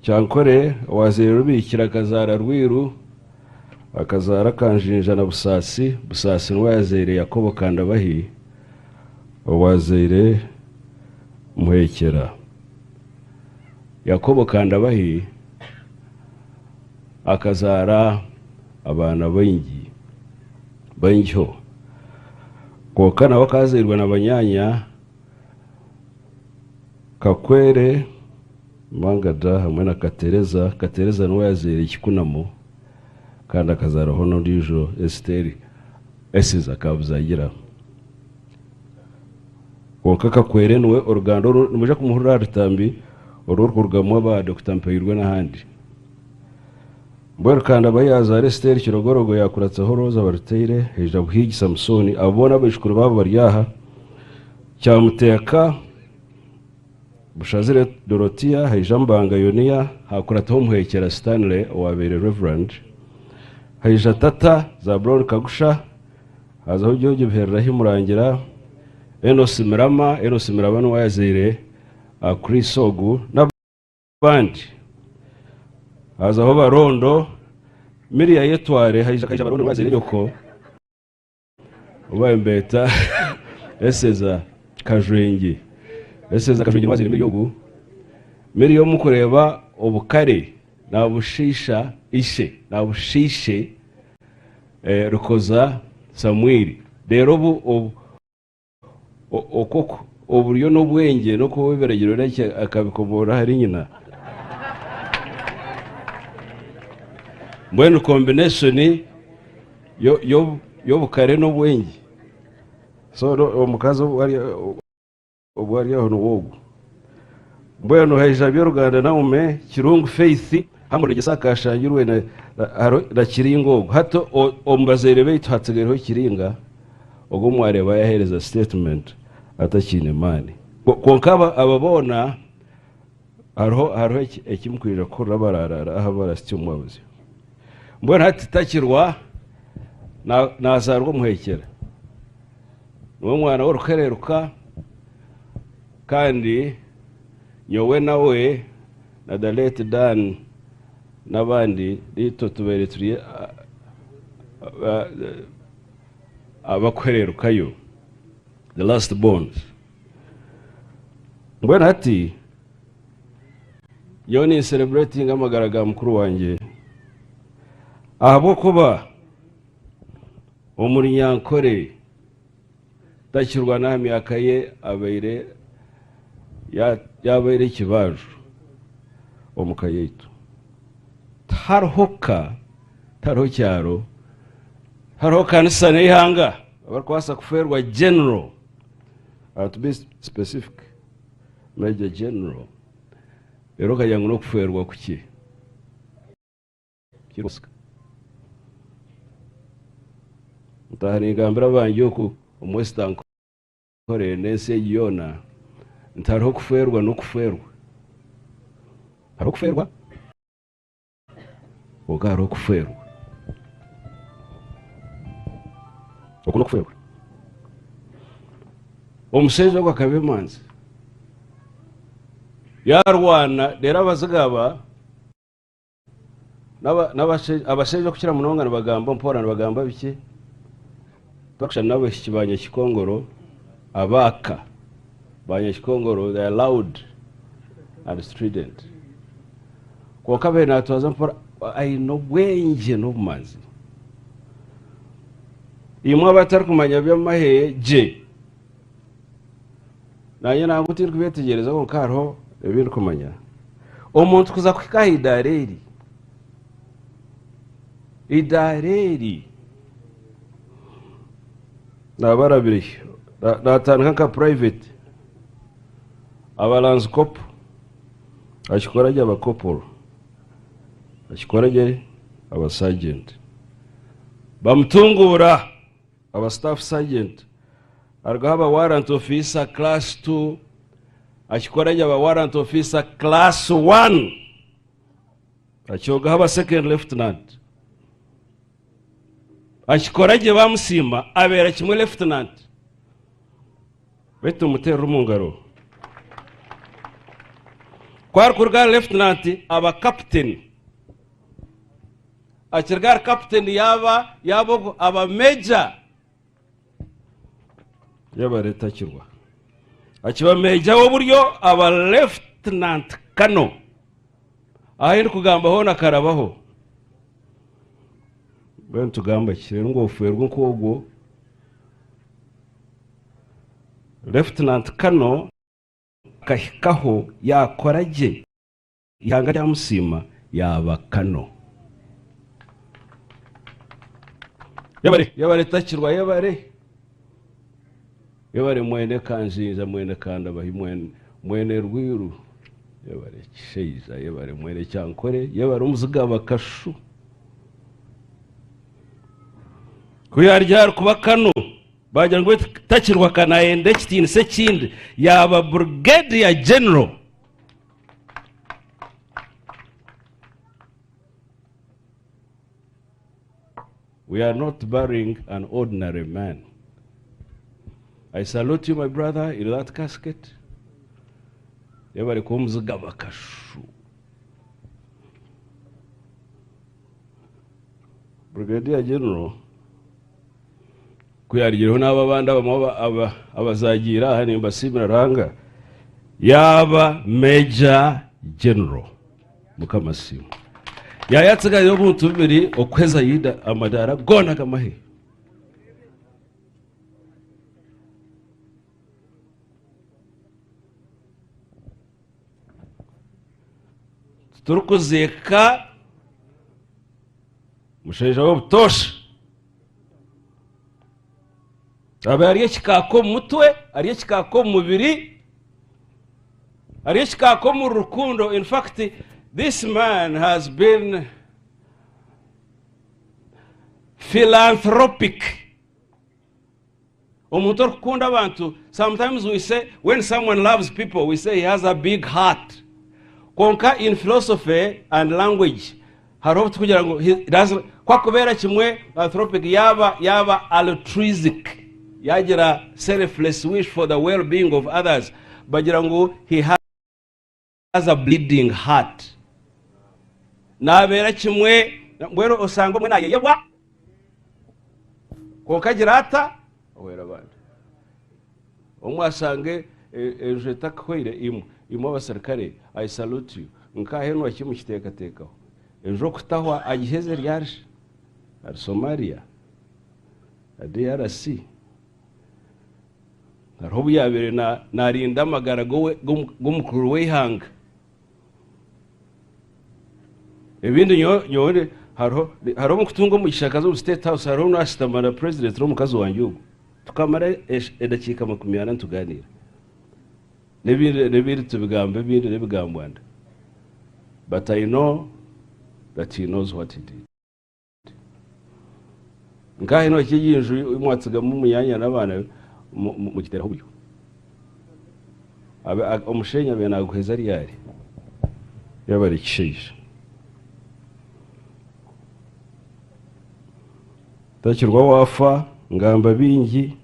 Kyankore owaazaire Rubiikira akazaara Rwiru, akazaara Kanjinja na Busaasi. Busaasi niwe yaazaire Yakobo Kandabahi owaazaire Muhekyera. Yakobo Kandabahi akazaara abaana baingi baingiho kwonka nawe akaazairwe na banyaanya. Kakwere, Mangada hamwe na Katereza. Katereza niwe yazaire Kikunamo kandi akazaaraho n'ondiijo Esiteri. Esiza Kabuzagira. Kwonka Kakwere niwe oruganda oru nimwija kumuhurira aha rutambi oru orukurugamu aba Dokita Mpairwe n'ahandi. Mbwenu Kandaba yaazaara Esiteri Kirogorogo yaakuratsaho Roza Baruteire, haija Buhiigi Samusooni. Abo boona abaijukuru baabo bari aha. Kyamuteeka, Bushazire Dorotia, haija Mbanga Yoniya, haakurataho Muhekyera Stanley owaabaire Reverand, haija Tata Zablon Kagusha, Hazaho George Bihererahi Murangira, Enos Mirama, Enos Mirama niwe yazaire Chris ogu n'abandi. Hazaho Barondo, Miria Yetware, haija Kaija Barondo niwe yazaire nyoko. Oba nibeeta Eseza Kajwengye. Eseza Kajwengye niwe azaire Miriya ogu. Miriya omu kureeba obukare nabushiisha ishe, nabushisha ishe Rukoza Samwiri. Reero obu okwo oburyo n'obwengye n'okuba ebiragiro akabikomoora ahari nyina. Mbwenu combination y'obukare n'obwengye. So omukazi obu ari aho niwe ogu. Mbwenu haija Ab'oruganda Naume, Kirungu Faith hamwe na Kashangirwe na Kiringa ogu. Hati omu bazaire baitu hatsigaireho Kiringa ogu mwareeba yaheereza statement atakiine maani. Kwonka aba boona hariho hariho eki mukwija kuhurira baraaraara aha barasitsya omwabazyo. Mbwenu hati Takirwa nazaarwa omuheekyera. Niwe mwana w'orukereruka kandi nyowe nawe na the late Dan n'abandi naitwe tubaire turi abakuhererukayo, the last borns. Mbwenu hati nyowe ni celebratinga amagara ga mukuru wangye ahabw'okuba omuri Nyankore Takirwa n'aha myaka ye abaire yabaire ekibaju omu ka yaitu. Tihariho ka, tihariho kyaro, tihariho kanisa n'eihanga abarikubaasa kufeerwa General, to be specific, Major General, reero okagira ngu n'okufeerwa kukye. Ntaaha ningambira abangye oku omu West Ankole n'ensi egi yoona nti hariho okufeerwa n'okufeerwa. Hariho okufeerwa kwonka hariho okufeerwa. Oku n'okufeerwa. Omushaija ogu akaba emanzi yaarwana reero abazigu aba Abashaija okukira munonga nibagamba mpora nibagamba bikye barikushushana n'abaishiki ba Nyakikongoro abaaka ba Nyakikongoro they are loud and strident kwonka abaire natwaza mpora aine obwengye n'obumanzi. Imwe abatarikumanya by'amahe gye Naanye nangwa tindikubyetegyereza kwonka hariho ebi ndikumanya. Omuntu kuza kuhika aha idaara eri, eidaara eri naaba arabire naatandika nka private aba lance corporal akikora gye aba corporal, akikora gye aba sergeant, bamutunguura. Aba Staff Sergeant arugaho aba Warrant Officer Class 2 akikora gye aba Warrant Officer Class 1 akyogaho aba Second Lieutenant akikora gye bamusiima abeera kimwe Lieutenant beitu tumuteerere omu ngaro ku arikuruga ahari Lieutenant aba Captain. Akiriga ahari kaputeni yaaba yaaba ogu aba meja. Yebare Takirwa. Akiba meja w'oburyo aba lefutinanti kano. Ahu ndikugamba hoona akarabaho. Mbwenu tugamba ki? Reero ngu ofeerwe nk'ogwo lefutinanti kano akahikaho yaakora gye. Eihanga ryamusiima yaaba kano. Yebare yebare Takirwa yebare yebare mwene Kanjinja mwene Kandabahi mwene mwene Rwiru yebare Kishaija yebare mwene Kyankore yebare Omuzigaba Kashu ku yaarya arikuba kano baagira ngu Takirwa ka naayenda ekitiinisa ekindi yaaba Brigadier General. We are not burying an ordinary man. I salute you my brother in that casket. Yebare kuba omuzigaba kashu. Brigadier General ku yarugireho n'abo abandi abamwe abazagiire aha nimbasiimira Ruhanga yaaba Major General. Mukama asiimwe. Yaayatsigayo obuntu bubiri okuheza Yuda amadaara goona ag'amahe. Titurikuziika mushaija w'obutoosha. Abe ari ekikaaka omu mutwe, ari ekikaaka omu mubiri, ari ekikaaka omu rukundo. In fact, this man has been philanthropic. Omuntu orikukunda abantu, sometimes we say when someone loves people, we say he has a big heart. Kwonka in philosophy and language, hariho obu turikugira ngu he doesn't, ku akubeera kimwe anthropic yaaba yaaba altruistic, yaagira selfless wish for the well being of others, bagira ngu he has a bleeding heart. Naabeera kimwe, mbwenu osanga omwe naayeyebwa, kwonka agira ata? Ahwera abandi. Omwe ashange enju etakahweire imwe, imwe abaserukare, I salute you. Nkaahenwa ki mukiteekateekaho? Enju okutahwa agiheze ryari shi? Ahari Somalia? Ahari DRC? Hariho obu yaabaire naarinda amagara g'omukuru w'eihanga. Ebindi nyowe hariho hariho obu nkutunga omugisha nkaza omu State House hariho naashutama na President n'omukazi wangye ogwo tukamara edakiika 40 nitugaaniira. N'ebindi n'ebindi tubigamba ebindi n'ebigambwa nda but I know that he knows what he did. Nkahi noki egi nju ei mwatsigamu munyaanya n'abaana be mugiteeraho oburyo. Omushenyi abaire naaguheza ryari? Yaaba ari ekishaija. Takirwa waafa ngamba bingi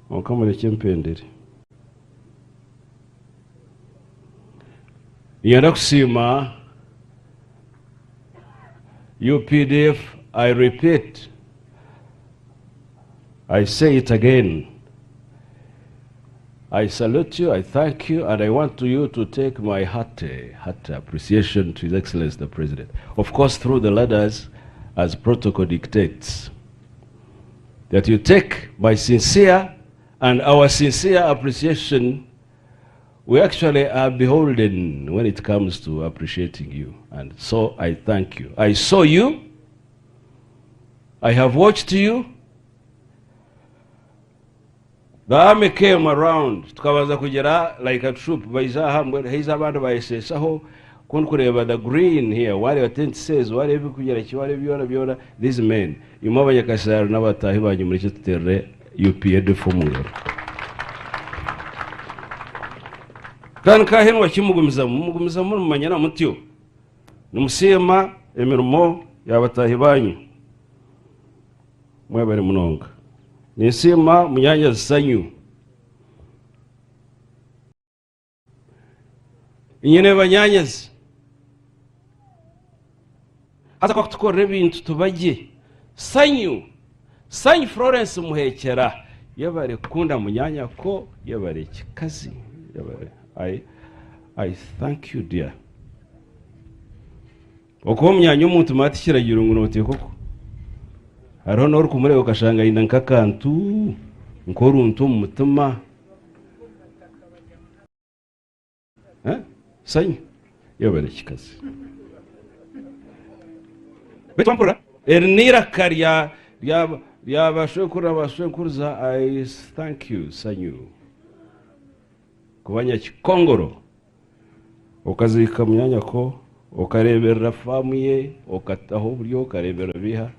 kwonka murekye mpendere. Niinyenda kusiima UPDF, I repeat, I say it again, I salute you, I thank you, and I want to you to take my hearty, hearty appreciation to His Excellency the President. Of course, through the letters, as protocol dictates, that you take my sincere and our sincere appreciation. We actually are beholden when it comes to appreciating you. And so I thank you. I saw you. I have watched you. The army came around tukabanza kugira like a troop baija aha mbwenu haija abandi bayesheeshaho ku ndikureeba the green here wareeba tent says wareeba ebikugira ki wareeba byona byona these men imwe abanyakashaaro n'abataahi bangye murekye tuteerere UPNDF omu ngaro kandi nkahenwa ki mugumizamu mugumizamu nimumanyana mutyo nimusiima emirimo ya bataahi banyu Mwebare munonga. Ninsiima munyanyazi Sanyu. Nyine banyanyazi. Haza kwakutukorera ebintu tubagye. Sanyu. Sanyu Florence Muhekyera. Yebare kukunda munyanyako, yebare ekikazi. Yebare. I, I thank you dear. Okuba omunyaanya omuntu manya tikiragiro ngu noteekwa oku. Hariho n'orikumureeba okashanga aine nk'akantu nk'oruntu omu mutima. Eh? Sanyu yebare kikazi. Beitu wampurira? Eri n'eiraka rya rya rya bashwenkuru na bashwenkuruza I thank you Sanyu kuba nyakikongoro. Okaziika munyaanyako, okareeberera faamu ye, okataho oburyo, okareeberera biiha,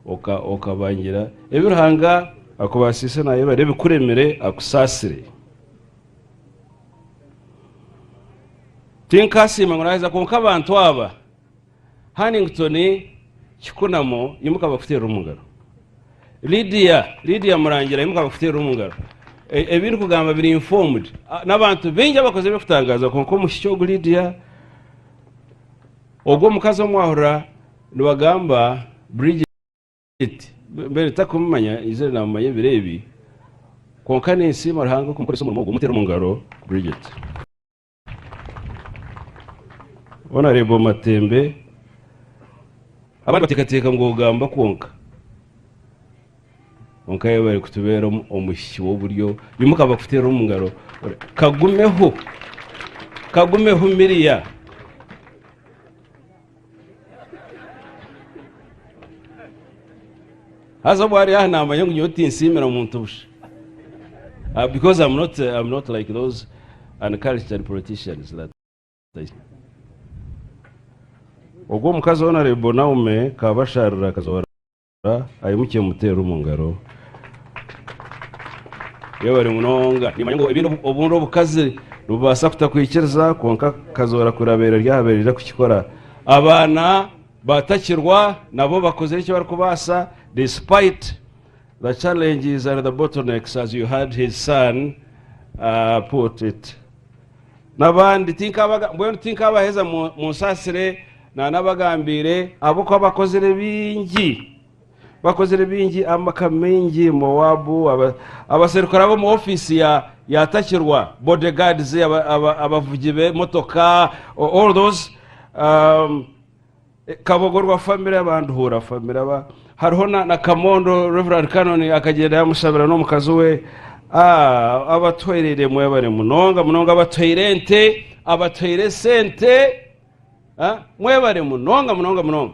okabangira ebi Ruhanga akubaasiise naayebare, ebikuremire akusaasire. Tinkaasiima ngu naaheza kwonka abantu aba. Hannington Kikunamo imuka bakuteerere omu ngaro. Lydia, Lydia Murangira imuka bakuteerere omu ngaro. E- Ebi ndikugamba biri informed. Ah, N'abantu baingi abakoze ebirikutangaza kwonka omushiki ogu Lydia ogwo omukazi omwahura nibagamba Bridget Mbere takumumanya izere namumanya ebiro ebi kwonka ninsiima Ruhanga okumukoresa omurimo ogu mutere omungaro Bridget. Honourable Matembe abandi bateekateeka ngu ogamba kwonka kwonka yebare kutubeera omuhiki w'oburyo imuka bakuteere omungaro kagumeho kagumeho Miria. Haza obu ari aha namanya ngu nyowe tinsiimira muntu busha. Because I'm not like those uncultured politicians that I Ogwo omukazi Honorable Naume Kabasharira Kazoora Aimukye muteere omu ngaro. Yebare munonga. Nimanya ngu ebindi obundi obukazi nibubaasa kutakwikiriza kwonka kazoora kurabeera ryahabeera rira kukikora. Abaana batakirwa nabo bakozire eki barikubaasa despite the challenges and the bottlenecks as you heard his son uh, put it. N'abandi tinkabaga mbwenu tinkabaheza munsaasire nanabagambiire ahabw'okuba bakozire bingi bakozire bingi amaka maingi Moabu abaserukare ab'omu ofiisi ya yatakirwa bodyguards abavugi b'emotoka all those um, Kabogorwa family aba Nduhuura family aba hariho na, na Kamondo Reverend Canon akagyenda yamushabira n'omukazi we ah, abatwereire mwebare munonga munonga abatweire ente abatweire sente ah, mwebare munonga munonga munonga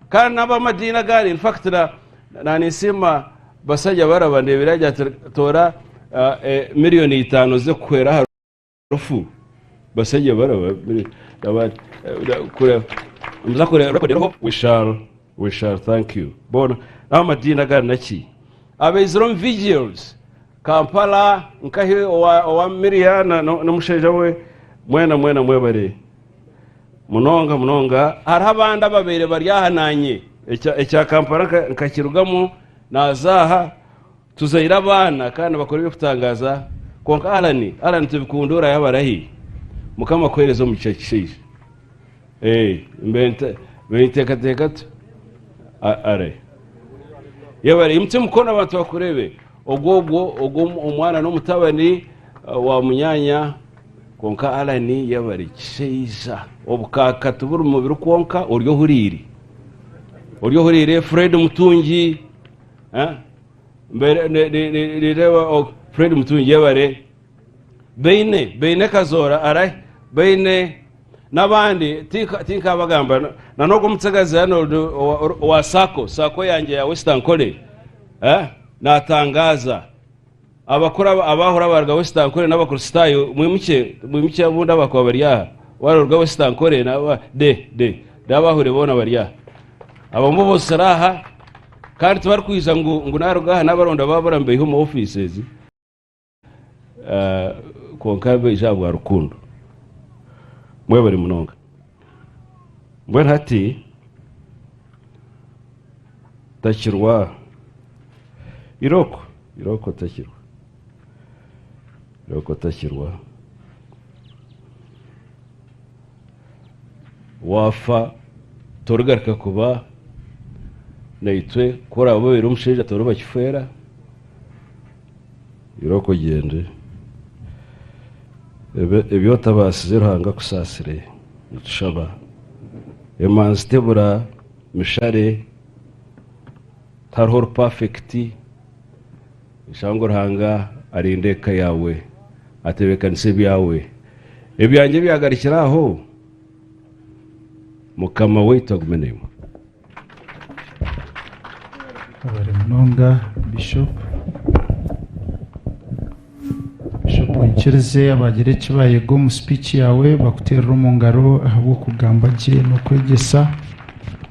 kandi n'abamadiini agandi in fact na, na ninsiima basajja baraba ndebera agira ati tora ah, eh, miliyoni itaano zikuhwera aha rufu basajja baraba we shall we shall thank you bona n'amadiini agandi naki abaizire omu vigils Kampala nkahi owa owa Miria n'omushaija we mwena mwena mwebare munonga munonga hariho abandi ababaire bari aha nanye ekya Kampala nkakirugamu naza aha Tuzaire abaana kandi bakora eby'okutangaaza kwonka Allan, Allan tubikunda oraye arahi? Mukama akuhereze omugisha kishaija. Eh, mbe nteekateeka tu are. Yebare imutse omukono abantu bakureebe. Ogwo ogwo ogwo omwana n'omutabani uh, wa munyanya kwonka Allan yebare kishaija. Obukaaka tiburi mubiri kwonka ori ohuriire. Ori ohuriire Fred Mutungi eh? Fred Mutungi yebare baine baine Kazoora arahi baine n'abandi tinkabagamba na n'ogwo omutsigazi Arnold owa sacco sacco yangye ya West Ankole eh, natangaza abakuru abahura abaruga West Ankole n'abakristaayo mwimukye mwimukye abundi abakuba bari aha waruga West Ankole de de de abahure boona bari aha abamwe bose aha Kandi tibarikwija ngu ngu naruga aha nabaronda babura mbaihe omu ofiisi ezi eh, kwonka baija ahabwa rukundo. Mwebare munonga. Mbwenu hati Takirwa Iroko, Iroko Takirwa, Iroko Takirwa Waafa torigaruka kuba naitwe ku oraabe obaire omushaija toriba kifeera irooko ogyende ebi otabaasize Ruhanga akusaasire nitushaba emanzi tebura mishare tihariho ori pafekiti nshaba ngu Ruhanga arinde eka yaawe atebeekanise ebyawe ebyangye byagarukira aho. Mukama waitu agume naimwe. Webare munonga Bishop. Bishop oikirize abagira eki bayega omu speech yaawe bakuteerere omu ngaro ahabw'okugamba gye n'okwegyesa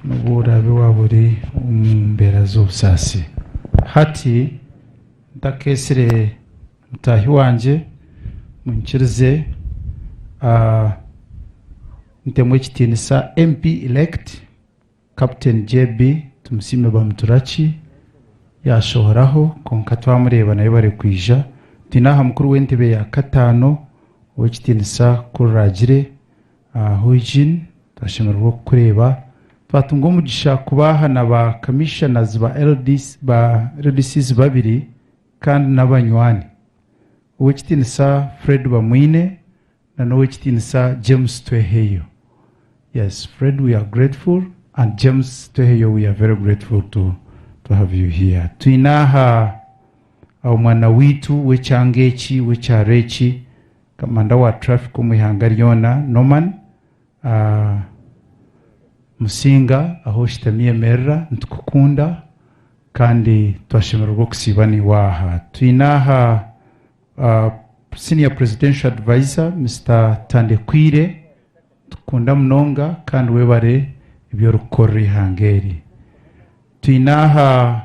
n'obu oraabe waaba ori omu mbeera z'obusaasi. Hati ntakeesire mutaahi wangye munyikirize ntemu ekitiinisa MP elect. Captain JB Tumusiime Bamuturaki yashohoraho kwonka twamureeba nawe barikwija. Twine aha mukuru w'entebe ya kataano ow'ekitiinisa Kururagire Eugene twashemererwa okukureeba. Twatunga omugisha kuba aha na ba commissioners ba LDC, ba LDCs babiri kandi n'abanywani. Ow'ekitiinisa Fred Bamwine na n'ow'ekitiinisa James Tweheyo. Yes, Fred, we are grateful, and James Tweheyo, we are very grateful to, to have you here. Twine aha omwana waitu w'ekyanga eki, w'ekyaro eki, kamanda wa traffic omu ihanga ryona, Norman Musinga, aho oshutami yemerera, nitukukunda kandi twashemererwa okusiiba naiwe aha. Twine aha Senior Presidential Advisor, Mister Tandekwire, nitukukunda munonga kandi webare ebi orikukorera eihanga eri. Twine aha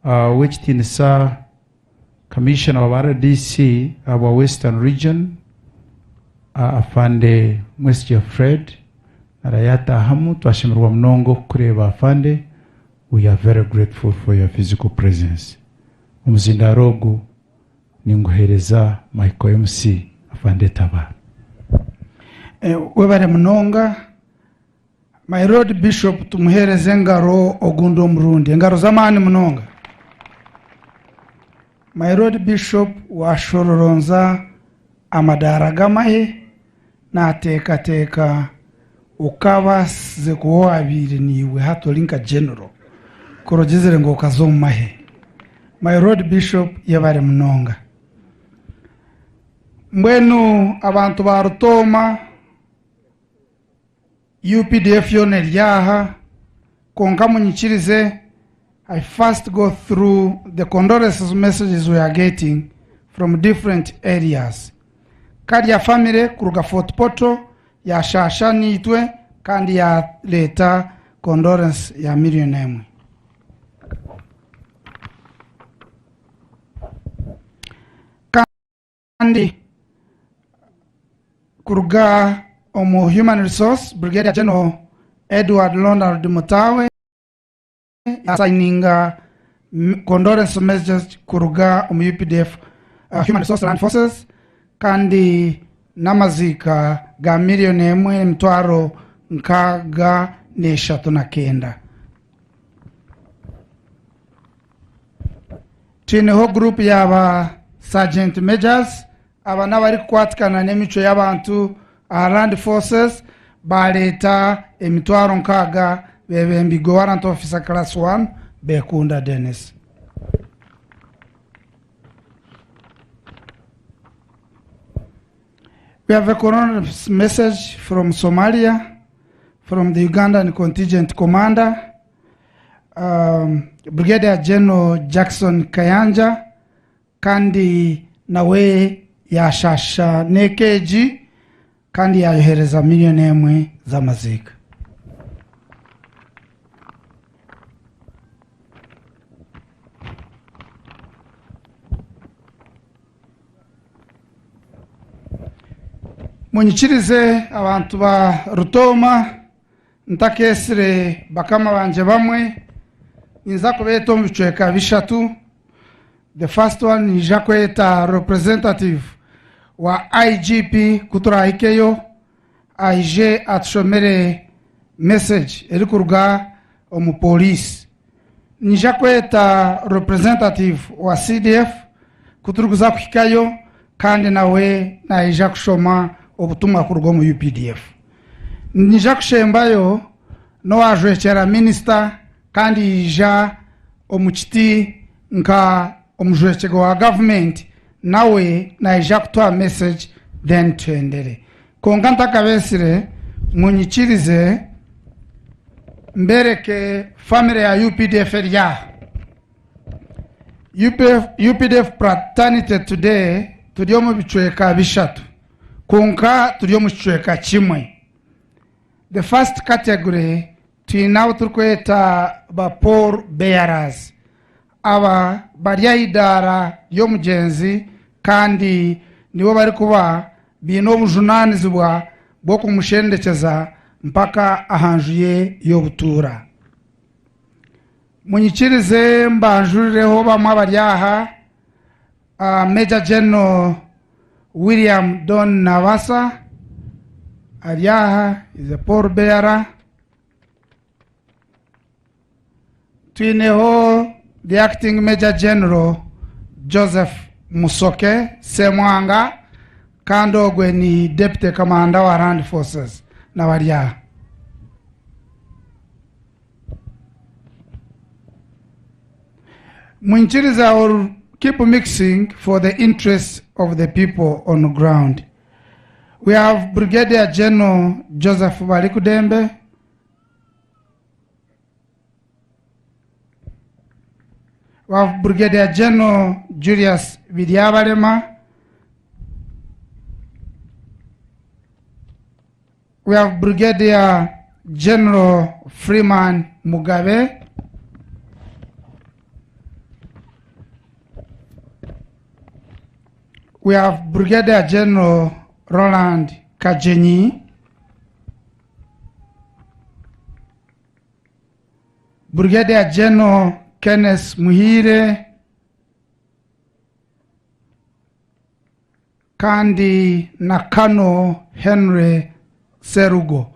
ow'ekitiinisa Commissioner wa RDC wa Western Region, Afande Mwesigye Fred, arayatahamu, twashemererwa munonga okukureeba Afande, we are very grateful for your physical presence. Omuzindaaro ogu ninguheereza Michael MC Afande Tabaro. Webare munonga my lord bishop tumuhereze engaro ogundi omurundi engaro z'amaani munonga. My lord bishop washororonza amadaara g'amahe nateekateeka okabaasize kuba owabaire niiwe hati ori nka general kuri ogizire ngu okaza omu mahe. My lord bishop yebare munonga. Mbwenu abantu ba Rutooma UPDF yoona eri aha, kwonka munyikirize I first go through the condolences messages we are getting from different areas. Karya family kuruga Fort Portal yashaasha naitwe kandi yareeta condolence ya million emwe. Kandi kuruga omu Human Resource, Brigadier General Edward Ronald Mutawe yasayininga condolence message kuruga omu UPDF Human Resource Land Forces kandi n'amaziika ga million emwe emitwaro 63. Twineho guruupu ya ba Sergeant Majors, aba n'abarikukwatikana n'emicwe y'abantu aha Land Forces, baareeta emitwaro 60 beebembirwe Warrant Officer Class One Bekunda Denis. We have a condolence message from Somalia, from the Ugandan contingent commander, Brigadier General Jackson Kayanja, kandi nawe yashasha n'eka egi kandi yayohereza miliyoni emwe z'amaziika. Munyikirize abantu ba Rutooma ntakeesire bakama bangye bamwe, ninza kubeeta omu bicweka bishatu. The first one niija kweta representative wa IGP ku turahikeyo aije atushomere message erikuruga omu police. Niija kweta representative wa CDF ku turikuza kuhikayo kandi nawe naija kushoma obutumwa kuruga omu UPDF. Niija kushembayo n'owajwekyera minisita kandi yaija omu kiti nka omujwekyerwa wa gavumenti nawe naija kutuha message then tuhendere. Kwonka ntakabeesire munyikirize mbereke family ya UPDF eri aha. UPDF fraternity today turi omu bicweka bishatu kwonka turi omu kicweka kimwe. The first category twine abu turikweta ba pall bearers. Aba bari aha idaara ry'omugyenzi kandi nibo barikuba baine obujunaanizibwa bw'okumushendekyeza mpaka aha nju ye y'obutuura. Munyikirize mbanjurireho bamwe abari aha. Major General William Don Nabasa ari aha, is a pall bearer. Twineho the acting Major General Joseph Musoke Semwanga, kandi ogwe ni Deputy Commander wa Land Forces, nawe ari aha. Munyikirize, I will keep mixing for the interests of the people on the ground. We have Brigadier General Joseph Balikudembe. We have Brigadier General Julius Biryabarema. We have Brigadier General Freeman Mugabe. We have Brigadier General Roland Kajenyi. Brigadier General Kenneth Muhire. Kandi na Kano Henry Serugo.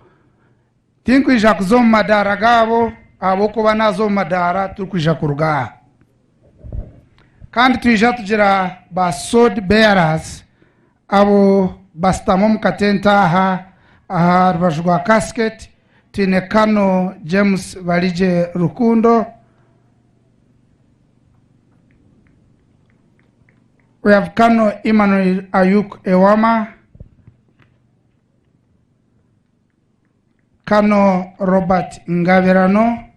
Tinkwija kuza omu madaara gaabo ahabw'okuba naaza omu madaara turikwija kuruga aha. Kandi twija tugira ba sword bearers abo basitama omu katente aha aha rubaju rwa casket. Twine Kano James Barigye Rukundo. We have Kano Emmanuel Ayuk Ewama, Kano Robert Ngabirano,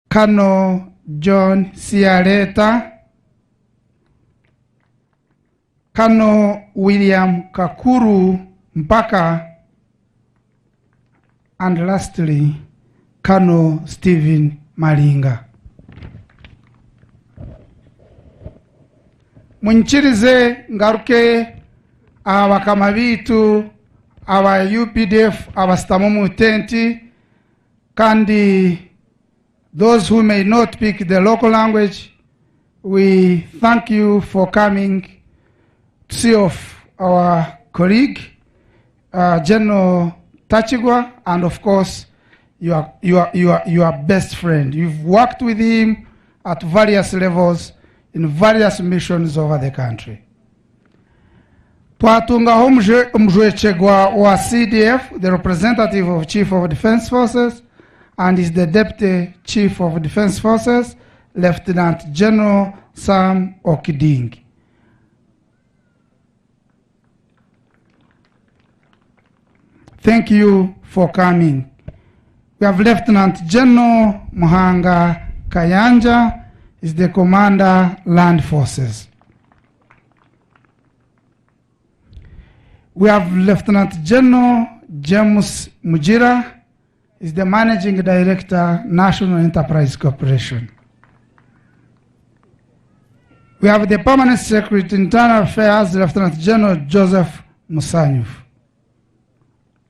Kano John Sialeta, Kano William Kakuru Mpaka, and lastly, Kano Stephen Malinga. Munyikirize ngaruke aha bakama bitu aba UPDF abasitama omu tenti, kandi those who may not speak the local language, we thank you for coming to see off our colleague, General Takirwa, and of course, your best friend. You've worked with him at various levels in various missions over the country. Twatungaho omujwekyegwa wa CDF, the representative of Chief of Defense Forces, and is the Deputy Chief of Defense Forces, Lieutenant General Sam Okiding. Thank you for coming. We have Lieutenant General Muhanga Kayanja, is the Commander Land Forces. We have Lieutenant General James Mujira, is the Managing Director, National Enterprise Corporation. We have the Permanent Secretary, Internal Affairs, Lieutenant General Joseph Musanyufu,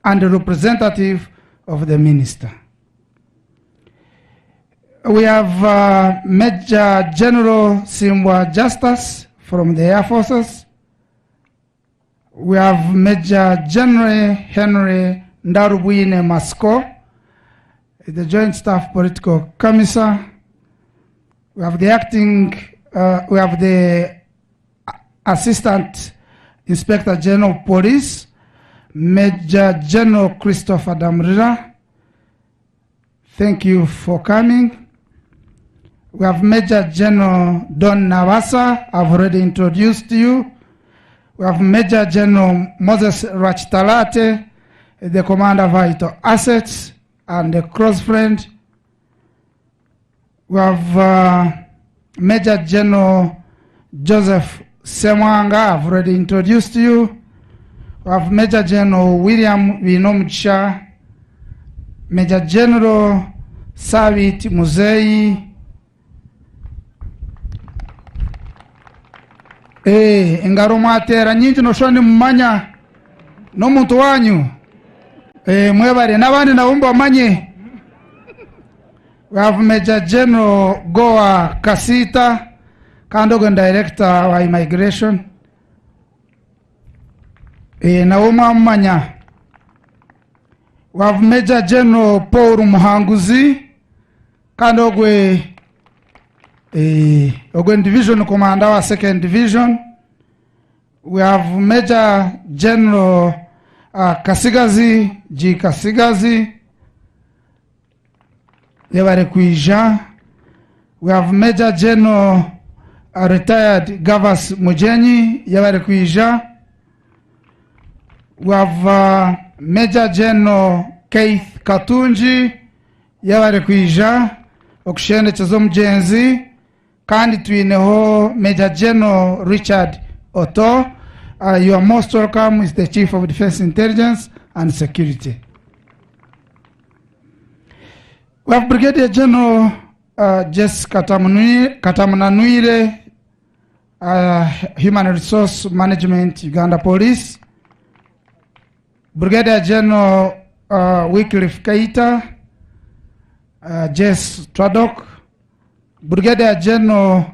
and the representative of the Minister. We have Major General Simbwa Justus from the Air Forces. We have Major General Henry Ndarubwine Masko, the Joint Staff Political Commissar. We have the acting, we have the Assistant Inspector General of Police, Major General Christopher Damrira. Thank you for coming. We have Major General Don Navasa, I've already introduced you. We have Major General Moses Rwakitarate, the Commander of Vital Assets and the close friend. We have Major General Joseph Semwanga, I've already introduced you. We have Major General William Winomugisha, Major General Sabit Muzei. Engaro mwatera nyingi noshobora nimumanya n'omuntu wanyu. Eh, mwebare n'abandi nabo mubamanye. We have Major General Goa Kasita kandi ogwo ni Director wa Immigration. Eh, nawe mwamumanya. We have Major General Paul Muhanguzi kandi ogwe eh, ogwe ni Division Commander wa Second Division. We have Major General Kasigazi G. Kasigazi yebare kwija. We have Major General retired Gavas Mujenyi yebare kwija. We have Major General Keith Katungi yebare kwija okushendekyeza omugyenzi. Kandi twineho Major General Richard Otto. You are most welcome, is the Chief of Defense Intelligence and Security. We have Brigadier General Jess Katamunanwire, Human Resource Management, Uganda Police. Brigadier General Wycliffe Keita, Jess Tradok. Brigadier General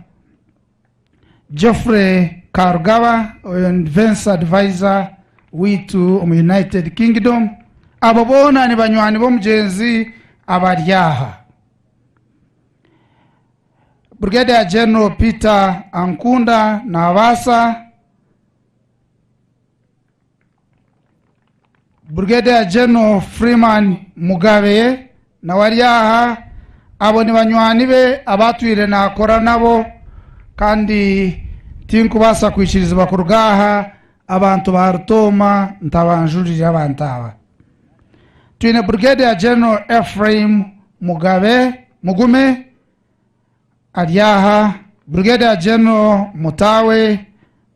Geoffrey Karugaba, oyo ni Defense Advisor witu omu United Kingdom. Abo boona ni banywani b'omugyenzi abari aha. Brigadier General Peter Ankunda Nabasa. Brigadier General Freeman Mugabe nawe ari aha. Abo ni banywani be abatwire nakora nabo kandi tinkubaasa kwikirizibwa kuruga aha abantu ba Rutooma ntabanjurire abantu aba. Twine Brigadier General Ephraim Mugabe Mugume ari aha, Brigadier General Mutawe,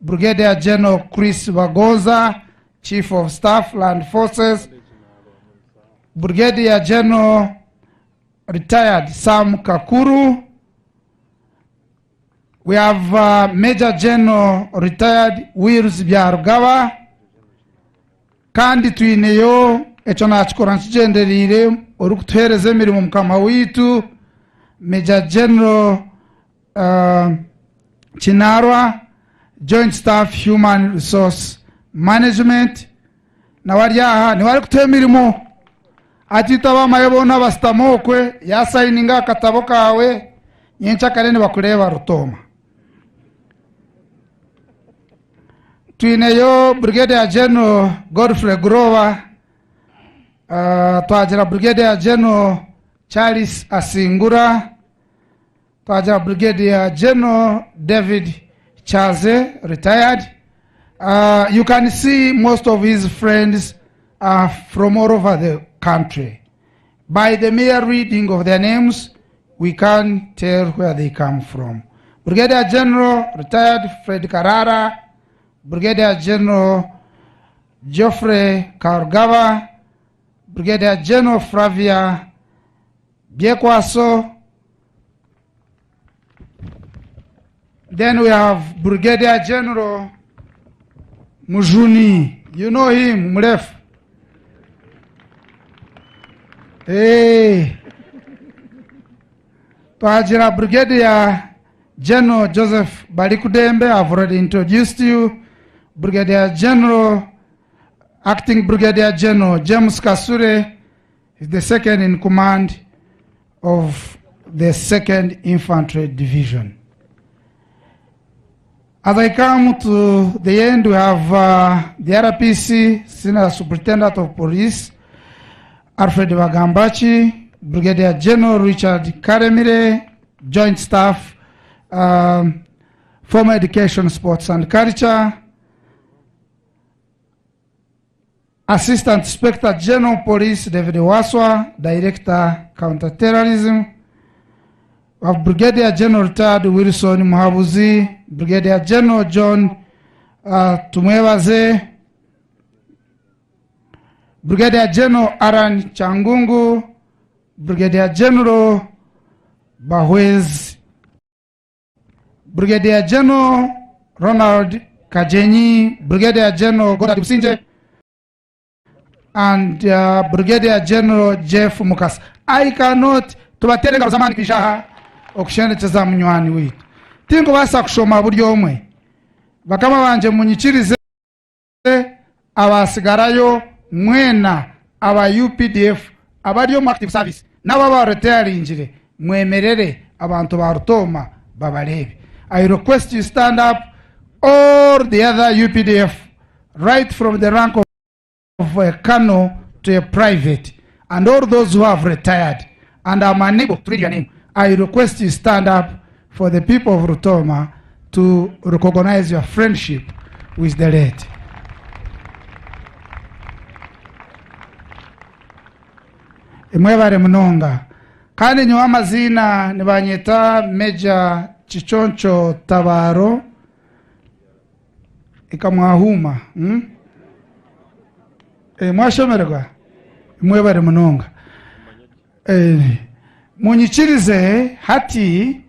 Brigadier General Chris Bagoza, Chief of Staff Land Forces, Brigadier General retired Sam Kakuru. We have Major General retired Wills Byarugaba. Kandi twineyo ekyo nakikora nkigyendereire orikutuheereza emirimo mukama witu Major General Kinarwa, Joint Staff Human Resource Management. Nawe ari aha niwe arikutuha emirimo atiita abamaye boona basitama okwe yasayininga akatabo kawe nyenkyakare nibakureeba Rutooma. Twineyo Brigadier General Godfrey Grover, twagira Brigadier General Charles Asingura, twagira Brigadier General David Chaze, retired. You can see most of his friends are from all over the country. By the mere reading of their names, we can tell where they come from. Brigadier General retired Fred Karara, Brigadier General Geoffrey Karugaba, Brigadier General Flavia Byekwaso. Then we have Brigadier General Mujuni. You know him, Mref. Hey. Twagira Brigadier General Joseph Balikudembe, I've already introduced you. Brigadier General, Acting Brigadier General James Kasure is the second in command of the 2nd Infantry Division. As I come to the end, we have the RPC, Senior Superintendent of Police, Alfred Bagambachi, Brigadier General Richard Karemire, Joint Staff, Former Education, Sports and Culture, Assistant Inspector General Police David Waswa, Director Counterterrorism, we have Brigadier General Retired Wilson Muhabuzi, Brigadier General John Tumwebaze, Brigadier General Aaron Changungu, Brigadier General Bahwez, Brigadier General Ronald Kajenyi, Brigadier General Godard Businje, and Brigadier General Jeff Mukasa. I cannot tubateere engaro z'amaani kwija aha okushendekyeza munywani waitu. Tinkubaasa kushoma buri omwe. Bakama bangye munyikirize abasigarayo mwena aba UPDF abari omu active service n'abo aba retiringire mwemerere abantu ba Rutooma babareebe. I request you stand up all the other UPDF right from the rank of a colonel to a private and all those who have retired and I'm unable to read your name. I request you stand up for the people of Rutooma to recognize your friendship with the late. Mwebare munonga. Kandi nyowe amaziina nibanyeta Major Kiconco Tabaro ikamwahuma. Mwashomererwa? Mwebare munonga. Munyikirize hati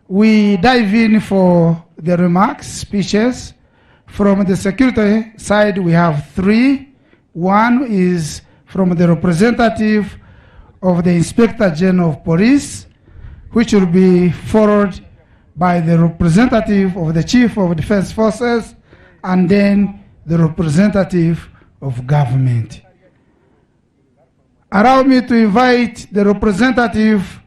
we dive in for the remarks, speeches. From the security side, we have three. One is from the representative of the Inspector General of Police, which will be followed by the representative of the Chief of Defense Forces, and then the representative of government. Allow me to invite the representative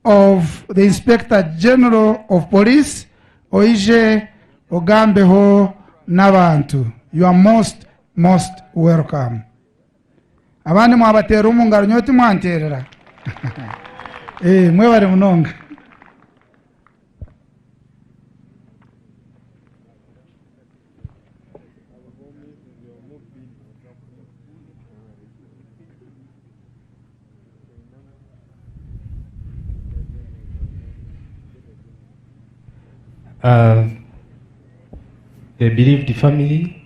of the Inspector General of Police, Oije Ogambeho n'abantu. You are most, most welcome. Abandi mwabatera omu ngaro, nyowe timwanterera. Mwebare munonga. The bereaved family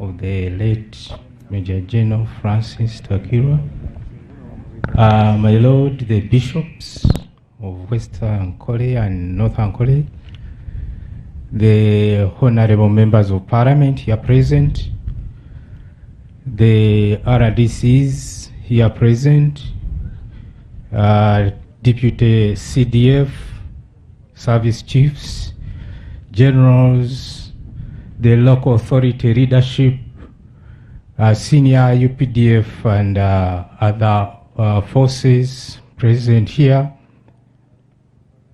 of the late Major General Francis Takirwa, my lord, the bishops of Western Ankole and Northern Ankole, the honorable members of parliament here present, the RDCs here present, Deputy CDF, service chiefs, generals, the local authority leadership, senior UPDF and other forces present here,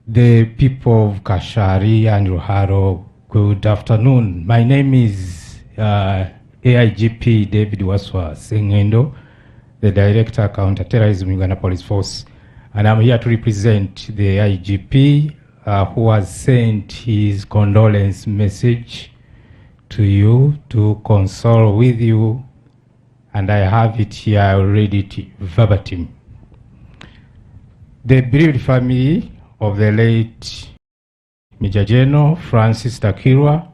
the people of Kashari and Ruharo, good afternoon. My name is AIGP David Waswa Sengendo, the Director of Counterterrorism Uganda Police Force, and I'm here to represent the IGP, who has sent his condolence message to you to console with you, and I have it here, I will read it verbatim. The bereaved family of the late Major General Francis Takirwa,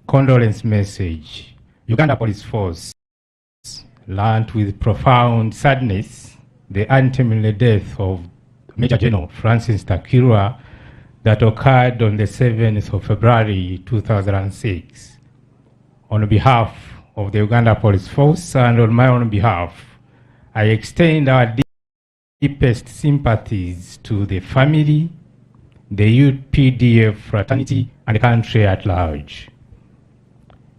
condolence message. Uganda Police Force learned with profound sadness the untimely death of Major General Francis Takirwa that occurred on the 7th of February 2006. On behalf of the Uganda Police Force and on my own behalf, I extend our deepest sympathies to the family, the UPDF fraternity, and the country at large.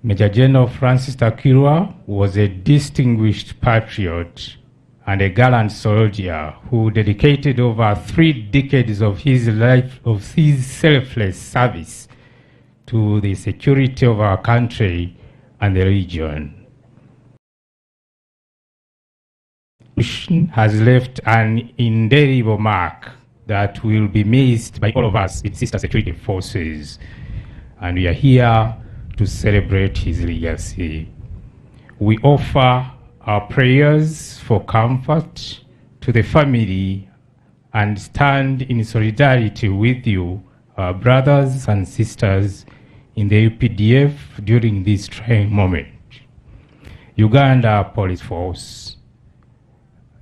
Major General Francis Takirwa was a distinguished patriot and a gallant soldier who dedicated over 3 decades of his life, of his selfless service to the security of our country and the region. Has left an indelible mark that will be missed by all of us in sister security forces, and we are here to celebrate his legacy. We offer our prayers for comfort to the family and stand in solidarity with you, our brothers and sisters in the UPDF during this trying moment. Uganda Police Force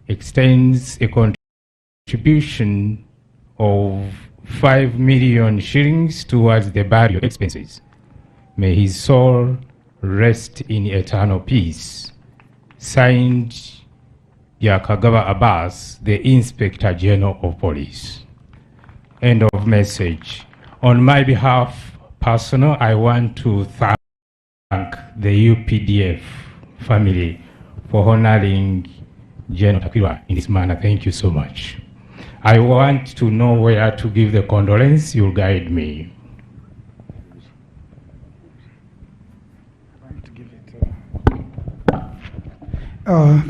extends a contribution of 5 million shillings towards the burial expenses. May his soul rest in eternal peace. Signed, Byakagaba Abbas, the Inspector General of Police. End of message. On my behalf, personal, I want to thank the UPDF family for honoring General Takirwa in this manner. Thank you so much. I want to know where to give the condolence. You'll guide me.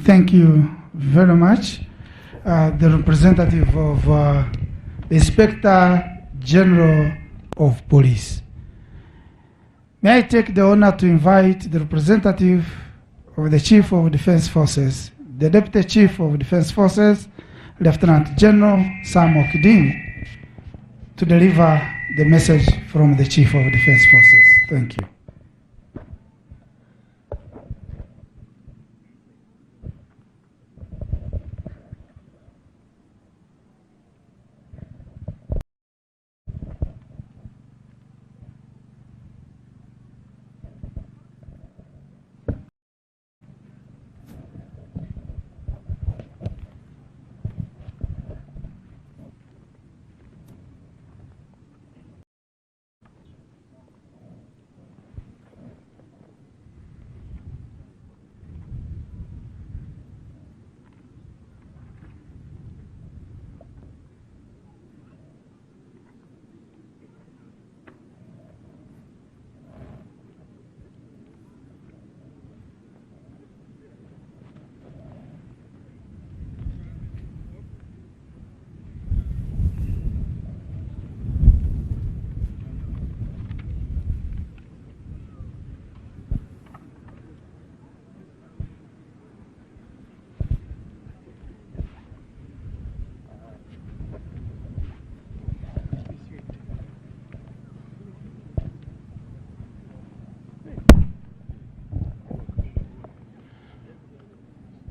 Thank you very much. The representative of the Inspector General of Police. May I take the honor to invite the representative of the Chief of Defense Forces, the Deputy Chief of Defense Forces, Lieutenant General Sam Okiding, to deliver the message from the Chief of Defense Forces. Thank you.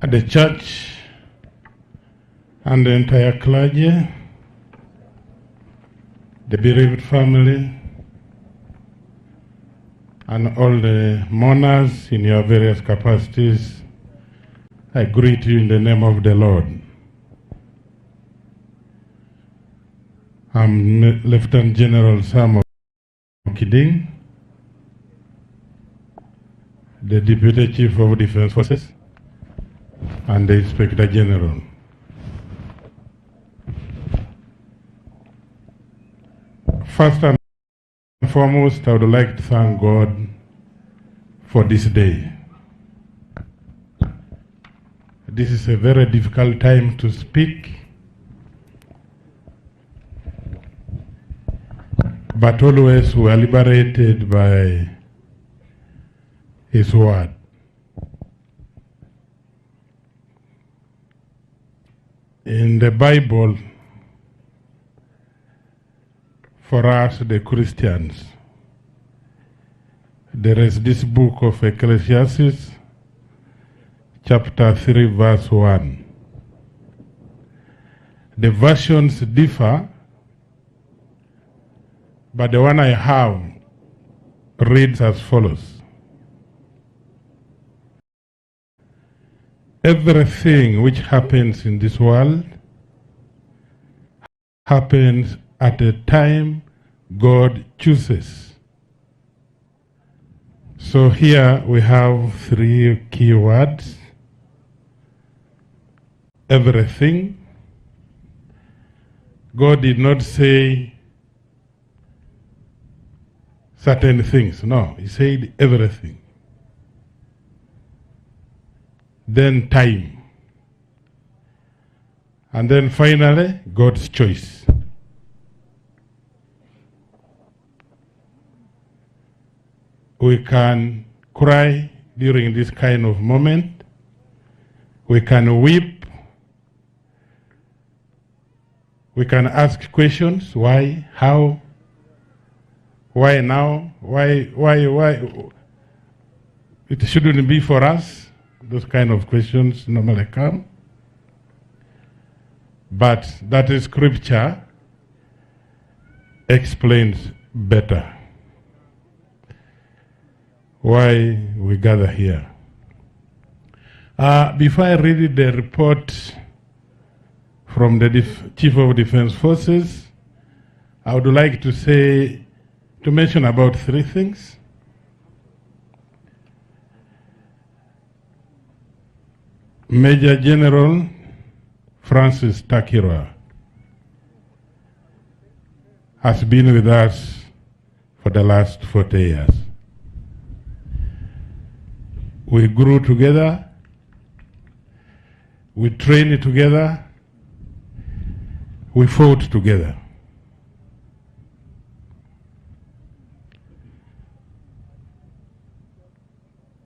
The church and the entire clergy, the bereaved family, and all the mourners in your various capacities, I greet you in the name of the Lord. I'm Lieutenant General Sam Okiding, the Deputy Chief of Defense Forces and the Inspector General. First and foremost, I would like to thank God for this day. This is a very difficult time to speak, but always we are liberated by His word. In the Bible, for us, the Christians, there is this book of Ecclesiastes, chapter 3, verse 1. The versions differ, but the one I have reads as follows. Everything which happens in this world happens at a time God chooses. So here we have three key words. Everything. God did not say certain things. No, he said everything. Then time. And then finally, God's choice. We can cry during this kind of moment. We can weep. We can ask questions. Why? How? Why now? Why? It shouldn't be for us. Those kind of questions normally come. But that is scripture explains better why we gather here. Before I read the report from the Chief of Defense Forces, I would like to say, to mention about three things. Major General Francis Takirwa has been with us for the last 40 years. We grew together, we trained together, we fought together.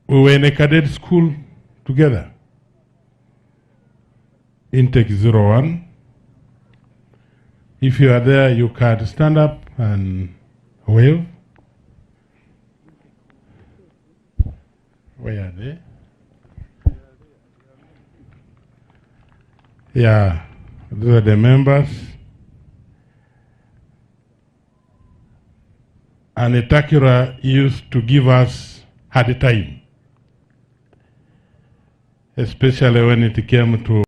We were in a cadet school together, Intake 01. If you are there, you can stand up and wave. Where are they? Yeah, those are the members. And Takirwa used to give us hard time, especially when it came to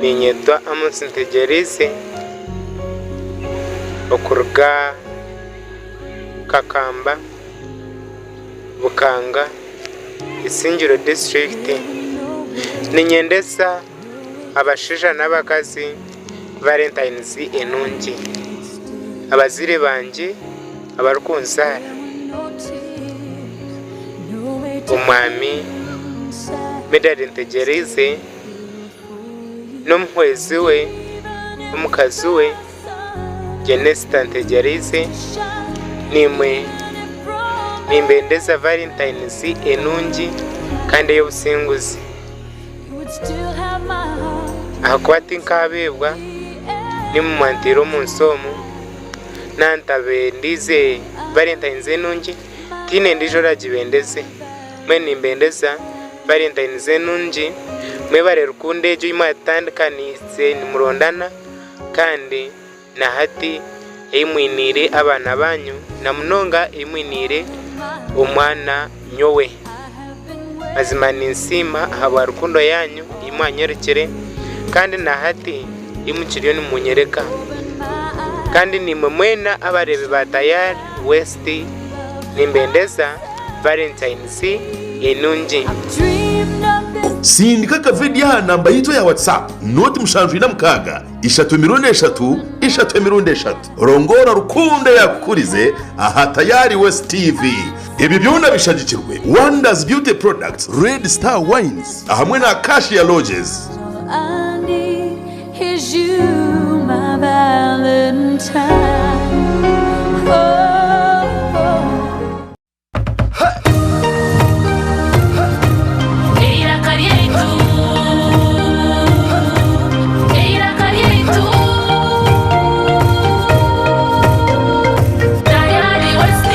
Ninyetwa Amos Ntegyereize okuruga Kakamba, Bukanga, Isingiro disiturikiti. Niinyendeza abashaija n'abakazi Valentines enungi. Abazaire bangye abarikunzaara, Omwami Medard Ntegyereize n'omuhwezi we, omukazi we Jenesta Ntegyereize, naimwe nimbendeza Valentines enungi kandi ey'obusinguzi. Ahakuba tinkaabeebwa, naimwe mwanteire omu nsi omu, nantabendiize Valentines enungi, tihaine ndiijo oragibendeze. Mbwenu nimbendeza Valentines enungi, mwebare rukundo egyo ei mwatandikaniise nimurondana kandi na hati ei mwiniire abaana baanyu na munonga ei mwiniire omwana nyowe. Mazima ninsiima ahabwa rukundo yaanyu ei mwanyorekire kandi na hati ei mukiriyo nimunyereka. Kandi naimwe mwena abareebi ba Tayari West nimbendeza Valentine's enungi. Sindika akavidiyo aha namba yaitu eya WhatsApp, nooti 76 3 3 3. Rongoora rukundo eyaakukurize aha Tayari West TV. Ebi byona bishagikirwe Wonders Beauty Products, Red Star Wines ahamwe na Acacia Lodges. Eiraka ryaitu, eiraka ryaitu, Tayari West.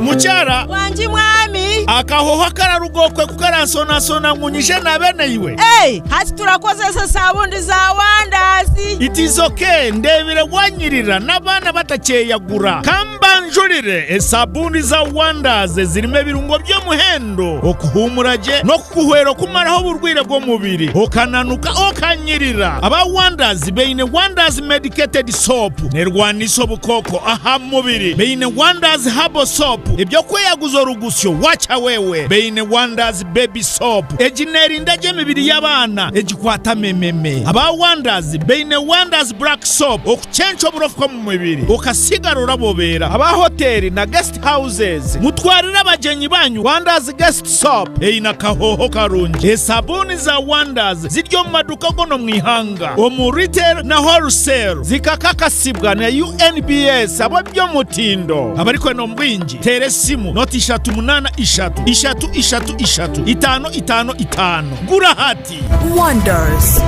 Mukyara. Wangi mwami. Akahoho akararuga okwe ku karansonasona ngu nyije naabe naiwe. Ei, hati turakozesa sabundi za Wanders. It is okay, ndeebire wanyirira n'abaana batakyeyagura. Ka Mbanjurire esabuuni za Wonders ezirimu ebirungo by'omuhendo okuhuumura gye n'okukuhwera okumaraho oburwaire bw'omubiri okananuka okanyirira. Aba Wonders baine Wonders Medicated Soap nerwanisa obukooko aha mubiri, baine Wonders Herbal Soap eby'okweyaguza orugusyo wacha wewe, baine Wonders Baby Soap egi nerinda gye emibiri y'abaana egikwata mememe. Aba Wonders baine Wonders Black Soap okucenca oburofa omu mubiri okasigara orabobeera. Aba hoteeri na guest houses mutwarire abagyenyi banyu Wonders Guest Soap eine akahooho karungi. Esabuuni za Wonders ziri omu maduuka goona omu ihanga omu retail na wholesale zikakakasibwa na UNBS ab'eby'omutindo. Abarikwenda omu bwingi teera esimu noti 3 8 3 3 3 3 5 5 5. Gura hati! Wonders.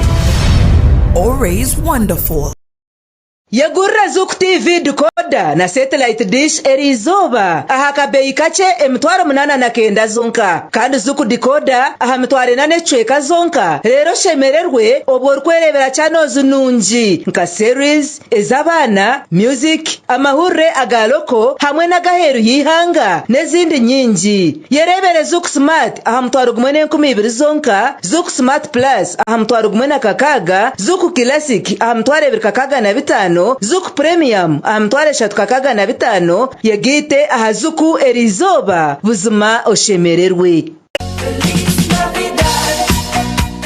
Always wonderful. Yegurira Zuku TV decoder na satellite dish eriizooba aha kabeeyi kakye 8900 zonka kandi Zuku decoder aha 4,000 n'ekicweka zonka reero oshemererwe obwo orikwereebera channels nungi nka series, ez'abaana, music, amahurire aga local hamwe n'agaheeru y'eihanga n'ezindi nyingi. Yereebere Zuku Smart aha 10,200 zonka, Zuku Smart Plus aha 1600, Zuku Classic aha 2,605, Zuku Premium aha 3,605, yegaite aha Zuku eriizooba buzima oshemererwe.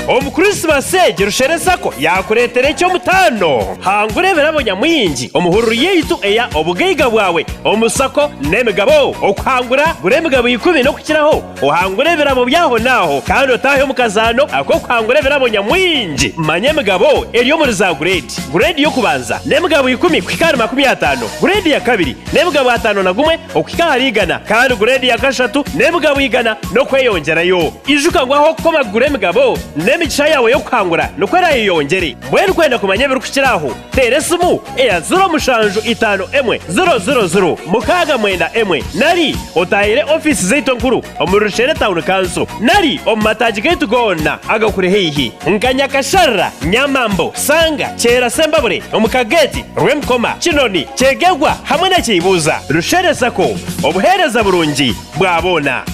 Omu Krisimasi egi Rushere Sacco yaakureetera eky'omutaano. Hangura ebirabo nyamwingi omu hururu yaitu eya Obugaiga Bwawe omu Sacco n'Emigabo. Okuhangura, gura emigabo ikumi n'okukiraho ohangure ebirabo by'ahonaaho kandi otaahe omu kazaano ak'okuhangura ebirabo nyamwingi. Manya emigabo eri omuri za gureedi. Gureedi y'okubanza n'emigabo ikumi kuhika ahari 50, gureedi ya kabiri n'emigabo 51 okuhika ahari igana kandi gureedi ya kashatu n'emigabo igana n'okweyongyerayo. Ijuka ngu ahu okukoma kugura emigabo n'emigabo. N'emigisha yaawe y'okuhangura nikwo eraayeyongyere. Mbwenu kwenda kumanya ebirikukira aho, teera esimu eya ziro mushanju itaano emwe ziro ziro ziro mukaaga mwenda emwe nari otaahire ofiisi zaitu enkuru omuri Rushere Town Council nari omu mataagi gaitu goona agakuri haihi nka Nyakasharara, Nyamambo, Sanga, Kyera Sembabule, omu Kageeti, Rwemikoma, Kinoni, Kyegegwa hamwe na Kyeibuuza. Rushere Sacco, obuheereza burungi bwa boona.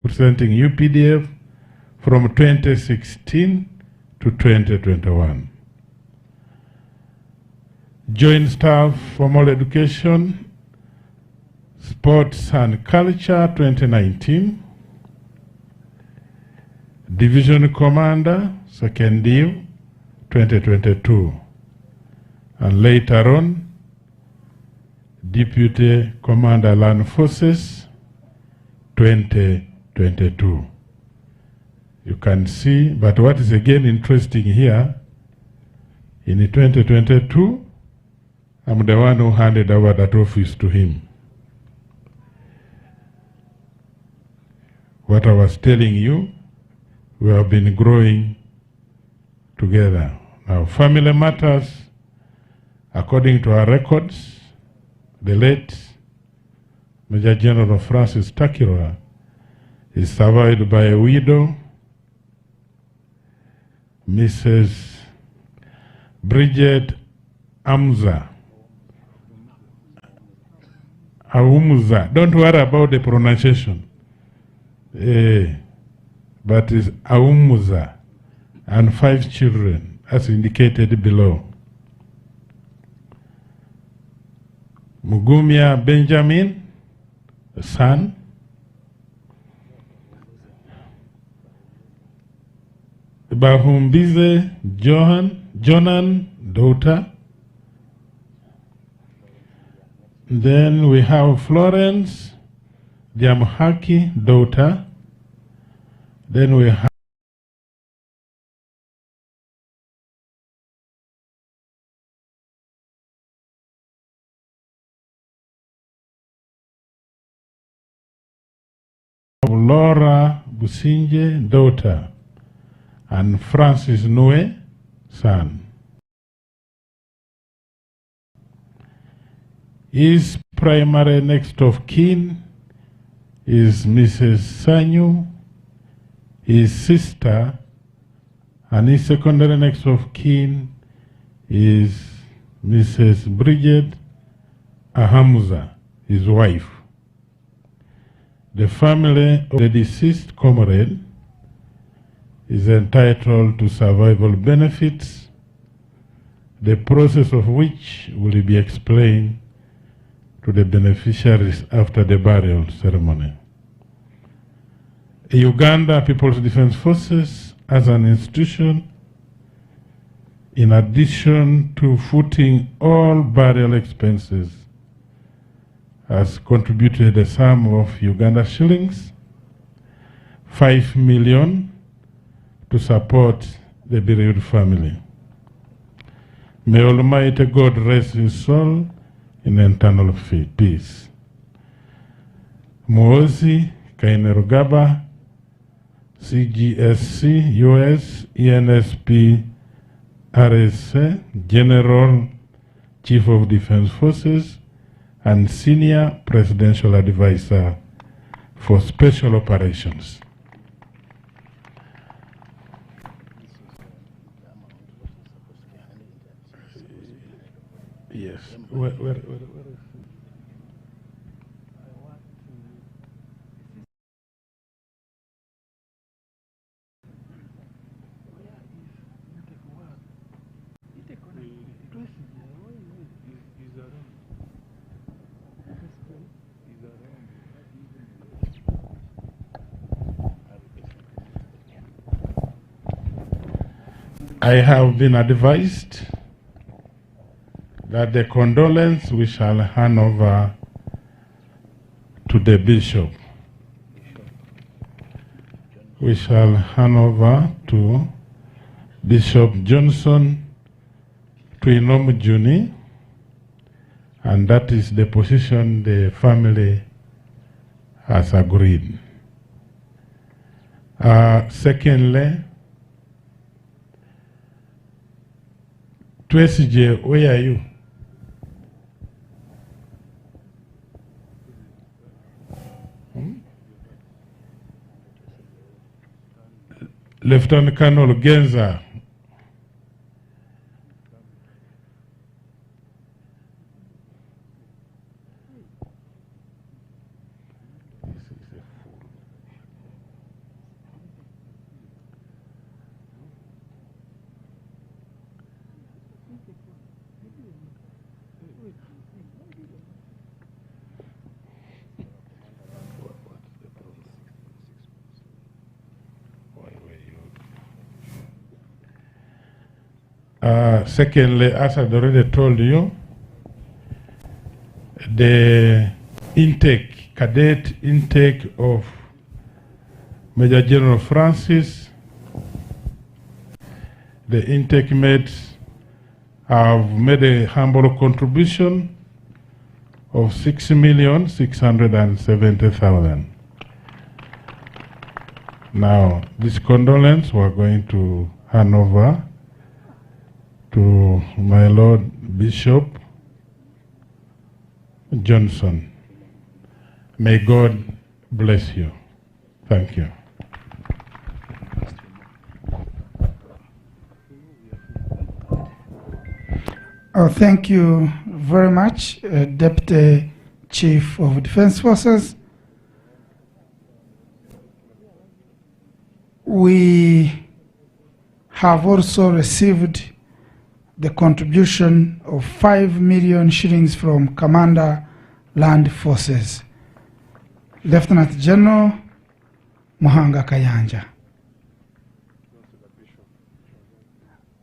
Representing UPDF from 2016 to 2021. Joint Staff Formal Education, Sports and Culture 2019. Division Commander, Second Div, 2022. And later on, Deputy Commander Land Forces, 2022. You can see, but what is again interesting here, in 2022, I'm the one who handed over that office to him. What I was telling you, we have been growing together. Now, family matters, according to our records, the late Major General Francis Takirwa is survived by a widow, Mrs. Bridget Amza. Aumza. Don't worry about the pronunciation. Eh, but it's Aumuza and 5 children, as indicated below. Mugumya Benjamin, a son. Bahumbize Johan, Jonan, daughter. Then we have Florence Diamhaki, daughter. Then we have Laura Businge, daughter, and Francis Nue, son. His primary next of kin is Mrs. Sanyu, his sister, and his secondary next of kin is Mrs. Bridget Ahamza, his wife. The family of the deceased comrade is entitled to survival benefits, the process of which will be explained to the beneficiaries after the burial ceremony. Uganda People's Defense Forces as an institution, in addition to footing all burial expenses, has contributed a sum of Uganda shillings, 5 million, to support the bereaved family. May Almighty God rest his soul in eternal peace. Muhoozi Kainerugaba, CGSC, US, ENSP, RSA, General Chief of Defense Forces, and Senior Presidential Advisor for Special Operations. Yes. Where is it? I have been advised that the condolence we shall hand over to the bishop. We shall hand over to Bishop Johnson Twinomujuni, and that is the position the family has agreed. Secondly, Twesigye, where are you? Lieutenant Colonel Genza. Secondly, as I'd already told you, the intake, cadet intake of Major General Francis, the intake mates have made a humble contribution of 6,670,000. Now, this condolence we're going to hand over to my Lord Bishop Johnson. May God bless you. Thank you. Oh, thank you very much, Deputy Chief of Defense Forces. We have also received the contribution of 5 million shillings from Commander Land Forces, Lieutenant General Muhanga Kayanja.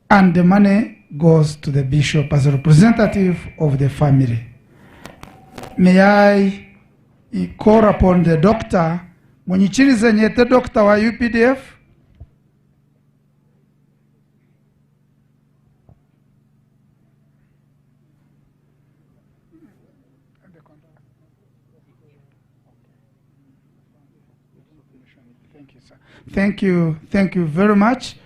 And the money goes to the bishop as a representative of the family. May I call upon the doctor, Munyikirize nyete doctor wa UPDF. Thank you, sir. Thank you, thank you very much.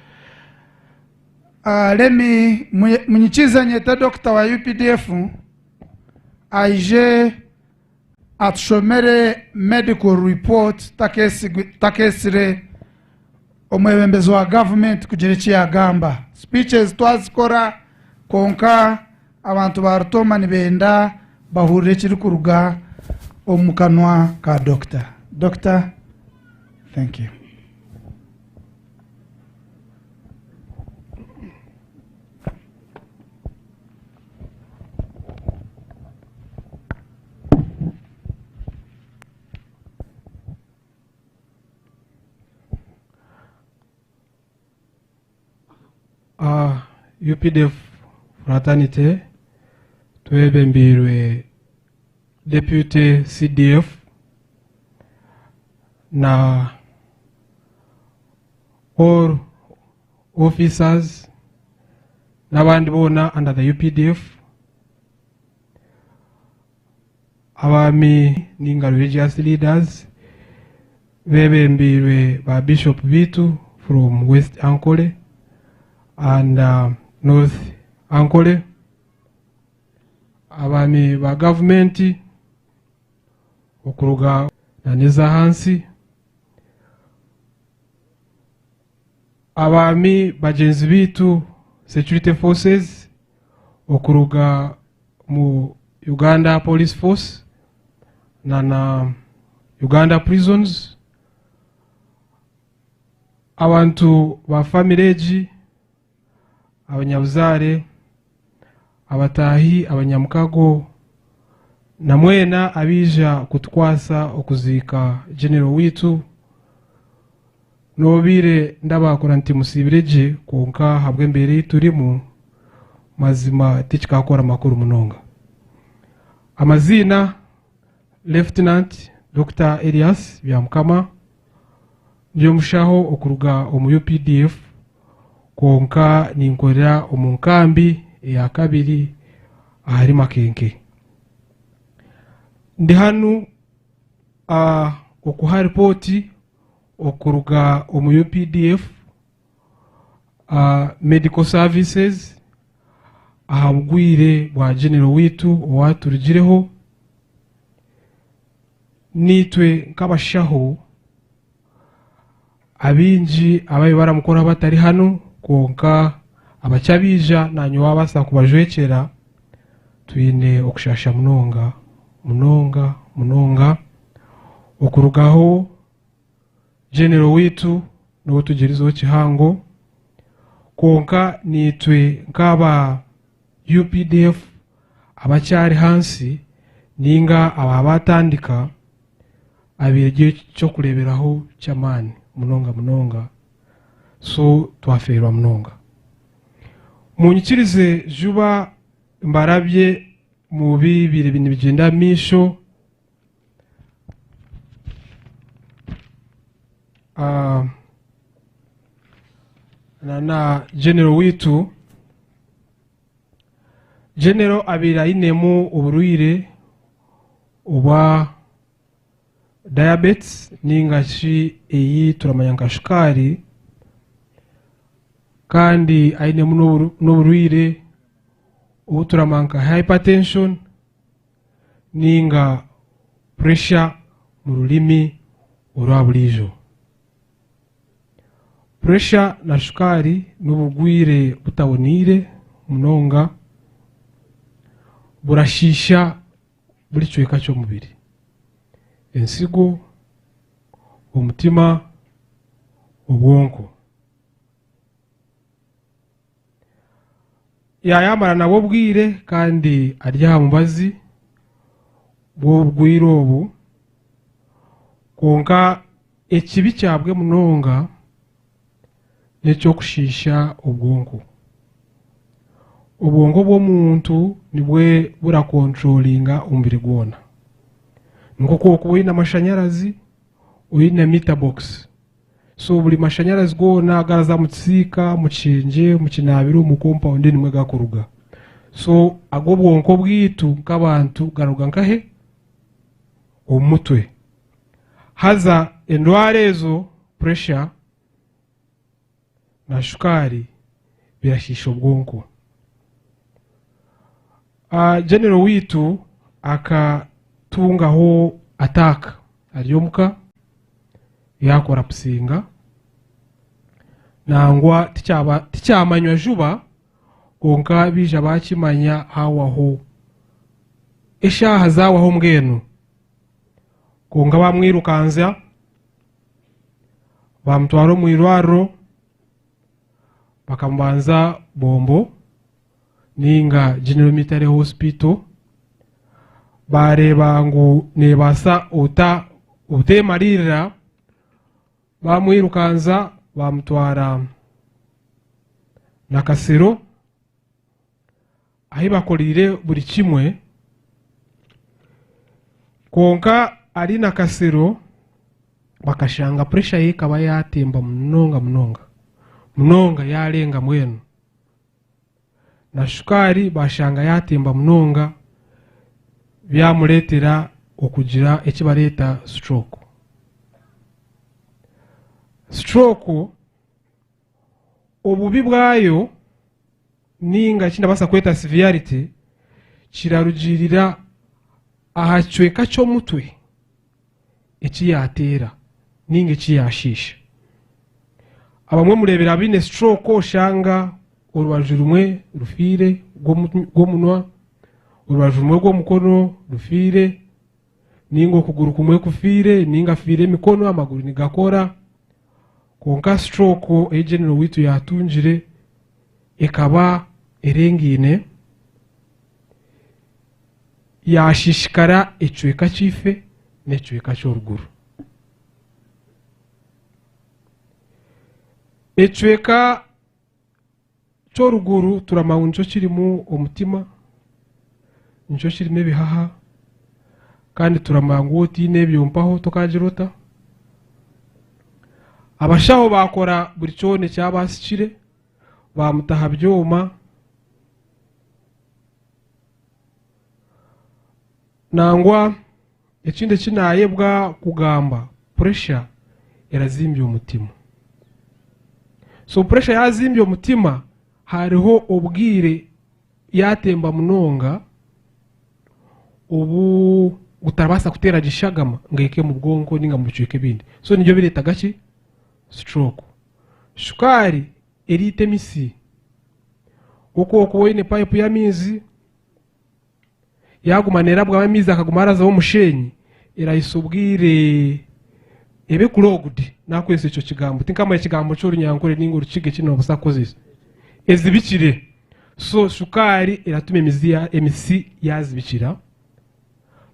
Let me munyikize nyete doctor wa UPDF aije atushomere medical report takesire omwebembezi wa government kugira eki yagamba. Speeches twazikora konka abantu ba Rutoma nibenda bahurire ekiri kuruga omu kanwa ka doctor. Doctor, thank you. UPDF fraternity twebembirwe Deputy CDF na all officers n'abandi bona under the UPDF, abami ninga religious leaders bebembirwe ba Bishop bitu from West Ankole and North Ankole, abami ba government okuruga na neza hansi, abami bagenzi bitu security forces okuruga mu Uganda Police Force na Uganda Prisons, abantu ba family, abanyabuzare, abatahi, abanyamukago na mwena abija kutwasa okuzika General witu N'obaire ndabakora nti musiibire gye kwonka ahabw'embeera ei turimu mazima tikikakora makuru munonga. Amaziina Lieutenant Dokita Erias Byamukama, ndi omushaho okuruga omu UPDF kwonka ninkorera omu nkambi eya kabiri ahari Makenke. Ndi hanu okuha ripooti okuruga omu UPDF Medical Services aha bugwire bwa General waitu owaturugireho. Naitwe nk'abashaho abaingi ababaire baramukoraho batari hanu kwonka abakyabaija naanye waabaasa kubajwekyera twine okushasha munonga munonga munonga okurugaho General waitu n'ou tugyerizeho kihango kwonka naitwe nk'aba UPDF abakyari hansi ninga aba batandika abaire eri eky'okureeberaho ky'amaani munonga munonga so twafeerwa munonga. Munyikirize juba mbarabye mu bibaire nibigyenda omu maisho. Na General waitu. General abaire ainemu oburwaire obwa diabetes ninga shi ei turamanya nka shukaari kandi ainemu n'oburwaire obu turamanya nka hypertension ninga pressure mu rurimi orwa buriijo. Pressure na shukaari n'oburwaire butaboneire munonga burashiisha buri kicweka ky'omubiri. Ensigo, omutima, obwonko. Yaayamara nabwo obwire kandi ari aha mubazi gw'obugwire obu, kwonka ekibi kyabwe munonga n'eky'okushiisha obwonko. Obwonko bw'omuntu nibwe burakontrolinga omubiri gwona. Nk'oku orikuba oine amashanyarazi, oine meter box. So buri mashanyarazi goona agaraza omu kisiika, omu kishengye, omu kinaabiro, omu compound nimwo gakuruga. So ag'obwonko bwaitu nk'abantu garuga nkahe? Omu mutwe. Haza endwara ezo pressure na shukaari birashiisha obwonko. General waitu akatungaho attack ari omuka yakorapusinga nangwa tikyamanywa juba kwonka baija bakimanya hawaho eshaaha zawaho mbwenu kwonka bamwirukanzya bamutwara omu irwariro bakamubanza bombo ninga General Military Hospital bareeba ngu nebaasa obuteemariirira bamwirukanza bamutwara Nakasero ahi bakoreire buri kimwe kwonka ari Nakasero bakashanga pressure ye ekaba yatemba munonga munonga munonga yarenga mbwenu. Na shukaari bashanga yatemba munonga byamureetera okugira eki bareeta stroke. Stroke obubi bwayo ninga eki ndabaasa kweta severity kirarugiirira aha kicweka ky'omutwe eki yaateera ninga eki yaashiisha. Abamwe mureebera abaine stroke oshanga orubaju rumwe rufiire rw'omunwa, orubaju rumwe rw'omukono rufiire, ninga okuguru kumwe kufiire, ninga afiire emikono amaguru nigakora. Kwonka stroke ei General waitu yaatungire ekaba erengaine, yaashishikara ekicweka kyaife n'ekicweka ky'oruguru. Ekicweka ky'oruguru turamanya ngu nikyo kirimu omutima, nikyo kirimu ebihaha, kandi turamanya ngu otaine ebyo mpaho tokagira ota? Abashaho baakora buri kyona ekyabaasikire, baamuta aha byoma. Nangwa ekindi eki naayebwa kugamba, puresha erazimbya omutima. So puresha yaazimbya omutima, hariho obwire yaatemba munonga obu gutarabaasa kuteera gye shagama ngu ehike omu bwonko nainga omu bicweka ebindi. So nibyo bireetaga ki? Stroke. Shukaari eriita emisi. Nk'oku orikuba oine payipu y'amaizi, Yaaguma neerabwamu amaizi akaguma arazaho omusheenyi, erahitsya obwire ebe clogged, naakozesa ekyo kigambo, tinkamanya ekigambo ky'orunyankore nainga orukiga eki noobaasa kukozesa, ezibikire. So shukaari eratuma emizi ya emisi yaazibikira,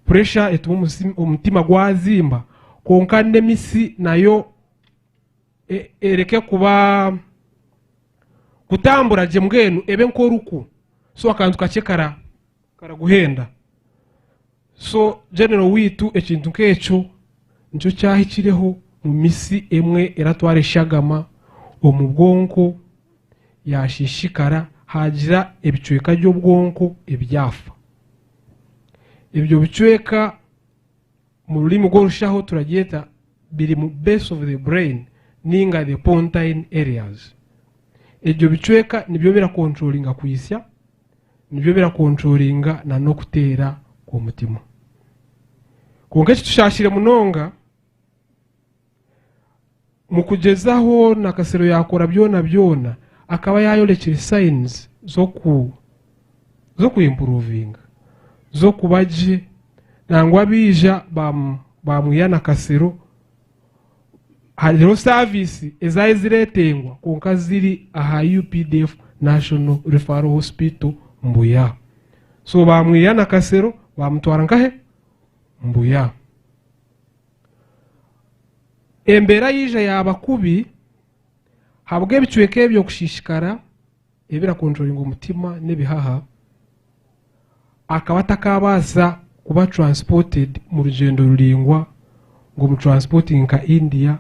pressure etuma omusi omutima gwazimba, kwonka n'emisi nayo e- ereke kuba kutambura gye mbwenu ebe nk'oruku. So akantu kakye kara karaguhenda. So general waitu ekintu nk'ekyo nikyo kyahikireho mu misi emwe eratwara eshagama omu bwonko yashishikara hagira ebicweka by'obwonko ebyafa. Ebyo bicweka mu rurimi rw'orushaho turabyeta biri mu base of the brain ninga the pontine areas. Ebyo bicweka nibyo birakontrolinga kwitsya, nibyo birakontrolinga na n'okuteera kw'omutima. Kwonka ekitushaashire munonga, mu kugyezaho Nakasero yaakora byona byona, akaba yaayorekire signs z'oku z'okuimpuruvinga, z'okuba gye, nangwa baija baamwiha Nakasero Hariho saviisi ezaabaire zireetengwa kwonka ziri aha UPDF National Referral Hospital Mbuya. So baamwiha Nakasero baamutwara nkahe? Mbuya. Embeera yaija yaaba kubi habw'ebicweka ebyo kushishikara ebirakontrolinga omutima n'ebihaha, akaba atakaabaasa kuba transported mu rugyendo ruraingwa ngu omutransportinge nka India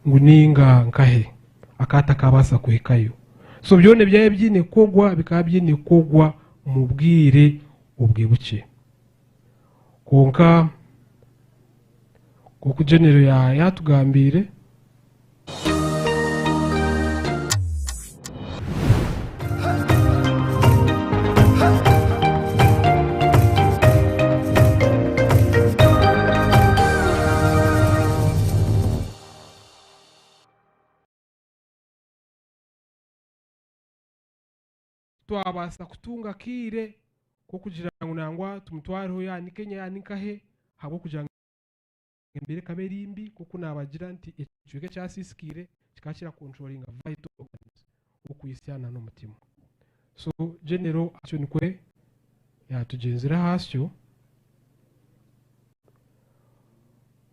ngu ninga nkahe, akaba atakaabaasa kuhikayo. So byona ebyaba biine kukorwa bikaba biine kukorwa omu bwire obwe bukye. Kwonka nk'oku General yaatugambiire, Twabaasa kutunga akaire k'okugira ngu nangwa tumutwareho yaaba ni Kenya yaaba ni nkahe ahabw'okugira ngu embeera ekaba eri mbi nk'oku naabagira nti ekicweka ekyasiisikaire kikaba kirakontrolinga vital organs okwitsya n'omutima. So General atyo nikwo yaatugyenzire ahasyo.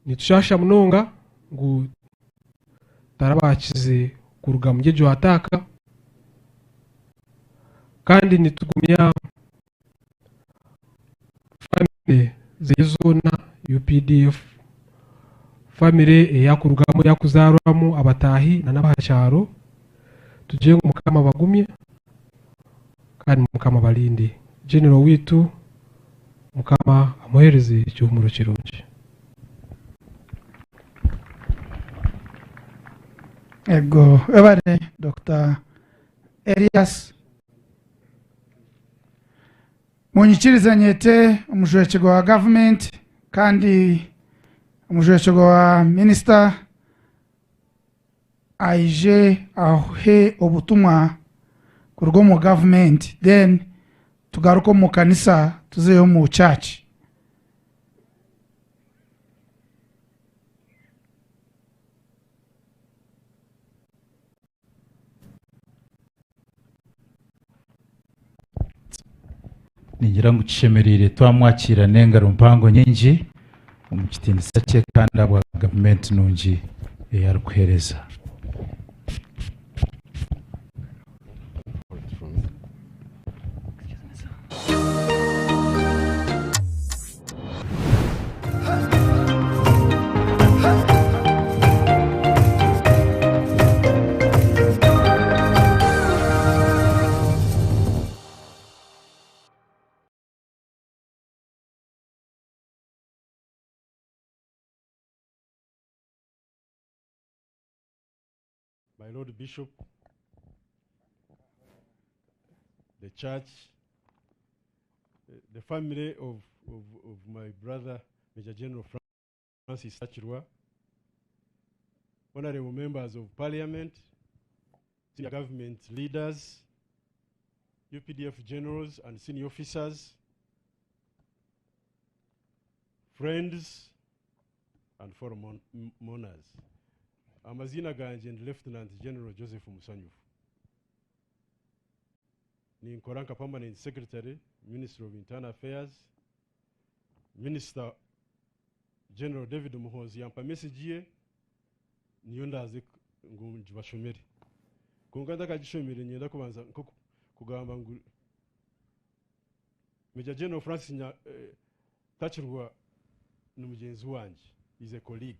Nitushaasha munonga ngu tarabakize kuruga muri egyo ataaka kandi nitugumya famire zeye zoona UPDF, famire ei arikurugamu ei arikuzaarwamu abataahi n'abaha kyaro tugire ngu Mukama abagumye kandi Mukama abarinde. General waitu Mukama amuheereze ekihuumuro kirungi. Ego webare Dokita Erias. Munyikirize nyete omujwekyerwa wa gavumenti kandi omujwekyerwa wa minisita aije ahe obutumwa kuruga omu gavumenti then tugaruke omu kanisa tuzeyo omu church. Ningira ngu kishemereire twamwakiira n'engaro mpango nyingi omu kitiinisa kye kandi ahabwa gavumenti nungi ei arikuheereza. My Lord Bishop, the church, the family of, of, of my brother, Major General Francis Takirwa, honorable members of parliament, senior government leaders, UPDF generals and senior officers, friends, and fellow mourners. Amazina ganje ndi Lieutenant General Joseph Musanyufu. Ninkora nka Permanent Secretary, Ministry of Internal Affairs. Minister General David Muhoozi yampa message ye, niyo ndaze ngu ngibashomere. Kwonka ntakagishomire niinyenda kubanza nk'okugamba ngu Major General Francis Nya, eh, Takirwa ni mugyenzi wangye, is a colleague.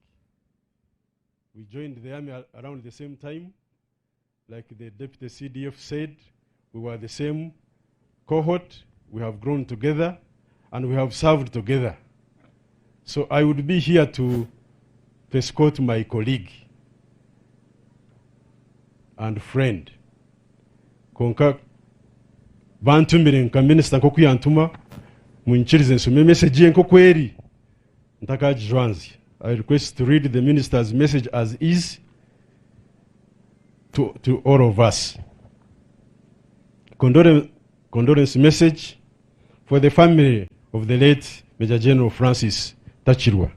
We joined the army around the same time. Like the deputy CDF said, we were the same cohort, we have grown together, and we have served together. So I would be here to escort my colleague and friend. Konka bantumire nka minisita nk'oku yantuma munyikirize nsome message ye nk'oku eri ntakagijwanzya. I request to read the minister's message as is to all of us. Condolence message for the family of the late Major General Francis Takirwa.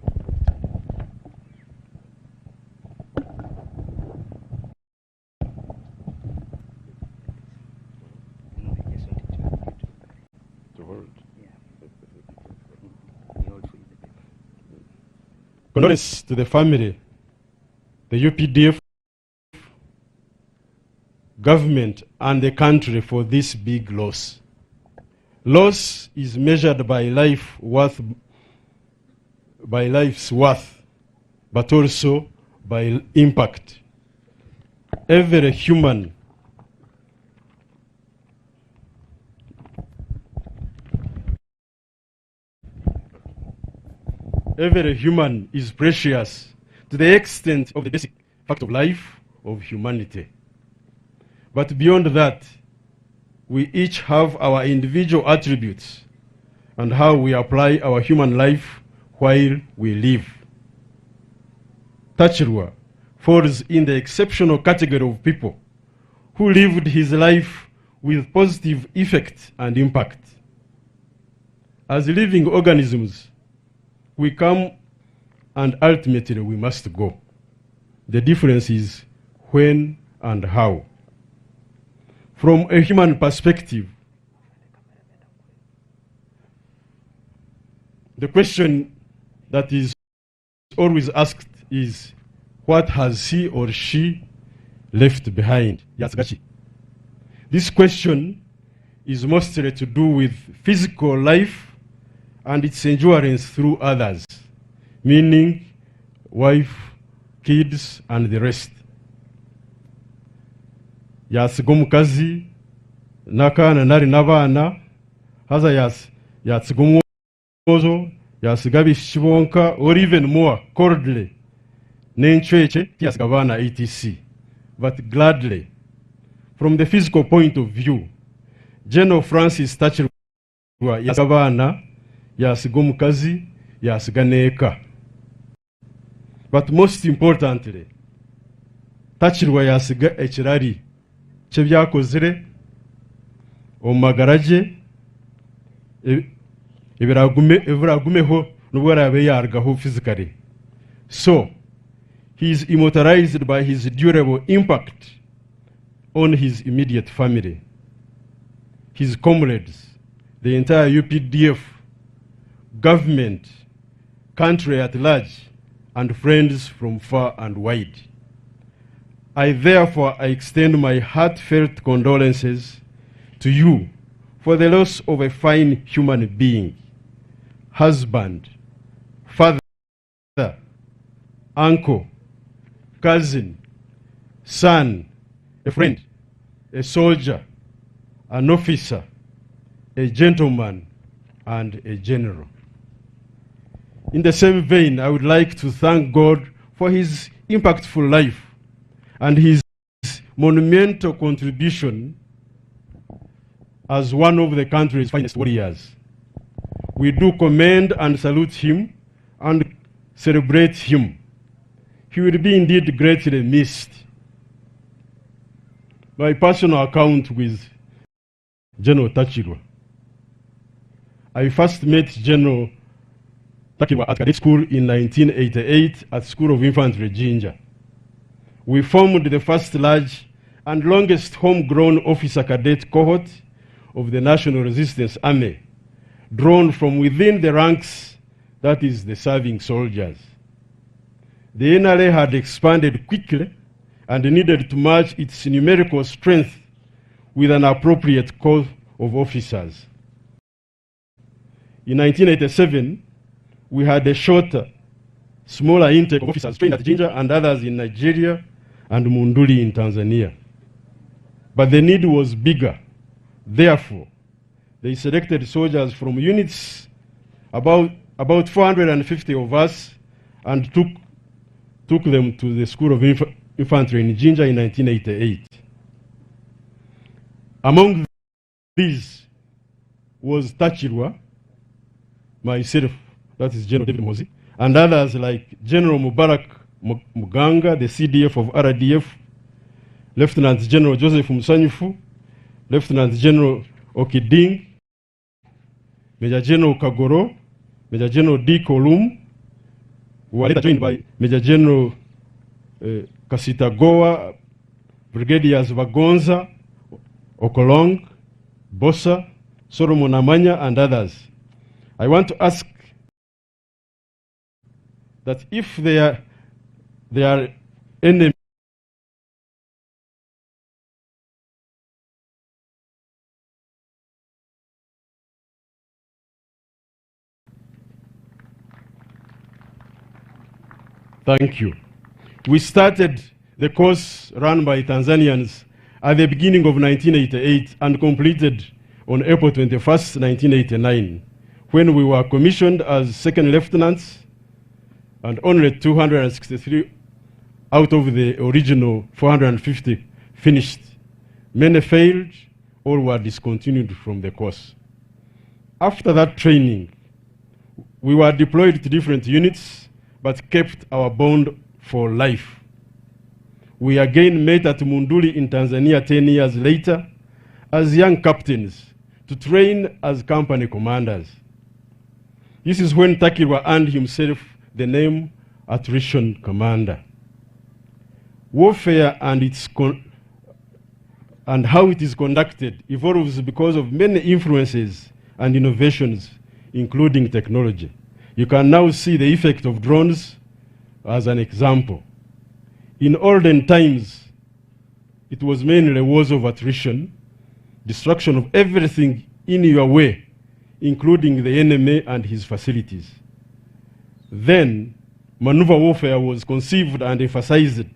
To hold. Condolence to the family, the UPDF, government, and the country for this big loss. Loss is measured by life worth, by life's worth, but also by impact. Every human Every human is precious to the extent of the basic fact of life of humanity. But beyond that, we each have our individual attributes and how we apply our human life while we live. Takirwa falls in the exceptional category of people who lived his life with positive effect and impact. As living organisms, we come and ultimately we must go. The difference is when and how. From a human perspective, the question that is always asked is, what has he or she left behind? Yasiga ki? This question is mostly to do with physical life and its endurance through others, meaning wife, kids, and the rest. Yasiga omukazi n'akaana nari n'abaana haza yasiga omwojo yasiga abaishiki bonka or even more coldly n'encwekye tiyasiga abaana etc. But gladly, from the physical point of view, General Francis Takirwa yasiga abaana, yasiga omukazi, yasiga n'eka. But most importantly, Takirwa yasiga ekirari ky'ebyakozire omu magara gye ebiragumeho nubwo araabe yarugaho physically. So he is immortalized by his durable impact on his immediate family, his comrades, the entire UPDF, government, country at large, and friends from far and wide. I therefore extend my heartfelt condolences to you for the loss of a fine human being, husband, father, uncle, cousin, son, a friend, a soldier, an officer, a gentleman, and a general. In the same vein, I would like to thank God for his impactful life and his monumental contribution as one of the country's finest warriors. We do commend and salute him and celebrate him. He will be indeed greatly missed. My personal account with General Takirwa. I first met General Takirwa at cadet school in 1988 at School of Infantry, Jinja. We formed the first large and longest homegrown officer cadet cohort of the National Resistance Army, drawn from within the ranks, that is, the serving soldiers. The NRA had expanded quickly and needed to match its numerical strength with an appropriate corps of officers. In 1987, we had a shorter, smaller intake of officers trained at Jinja and others in Nigeria and Munduli in Tanzania. But the need was bigger. Therefore, they selected soldiers from units, about 450 of us, and took them to the School of Infantry in Jinja in 1988. Among these was Takirwa, myself, that is General David Muhoozi, and others like General Mubarak Muganga, the CDF of RDF, Lieutenant General Joseph Musanyufu, Lieutenant General Okiding, Major General Kagoro, Major General D. Kolum, who were later joined by Major General Kasita Goa, Brigadiers Bagonza, Okolong, Bossa, Solomon Amanya, and others. I want to ask that if there are any Thank you. We started the course run by Tanzanians at the beginning of 1988 and completed on April 21st, 1989, when we were commissioned as second lieutenants, and only 263 out of the original 450 finished. Many failed or were discontinued from the course. After that training, we were deployed to different units, but kept our bond for life. We again met at Munduli in Tanzania 10 years later as young captains to train as company commanders. This is when Takirwa earned himself the name Attrition Commander. Warfare and and how it is conducted evolves because of many influences and innovations, including technology. You can now see the effect of drones as an example. In olden times, it was mainly wars of attrition, destruction of everything in your way, including the enemy and his facilities. Then, maneuver warfare was conceived and emphasized,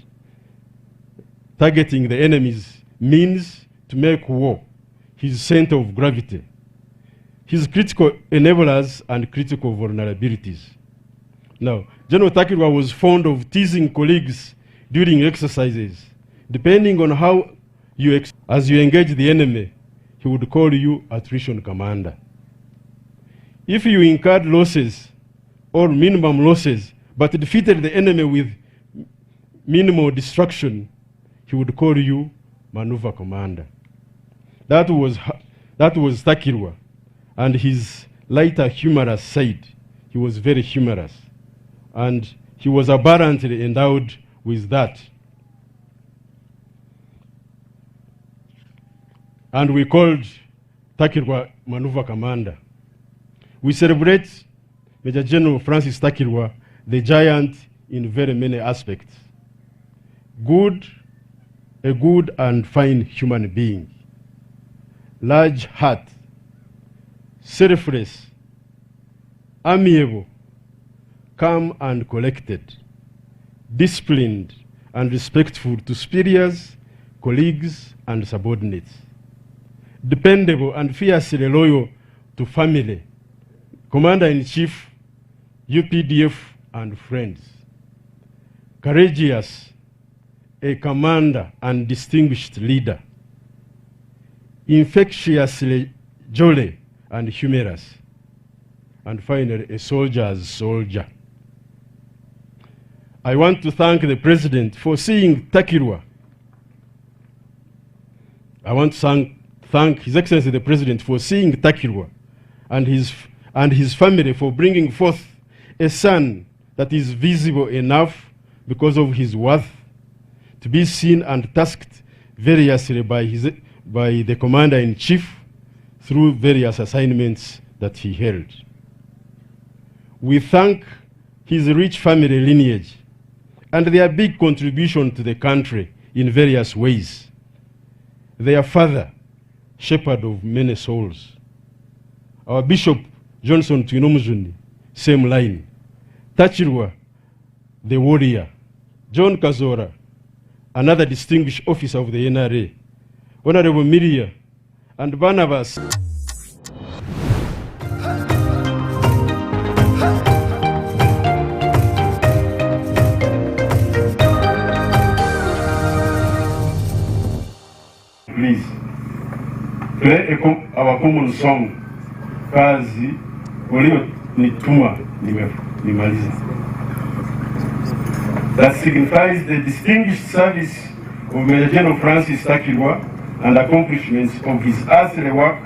targeting the enemy's means to make war, his center of gravity, his critical enablers and critical vulnerabilities. Now, General Takirwa was fond of teasing colleagues during exercises. Depending on how you, as you engage the enemy, he would call you attrition commander. If you incurred losses or minimum losses, but defeated the enemy with minimal destruction, he would call you maneuver commander. That was Takirwa, and his lighter humorous side. He was very humorous, and he was aberrantly endowed with that. And we called Takirwa Maneuver Commander. We celebrate Major General Francis Takirwa, the giant in very many aspects. A good and fine human being. Large heart, selfless, amiable, calm and collected, disciplined and respectful to superiors, colleagues, and subordinates. Dependable and fiercely loyal to family, Commander-in-Chief, UPDF, and friends. Courageous, a commander and distinguished leader, infectiously jolly and humorous, and finally, a soldier's soldier. I want to thank the president for seeing Takirwa. I want to thank His Excellency the President for seeing Takirwa and his family for bringing forth a son that is visible enough because of his worth to be seen and tasked variously by the commander in chief through various assignments that he held. We thank his rich family lineage and their big contribution to the country in various ways. Their father, shepherd of many souls. Our Bishop Johnson Twinomujuni, same line. Takirwa, the warrior. John Kazora, another distinguished officer of the NRA. Honorable Miria and Barnabas. Please play our common song, kazi ulionituma nimalize. That signifies the distinguished service of Major General Francis Takirwa and accomplishments of his earthly work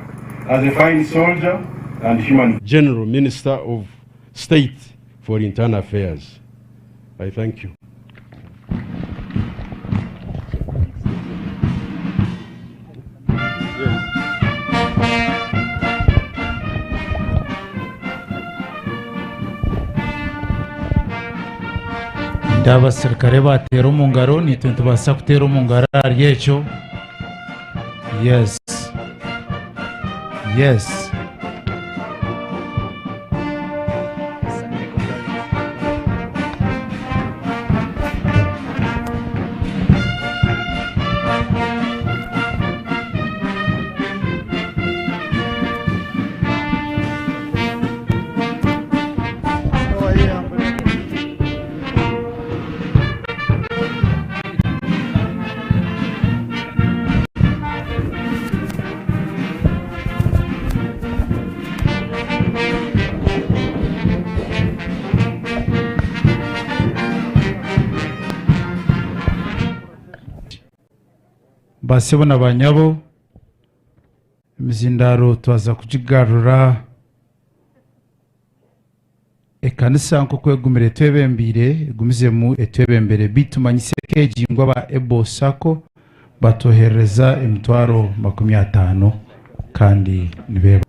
as a fine soldier and human General Minister of State for Internal Affairs. I thank you. Ndi abasirikare bateera omu ngaro, naitwe nitubaasa kuteera omu ngaro ahari ekyo. Yes. Basebo na banyabo, emizindaro twaza kugigarura ekanisa nk'oku egumire etwebembiire, egumizemu etwebembere. Bitumanyise kegingwa ba Ebo Sacco batohereza emitwaro 50 kandi nibeba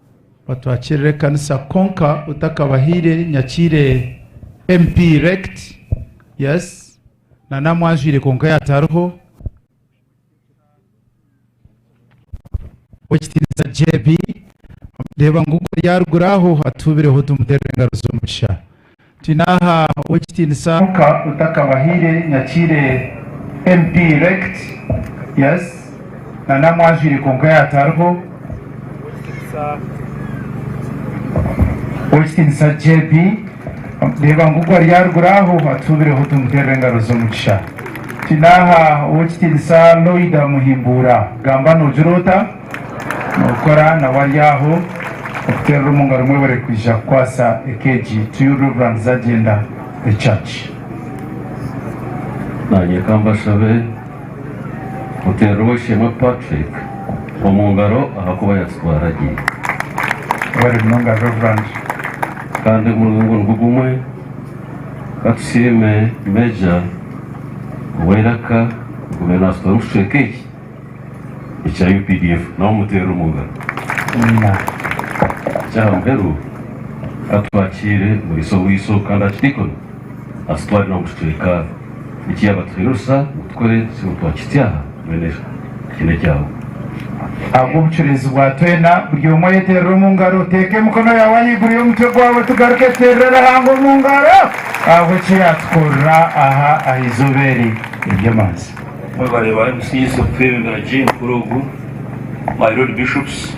batwakirire ekanisa. Konka utakabahire nyakire MP rect, yes, na namwanjwire konka yatariho wekitiinisa JB, reba ngugo ryaruguru atubireho tumuterere engaro z'omugisha. Twinaha wekitiinisa konka utakabahire nyakire MP rect, yes, na namwanjwire konka yatariho wekitiinisa JB, reba ngugo ryaruguru atubireho tumuterere engaro z'omugisha. Twinaha wekitiinisa Loida Muhimbura, gamba nojurota nokora na waryaho okuterera omu ngaro mwebare kwija kukwasa ekeegi to you Reverend Zagenda the church. Nanye kambashabe muterero w'ishimwe Patrick omu ngaro ahakuba yatutwaragiye. Bari munonga Reverend. Kandi omurungo nigwo gumwe katusiime Major Weraka guverinoma y'omushweka eki ekya UPDF nawe muterera omu ngaro. Ekyahamuheru katwakire muriso wiso kandi archdeacon asitware n'omushweka eki yabatuhirusa tukore sibo twakityaha mwene kine kyawe. Ahabw'obucureezi bwa twena buri omwe ayeterera omu ngaro, teeka emikono yaawe ahaiguru y'omutwe gwawe tugaruke tuterere Ruhanga omu ngaro ahabw'eki yaatukorera aha aha izooba eri ery'amazi. Mwebare ba MCs okutwebembera gye mukuru ogu, my lord bishops,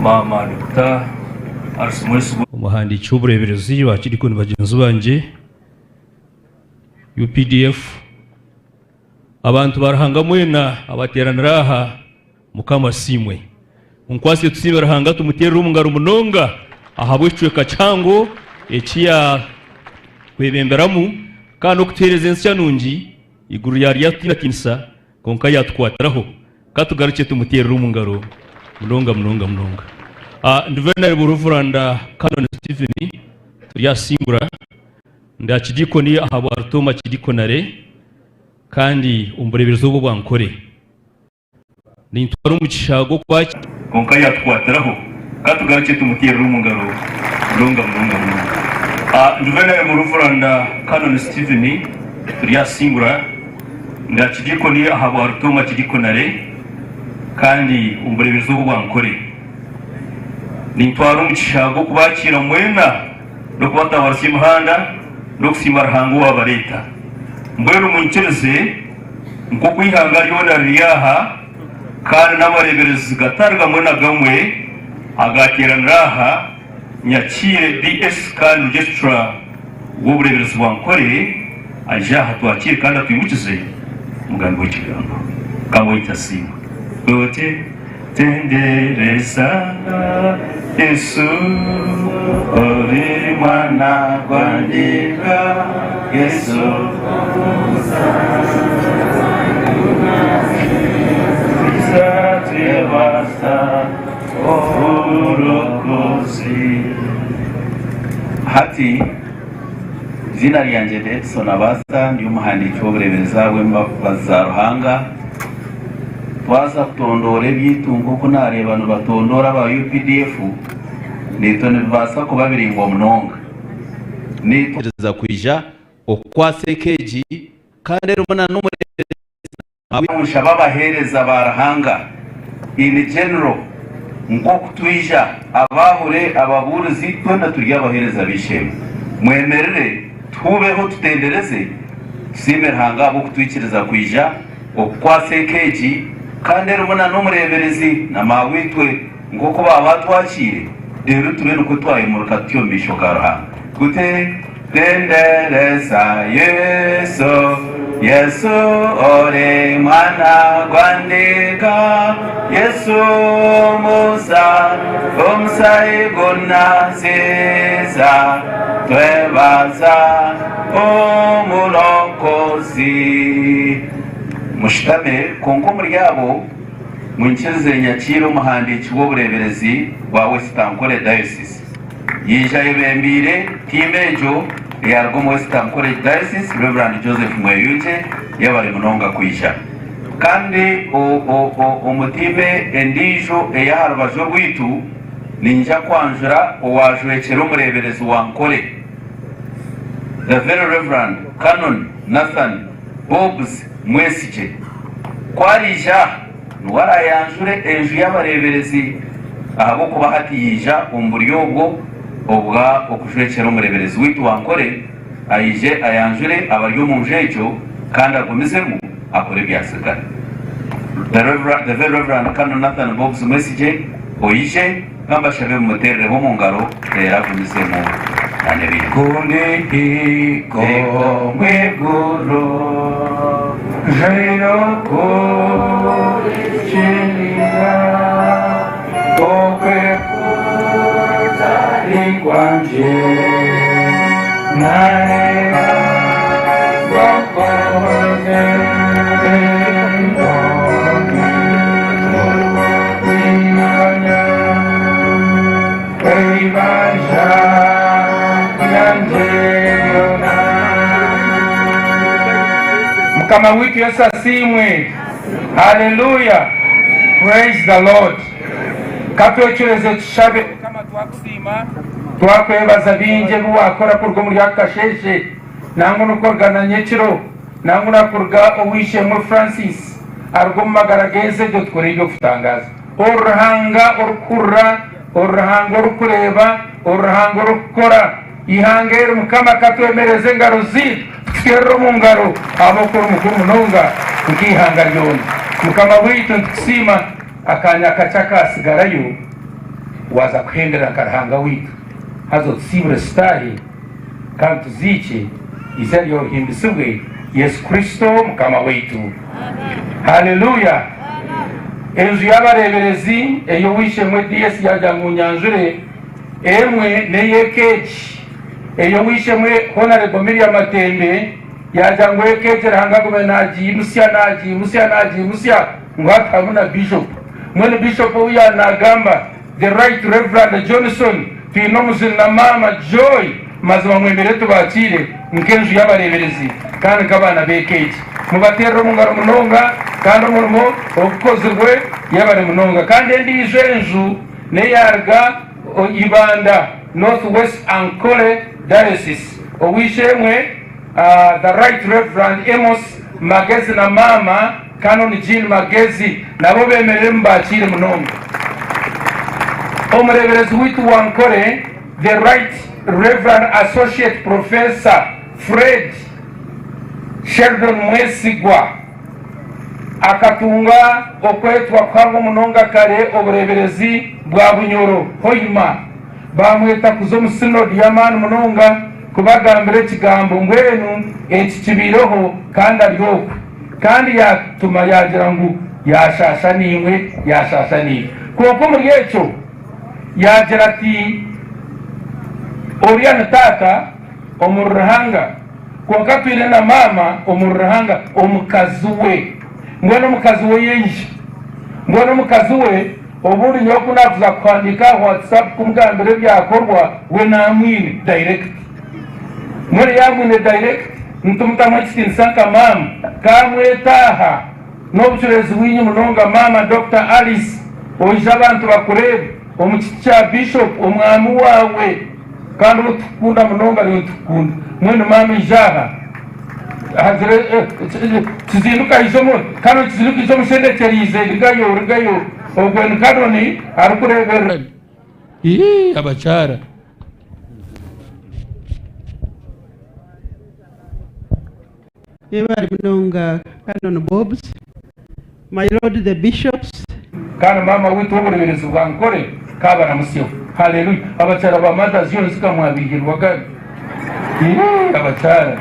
maama Dokita Alice Mwesigwa. Omuhandiiki w'obureeberezi, baakidikoni bagyenzi bangye, UPDF, abantu ba Ruhanga mwena abateeranire aha, Mukama asiimwe. Munkwatse tusiime Ruhanga tumuteerere omu ngaro munonga ahabw'ekicweka kihango eki yatwebemberamu kandi n'okutuheereza ensya nungi, eiguru ryaryarutinatiinisa kwonka yaatukwatiraho. Ka tugarukye tumuteerere omu ngaro munonga munonga munonga. Ndi Venerable Ruvuranda Canon Stephen Turyasingura, ndi Archidiikoni ahabwa Rutooma Archidiikonare kandi omu bureeberezi obu obwa Nkore. Nintwara omugisha gw'okwakira. Kwonka yaatukwatiraho. Ka tugarukye tumuteerere omu ngaro munonga munonga munonga. Ndi Venerable Ruvuranda Canon Stephen Turyasingura. Ndi Archidiikoni ahabwa Rutooma Archidiikonare kandi omu bureeberezi obu obwa Nkore. Nintwara omugisha gw'okubakiira mwena n'okubatabarutsya emihanda n'okusiima Ruhanga owaabareeta. Mbwenu mwikirize nk'oku eihanga ryona riri aha kandi n'amareeberezi gatari gamwe na gamwe agaateeranire aha, nyakiire DS kandi Registrar w'obureeberezi bwa Nkore aije aha atwakiire kandi atwimukize omugambi w'ekigambo. Mukama waitu asiimwe. Oti, Tendereza Yesu, ori mwana gw'endiga, Yesu. Hati, eiziina ryangye ndi Edson Abaasa, ndi omuhandiiki w'obureeberezi ahabw'embabazi za Ruhanga. Twaza kutondoora ebyaitu nk'oku naareeba nibatondoora aba UPDF, naitwe nibibaasa kuba biraingwa munonga. Naitwe. Kwija okukwatsa eka egi kandi erimu na n'omureeberezi. Nshaba abaheereza ba Ruhanga in general nk'oku twija, abaahore, ababuurizi, twena turi abaheereza b'eishe-emwe. Mwemerere tuhuubeho tutendereze, tusiime Ruhanga ahabw'okutwikiriza kwija okukwatsa eka egi kandi erimu na n'omureeberezi na maaweitwe nk'oku baabaatwakiire, reero tube nikwo twayemurika tutyo omu maisho ga Ruhanga. Gute? Tendereza Yesu, Yesu ori mwana gwa ndiga, Yesu Musa, omusayi gunaziza, twebaza omulokozi. Mushutame, kwonka omuri abo mwikirize nyakiire omuhandiiki w'obureeberezi bwa West Ankole Diocese. Yaija ayebembeire tiimu egyo eyaruga omu Western College Diocese, Rev. Joseph Mweyungye, yebare munonga kwija. Kandi omu tiimu endiijo ey'aha rubaju orwaitu, niinyija kwanjura owaajwekyera omureeberezi wa Nkore, The Very Rev. Canon Nathan Bobbs Mwesigye. Ku ariija aha, Niwe araayanjure enju y'abareeberezi, ahabw'okuba hati yaija omu buryo obwo obwa okujwekyera omureeberezi waitu wa Nkore, aije ayanjure abari omu nju egyo kandi agumizemu akore ebyatsigara. The Rev. The Very Rev. Canon Nathan Bobbs Mwesigye, oije, ka mbashabe mumuteerereho omu ngaro reero agumizemu n'ebindi. Ku ndihika omu iguru, Njaire okuhikiirira, Okwe kutari kwangye, Naareeba okoze Mukama waitu Yesu asiimwe. Haleluya. Praise the Lord. Katwecureze tushabe. Mukama twakusiima, twakwebaza bingi ebi wakora kuruga omuri aka kasheeshe nangwa n'okuruga na nyekiro nangwa na kuruga ow'eishe-emwe Francis aruga omu magara g'ensi egyo tukore eby'okutangaaza. Ori Ruhanga orikuhurira, ori Ruhanga orikureeba, ori Ruhanga orikukora. Eihanga eri Mukama akatwemereza engaro zaitu tukuteerera omu ngaro ahabw'okuba ori mukuru munonga nk'eihanga ryona. Mukama waitu nitukusiima akaanya kakye akaatsigarayo waaza kuhendera nka Ruhanga waitu. Haza otusiibure tutaahe kandi tuziikye. Eiziina ryawe rihimbisibwe, Yesu Kristo Mukama waitu. Haleluya! Enju y'abareeberezi ey'ow'eishe-emwe DS yaagira ngu nyanjure emwe n'ey'eka egi ey'ow'eishe-emwe Honarebo Miriam Matembe yaagira ngu eka egi Ruhanga agume naagiimutsya naagiimutsya naagiimutsya ngu hati harimu na Bishop. Mbwenu Bishop ou yaaba naagamba The Right Reverand Johnson Twinomuzini na Maama Joy mazima mwemere tubakiire nk'enju y'abareeberezi kandi nk'abaana b'eka egi. Mubateerere omu ngaro munonga kandi omurimo ogukozirwe yebare munonga. Kandi endiijo enju n'eyaruga Ibanda North West Ankole Diocese ow'eishe-emwe The Right Reverand Amos Magezi na Maama Canon Jean Magezi nabo bemerere mubakiire munonga. Omureeberezi waitu wa Nkore The Right Reverand Associate Professor Fred Sheldon Mwesigwa akatunga okwetwa kuhango munonga kare obureeberezi bwa Bunyoro Hoima baamweta kuza omu Synod y'amaani munonga kubagambira ekigambo mbwenu eki kibaireho kandi ari okwe. Kandi yaatuma yaagira ngu yaashaasha naimwe, yaashaasha naitwe. Kwonka omuri ekyo yaagira ati, Oriya ni taata omuri Ruhanga, kwonka twine na maama omuri Ruhanga, omukazi we. Mbwenu omukazi we yaija. Mbwenu omukazi we, obundi nyowe ku naakuza kuhandiika aha WhatsApp kumugambira ebyakorwa, we naamwine direct. Mbwenu yaamwine direct, nitumutamu ekitiinisa nka maama. Kamwete aha n'obucureezi bwingi munonga maama Dokita Alice, oije abantu bakureebe omu kiti kya Bishop, omwami waawe kandi ou tukukunda munonga naiwe nitukukunda. Mbwenu maama ija aha hagire Kizinduka aije omu Canon Kizinduka ija omushendekyeriize rigayo rigayo ogwe ni Canon arikureeberera. Ii abakyara. Yebare munonga Canon Bobs. My Lord the Bishops. Kandi maama waitu w'obureeberezi bwa Nkore kabaramutsyeho. Haleluya! Abakyara ba Mothers Units ka mwabihirwa gari. Ii abakyara.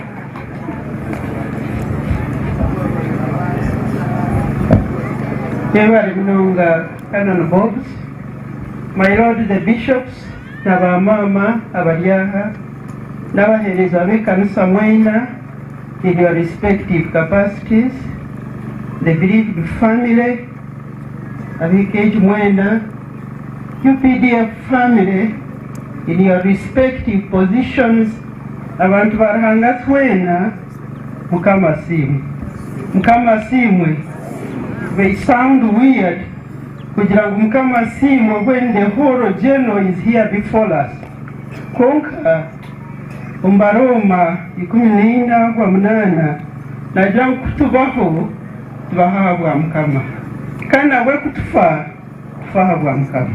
Yebare munonga Canon Bobs. My Lord the Bishops na ba maama abari aha n'abaheereza b'ekanisa mwena in your respective capacities, the bereaved family, ab'eka egi mwena, UPDF family in your respective positions, abantu ba Ruhanga twena, Mukama asiimwe. Mukama asiimwe. They sound weird kugira ngu Mukama asiimwe when the whole general is here before us. Kwonka omu Barooma 14:8 naagira ngu ku tubaho, tubaho ahabwa Mukama, kandi nabwe ku tufa, tufa ahabwa Mukama.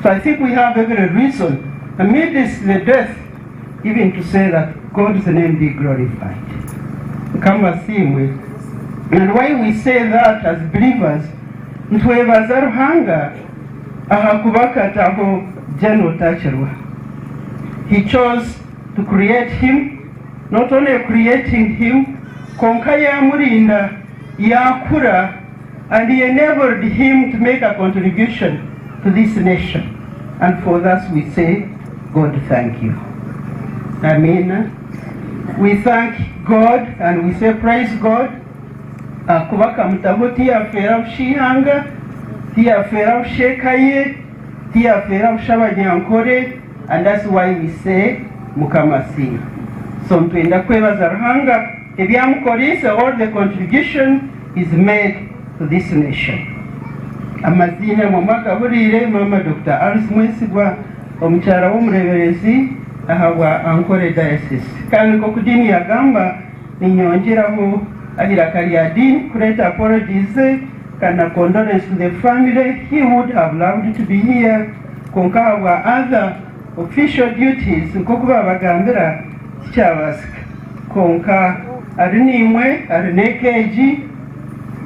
So I think we have every reason amidst the death even to say that God's name be glorified. Mukama asiimwe. And why we say that as believers, nitwebaza Ruhanga ahakuba akataho General Takirwa. He chose to create him, not only creating him, kwonka yamurinda yakura and he enabled him to make a contribution to this nation. And for that we say, God thank you. Amen. We thank God and we say praise God. Ahakuba akamutaho tiyafeera busha eihanga, tiyafeera busha eka ye, tiyafeera busha abanyankore and that's why we say Mukama asiimwe. So nitwenda kwebaza Ruhanga ebyamukoriise all the contribution he's made to this nation. Amaziina imwe mwagahuriire, Maama Dokita Alice Mwesigwa, omukyara w'omureeberezi ahabwa Ankole Diocese. Kandi nk'oku Diini yagamba, Ninyongyeraho aha iraka rya Dean kureeta apologies ze kandi na condolence to the family, he would have loved to be here kwonka ahabwa other official duties nk'oku babagambira tikyabaasika kwonka ari naimwe ari n'eka egi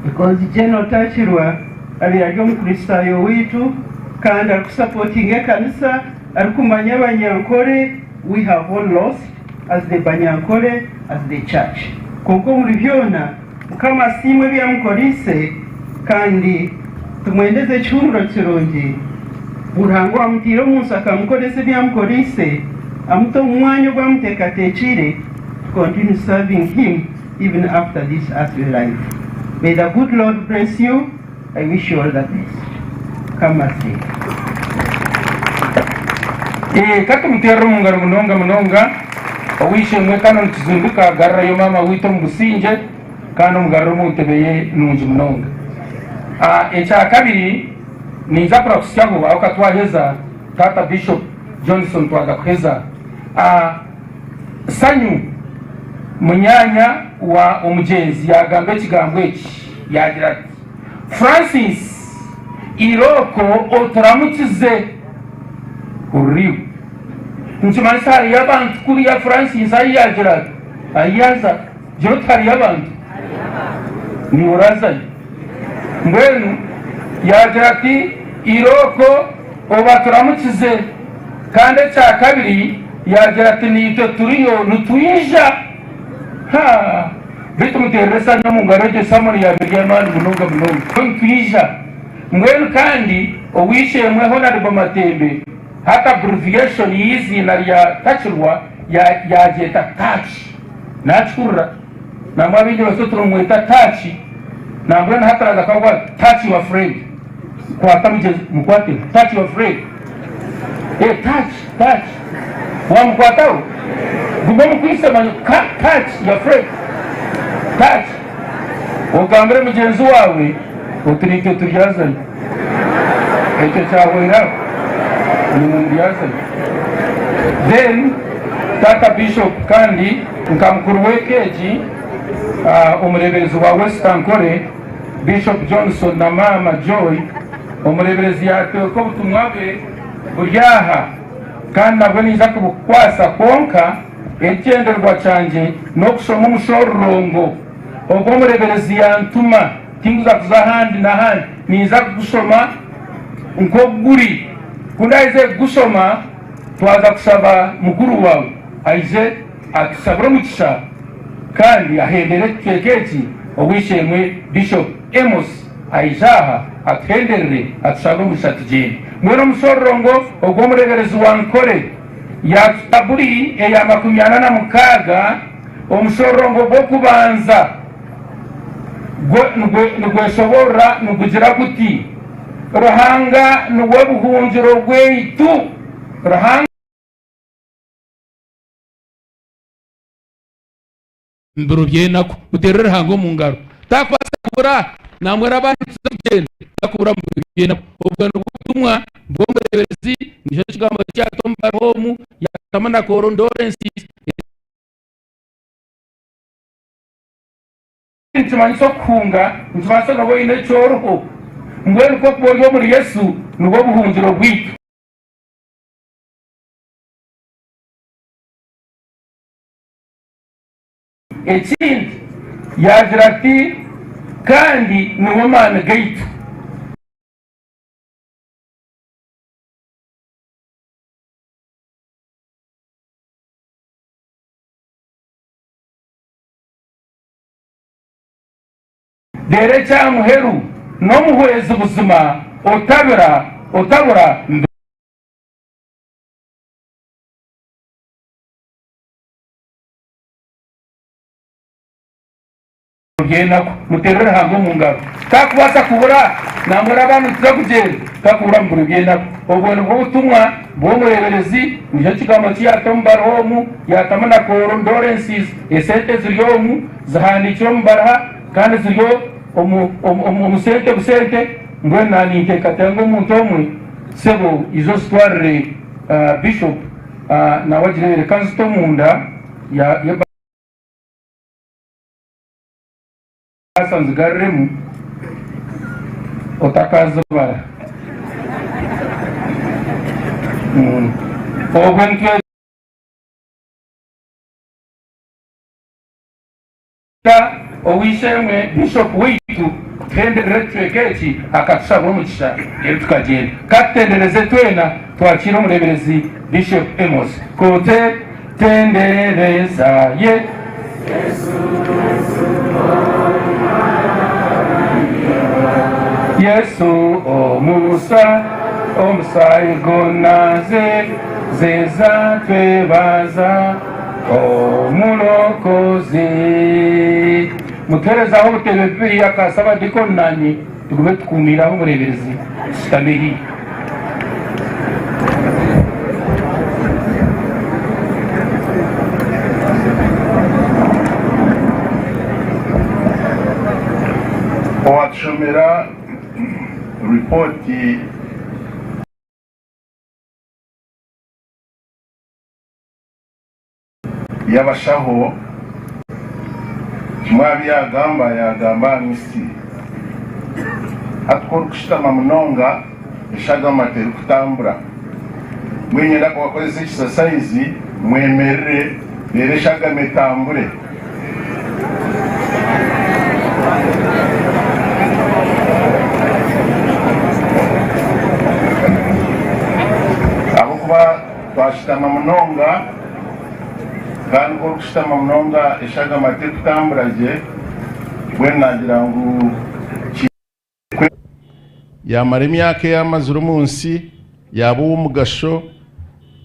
because General Takirwa abaire ari omukristaayo waitu kandi arikusapotinga ekanisa arikumanya abanyankore we have all lost as the Banyankore. as the church. Kwonka omuri byona Mukama asiimwe ebi yamukoreise kandi tumwendeze ekihumuro kirungi ngu Ruhanga owamutaire omunsi akamukoresa ebi yamukoreise amute omu mwanya ogu amuteekateekiire to continue serving him even after this earthly life. May the good Lord bless you. I wish you all the best. Mukama asiimwe. Ee, ka tumuteerere omu ngaro munonga munonga. Ow'eishe-emwe Canon Kizindika, garurayo maama waitu omu busingye kandi omugarure omu ntebe ye nungi munonga. Ah, ekya kabiri, ninza kurahutsyaho aho ka twaheza, Taata Bishop Johnson twaza kuheza. Ah, Sanyu, munyaanya wa omugyenzi yaagamba ekigambo eki, yaagira ati, Francis, irooko oturamukize. Hurira iwe. Nikimanyisa hariyo abantu kuriya Francis ahi yaagira ati, ahi yaaza, gira oti hariyo abantu. Niiwe oraazayo. Mbwenu yaagira ati, Irooko obaturamukize. Kandi ekya kabiri yaagira ati, Naitwe turiyo nitwija. Ha! Beitu muteerere esanyu omu ngaro egyo samoni yaaba eri ey'amaani munonga munonga. Nitwija. Mbwenu kandi ow'eishe-emwe Honarebo Matembe hati abbreviation y'eiziina rya Takirwa yaagyeta Taaki. Naakihurira. Nangwa abaingi baffe turimweta Taaki. Nambwenu hati araza kuba ati touch your friend. Kwata mugyenzi mukwate touch your friend. Eh touch touch. Wamukwataho? Guma omukwise manya ka touch your friend. Touch. Ogambire mugyenzi waawe oti naitwe turyazayo. Ekyo kyahweraho. Naimwe muryazayo. Then Taata Bishop kandi nka mukuru w'eka egi Omureeberezi wa West Ankole, Bishop Johnson na Maama Joy, omureeberezi yaateeka obutumwa bwe buri aha kandi nabwo ninza kubukukwasa kwonka ekigyendererwa kyangye n'okushoma omushororongo ogu omureeberezi yantuma tinkuza kuza ahandi n'ahandi ninza kugushoma nk'oku guri ku ndaaheze kugushoma twaza kushaba mukuru waawe aije atushabire omugisha Kandi ahendere ekicweka eki ow'eishe-emwe Bishop Amos aije aha atuhenderere atushabe omugisha tugyende. Mbwenu omushororongo ogw'omureeberezi wa Nkore yaatuta buri eya 46, omushororongo gw'okubanza gwo nigweshoboorora nigugira guti, Ruhanga niwe buhungiro bwaitu. Ruhanga. Omu biro by'enaku muteerere Ruhanga omu ngaro. Takubaasa kubura nambwenu abandi tuza kugyenda takubura omu biro by'enaku. Obwo nibwo butumwa bw'omureeberezi, nikyo kigambo eki yaata omu baruha omu, yaatamu na korondorensizi. Nikimanyisa okuhunga, nikimanyisa nooba oine eki oriho. Mbwenu ku orikuba ori omuri Yesu, nibwo buhungiro bwaitu. Ekindi, yaagira ati, Kandi niwe maani gaitu. Reero eky'aha muheru, n'omuhwezi buzima otabira, otabura. By'enaku, muteerere Ruhanga omu ngaro. Takubaasa kubura, nangwa n'abaana nituza kugyenda, takubura mu biro by'enaku. Obwo nibwo butumwa bw'omureeberezi, nikyo kigambo ki yaata omu baruha omu, yaatamu na condolences, esente ziri omu, zihandiikire omu baruha kandi ziri omu, omu, omu sente busente, mbwenu naaninteekateeka ngu omuntu omwe, sebo ija ozitwarire Bishop, Nawe agireebire ka nzite omunda y'ebaasa nzigaruremu otakaazibara. Obwo nitweta Ow'eishe-emwe Bishop waitu kutuhenderera ekicweka eki akatushabira omugisha reero tukagyenda. Ka tutendereze twena twakiire omureeberezi Bishop Amos. Ku te tendereza ye. Yesu omusa omusaayi gunaze zeza twebaza omulokozi. Mutuherezaho obutebe bubiri aka sabadikoni nanye tugume tukumiire aho omureeberezi tushutame haihi. Owatushomera ripooti y'abashaho, kimwe aha bi yaagamba, yaagamba aha mitsi. Hati ku orikushutama munonga, eshagama terikutambura. Mbwenu niinyenda kubakozesa ekisasayizi mwemerere reero eshagama etambure. Ahabw'okuba twashutama munonga kandi ku orikushutama munonga eshagama terikutambura gye, mbwenu naagira ngu Yaamara emyaka ei amazire omu nsi, yaaba ow'omugasho,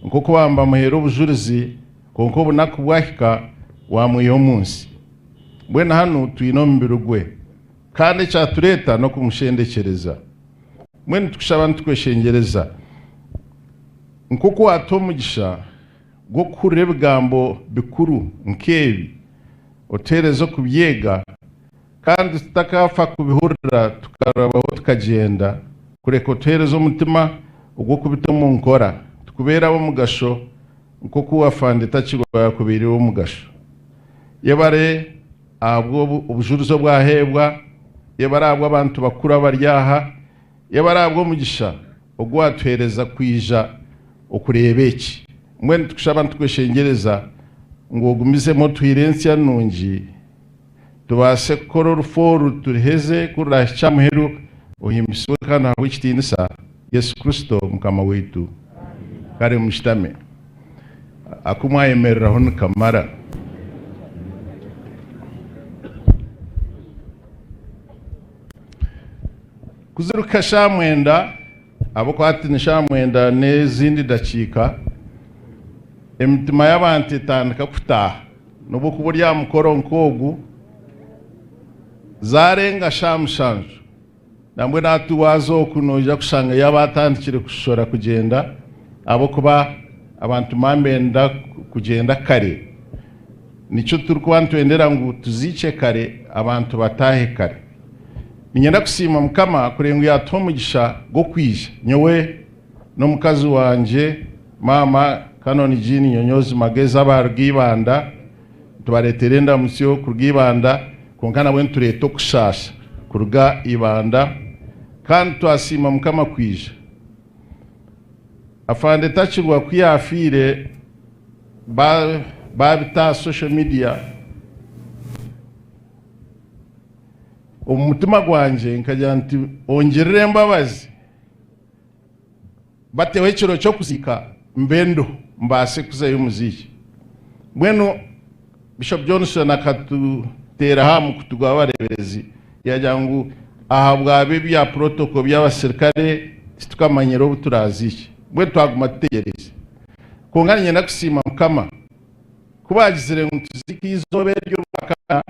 nk'oku baaba nibamuheera obujurizi, kwonka obunaku bwahika, waamwiha omu nsi. Mbwenu hanu twine omubiri gwe, kandi ekyatureeta n'okumushendekyereza. Mbwenu nitukushaba nitukweshengyereza, nk'oku waatuha omugisha gw'okuhurira ebigambo bikuru nk'ebi, otuheereze okubyega, Kandi tutakaafa kubihurira tukarabaho tukagyenda, kureka otuheereze omutima ogw'okubita omu nkora, tukubeere ab'omugasho nk'oku Afande Takirwa yaakubaire ow'omugasho. Yebare ahabw'obujurizi obwaheebwa, yebare ahabw'abantu bakuru abari aha, yebare ahabw'omugisha ogu waatuheereza kwija okureeba eki. Mbwenu nitukushaba nitukweshengyereza ngu ogumizemu otuhaire ensya nungi, Tubaase kukora orufu oru turiheze, ku ruraahikye aha muheru, ohimbisibwe kandi ohabwe ekitiinisa, Yesu Kristo Mukama waitu. Kare mushutame. Aku mwayemereraho nikamara. Kuziruka shaaha mwenda, ahabw'okuba hati ni shaaha mwenda n'ezindi dakiika, emitima y'abantu etandika kutaaha. N'obu okuba ori aha mukoro nk'ogu, zaarenga shaaha mushanju, nambwenu hati waaza oku noija kushanga yaaba atandikire kushora kugyenda ahabw'okuba abantu nibenda kugyenda kare. Nikyo turikuba nitwendera ngu tuziikye kare abantu bataahe kare. Niinyenda kusiima Mukama kureeba ngu yaatuha omugisha gw'okwija. Nyowe n'omukazi wangye maama Canon Jean Nyonyozi Magezi abaruga Ibanda nitubareetera endamutsyo kuruga Ibanda kwonka nabwe nitureeta okushaasha kuruga Ibanda kandi twasiima Mukama kwija. Afande Takirwa ku yaafiire baabita aha social media, omu mutima gwangye nkagira nti ongirire embabazi. Bateho ekiro ky'okuziika mbe ndiho mbaase kuzayo muziikye. Mbwenu Bishop Johnson akatuteeraho aha mukutu gw'abareeberezi yaagira ngu ahabwa b'ebya protocol by'abasirikare titukamanyire obu turaaziikye. Mbwenu twaguma tutegyereize. Kwonka niinyenda kusiima Mukama ku baagizire ngu nituziika eizooba eryo Orwakana,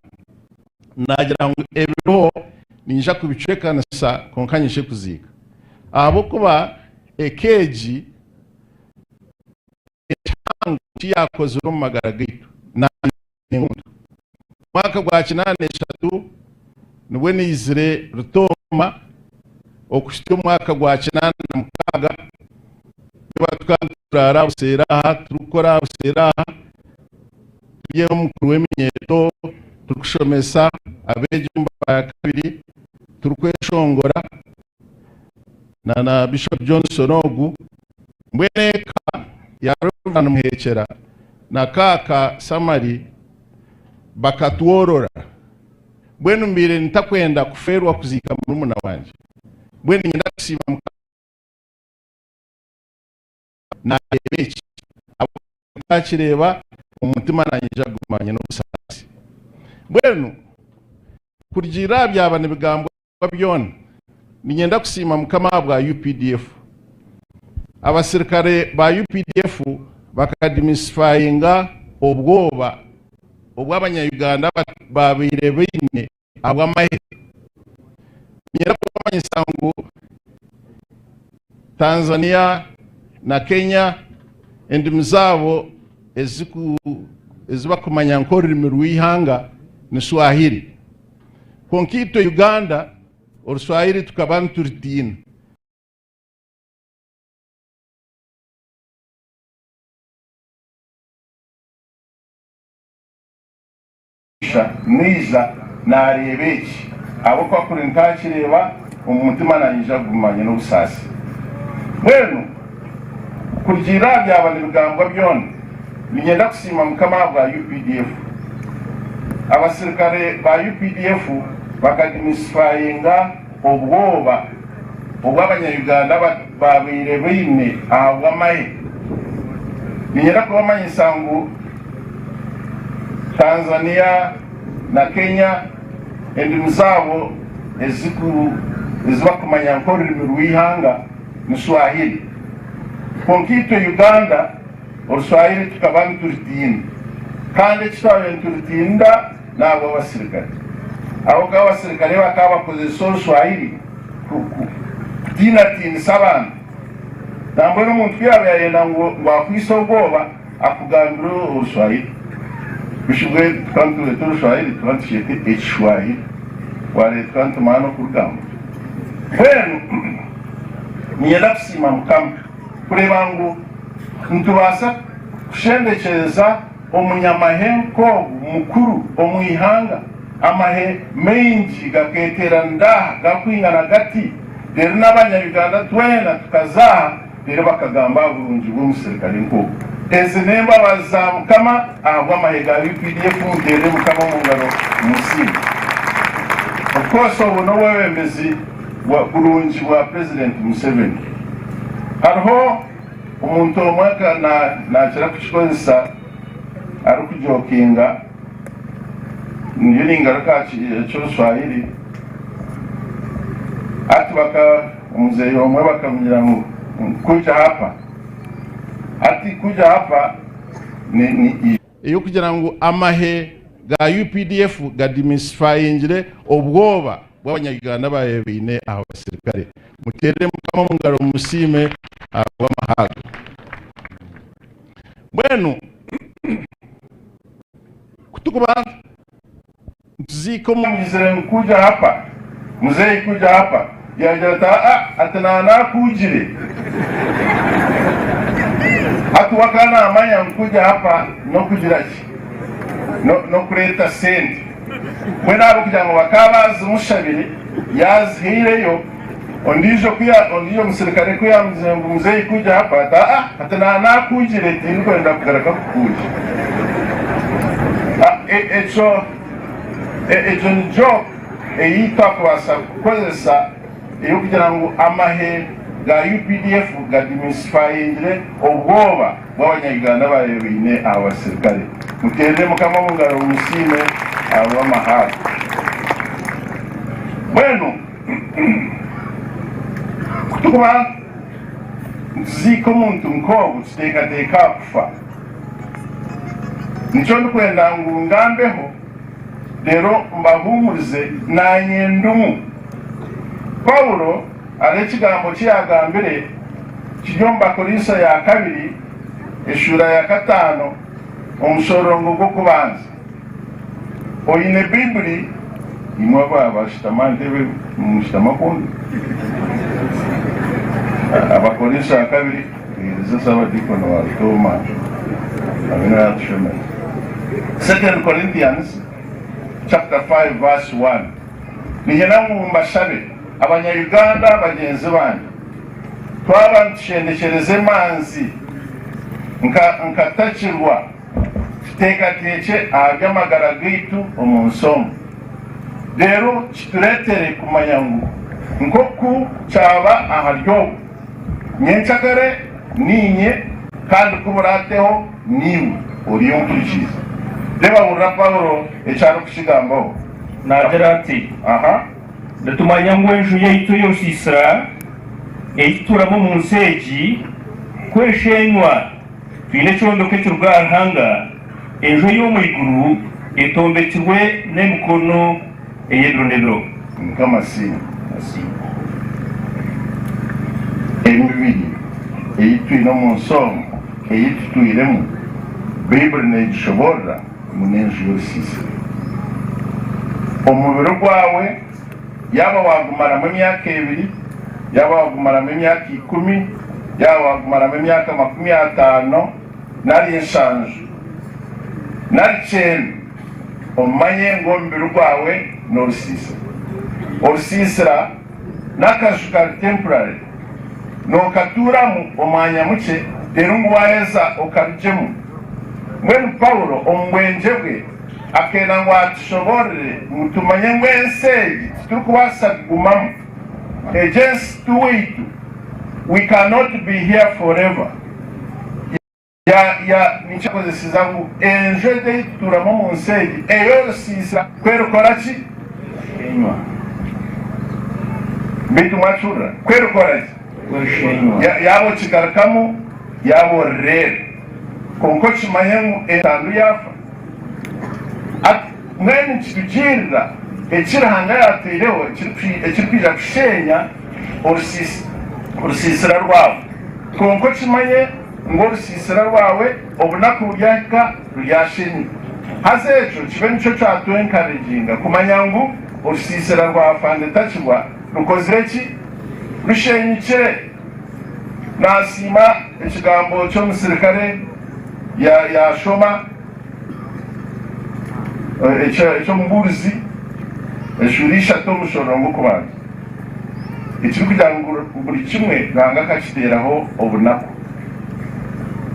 naagira ngu ebiriho niinyija kubicwekanisa kwonka nyije kuziika. Ahabw'okuba eka egi ekihango eki yaakozire omu magara gaitu naanye Omwaka gwa 83 nibwo naizire Rutooma okuhitsya omwaka gwa 86 niba tukaba nituraara buseeri aha turikukora aha buseeri aha turi omukuru w'eminyeeto turikushomesa abeegi omu bakabiri turikweshongora na na Bishop Johnson ogu mbwenu eka ya Rev Muhekyera na Kaaka Samali bakatworora mbwenu mbaire ntakwenda kufeerwa kuziika murumuna wangye mbwenu niinyenda kusiima Mukama naareeba eki ahabw'okuba ntakireeba omu mutima nanyija kuguma nyine obusaasi. Mbwenu kurugiirira aha byaba nibigambwa byona, niinyenda kusiima Mukama ahabwa UPDF. Abasirikare ba UPDF bakadimisifayinga obwoba obu abanya-Uganda baabaire baine ahabw'amahe. Niinyenda kubamanyisa ngu Tanzania na Kenya endimi zaabo ezi barikumanya nk'orurimi rw'eihanga ni Swahili. Kwonka itwe Uganda Oruswahili tukaba niturutiina. Naija naareeba eki, ahabw'okuba kuri ntaakireeba, omu mutima naanyija kuguma nyine obusaasi. Mbwenu kurugiirira aha byaba nibigambwa byona, niinyenda kusiima Mukama ahabwa UPDF. Abasirikare ba UPDF bakadimisifayinga obwoba obu Abanya-Uganda baabaire baine ahabw'amahe. Niinyenda kubamanyisa ngu Tanzania na Kenya endimi zaabo ezi barikumanya nk'orurimi rw'eihanga ni Swahili. Kwonka itwe Uganda Oruswahili tukaba niturutiina kandi eki twabaire niturutiinira n'ahabw'abasirikare. Ahabw'okuba abasirikare bakaba bakozesa Oruswahili kutiinatiinisa abantu. Nambwenu omuntu ku yaaba yayenda ngu akwitse obwoba, Akugambira Oruswahili. Bishibwe tukaba nitureeta Oruswahili tukaba nitukyeta Ekishwahili. Wareeba tukaba nitumanya n'okurugamba. Mbwenu niinyenda kusiima Mukama kureeba ngu nitubaasa kushendekyereza omunyamahe nk'ogu mukuru omu ihanga. Amahe maingi gakeeteeranira aha garikwingana gati, reero n'abanya-Uganda twena tukaza aha. Reero bakagamba aha burungi bw'omusirikare nk'ogwo. Ezi n'embabazi za Mukama ahabw'amahe ga UPDF muteerere Mukama omu ngaro mumusiime. Of course obwo n'obwebembezi burungi bwa President Museveni. Hariho omuntu omwe nakira kukikozesa arikujokinga ndiyo ningaruka aha ky'oruswahili ati baka Omuzeeyi omwe bakamugira ngu kuja hapa ati kuja hapa ni ni. Ey'okugira ngu amahe ga UPDF gadimisifayingire obwoba bw'abanya-Uganda abaabaire baine aha basirikare. Muteerere Mukama omu ngaro mumusiime ahabw'amahe ago. Mbwenu ku turikuba Nituziika omu. Muzei ngu kuja hapa, muzei kuja hapa, yagira ati aa ati naanakugire. Hati we akaba naamanya ngu kuja hapa n'okugira ki? N'okureeta sente. Mbwenu ahabw'okugira ngu bakaba baazimushabire, yaazihaireyo, ondiijo ku ya ondiijo musirikare ku yaamugizire ngu muzei kuja hapa, ati aa ati naanakugire tindikwenda kugaruka kukuuja. Ekyo egyo ni joke ei twakubaasa kukozesa ey'okugira ngu amahe ga UPDF gadimisifayingire obwoba bw'abanya-Uganda abaabaire baine aha basirikare. Muteerere Mukama omu ngaro mumusiime ahabw'amahe ago. Mbwenu ku turikuba nituziika omuntu nk'ogwo tuteekateeka aha kufa. Nikyo ndikwenda ngu ngambeho, reero mbahuumurize naanye ndumu. Paulo hariho ekigambo ki yaagambire kiri omu Bakorinso ya kabiri eshuura ya kataano omushororongo gw'okubanza. Oine Baibuli? Imwe abashutama aha ntebe nimushutama kumbi? Abakorinso ya kabiri. Tuheereze Saabadiikoni wa Rutooma abe niwe yaatushomera. Second Corinthians chapter 5 verse 1. Niinyenda ngu mbashabe abanya Uganda bagyenzi bangye, twaba nitushendekyereza emanzi nka nkatakirwa tuteekateekye aha by'amagara gaitu omu nsi omu. Reero kitureetere kumanya ngu nk'oku kyaba ahari ogu, Nyencakare niinye, kandi ku buraateho niiwe oriyo ompurikiize. Reeba hurira Paulo eki arikukigambaho. Naagira ati, Aha. Nitumanya ngu enju yaitu ey'orusiisira ei tutuuramu omu nsi egi, ku erisheenywa, twine ekyombeko ekiruga aha Ruhanga, enju ey'omu iguru etombekirwe n'emikono ey'ebiro n'ebiro. Mukama asiimwe. Emibiri ei twine omu nsi omu, ei tutwiremu, Baiburi neegishoboorora ngu n'enju y'orusiisiro. Omubiri gwawe yaaba waagumaramu emyaka ebiri, yaaba waagumaramu emyaka ikumi, yaaba waagumaramu emyaka 50 nari 70 nari 90, omanye ngu omubiri gwawe n'orusiisira. Orusiisira n'akaju kari temporary, nookatuuramu omwanya mukye reero ngu waaheza okarugyemu. Mbwenu Paulo omu bwengye bwe akenda ngu atushoboorore ngu tumanye ngu ensi egi titurikubaasa kugumamu. Egi ensi ti waitu, we cannot be here forever. Ya, ya, nikyo akozesiza ngu enju egi ei tutuuramu omu nsi egi ey'orusiisira ku erikora ki? Enywa. Beitu mwakihurira? Ku erikora ki? Ya, yaaba okigarukamu, yaaba orireeba. Kwonka okimanye ngu entandu yaafa. Ati, mbwenu nikitugiirira eki Ruhanga yaataireho ekirikwija kusheenya orusiisira rwabo. Kwonka okimanye ngu orusiisira rwawe obunaku buryahika ruryashenyuka. Haza ekyo kibe nikyo kyatwenkareginga kumanya ngu orusiisira rwa Afande Takibwa rukozire ki? Rushenyukire. Naasiima ekigambo ky'omusirikare yaashoma eky'omubuurizi eshuura ishatu omushororongo gw'okubanza ekirikugira ngu buri kimwe Ruhanga akakiteeraho obunaku.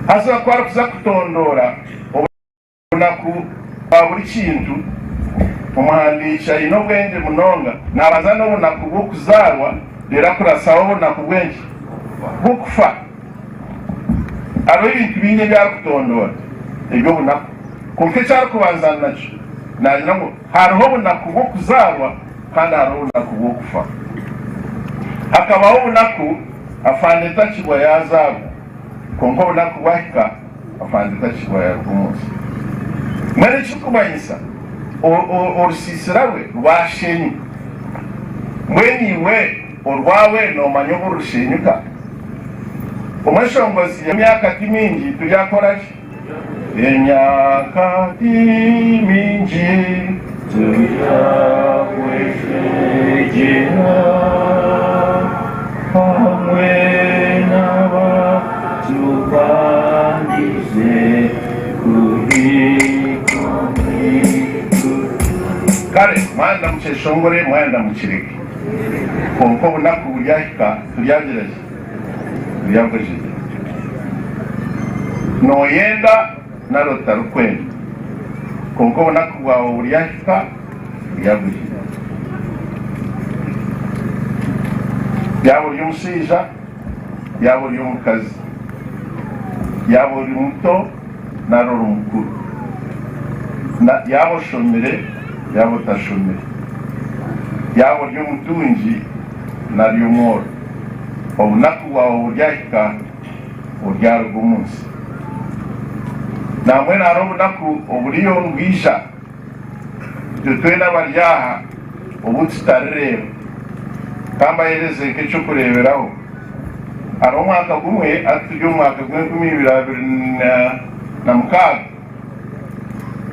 Haza ku arikuza kutondoora obunaku bwa buri kintu, omuhandiiki aine obwengye munonga naabanza n'obunaku bw'okuzaarwa reero akuratsaho obunaku bw'enki? Bw'okufa. Hariho ebintu bingi ebi arikutondoora eby'obunaku, kwonka eki arikubanza nakyo naagira ngu hariho obunaku bw'okuzaarwa kandi hariho obunaku bw'okufa. Hakabaho obunaku Afande Takibwa yaazaarwa, kwonka obunaku bwahika Afande Takibwa yaaruga omu nsi. Mbwenu ekirikumanyisa orusiisira rwe rwashenyuka. Mbwenu iwe orwawe noomanya obu rurushenyuka? Omweshongozi emyaka ti mingi turyakora ki? Emyaka ti mingi Turyakweshegyera hamwe n'abatubandize kuhika omu iguru. Kare mwayenda mukyeshongore mwayenda mukireke, kwonka obunaku buryahika turyagira ki? Turyakweshegyera. Nooyenda nari otarikwenda, kwonka obunaku bwawe buryahika buryaguhika. Yaaba ori omushaija, yaaba ori omukazi, yaaba ori muto nari ori mukuru, yaaba oshomire, yaaba otashomire, yaaba ori omutungi nari omworo, obunaku bwawe buryahika oryaruga omu nsi. Nambwenu hariho obunaku oburiyo nibwija, itwe twena abari aha obu tutarireeba. Ka mbaheereze nk'eky'okureeberaho. Hariho omwaka gumwe, hati turi omu mwaka gw'enkumi ibiri abiri na mukaaga,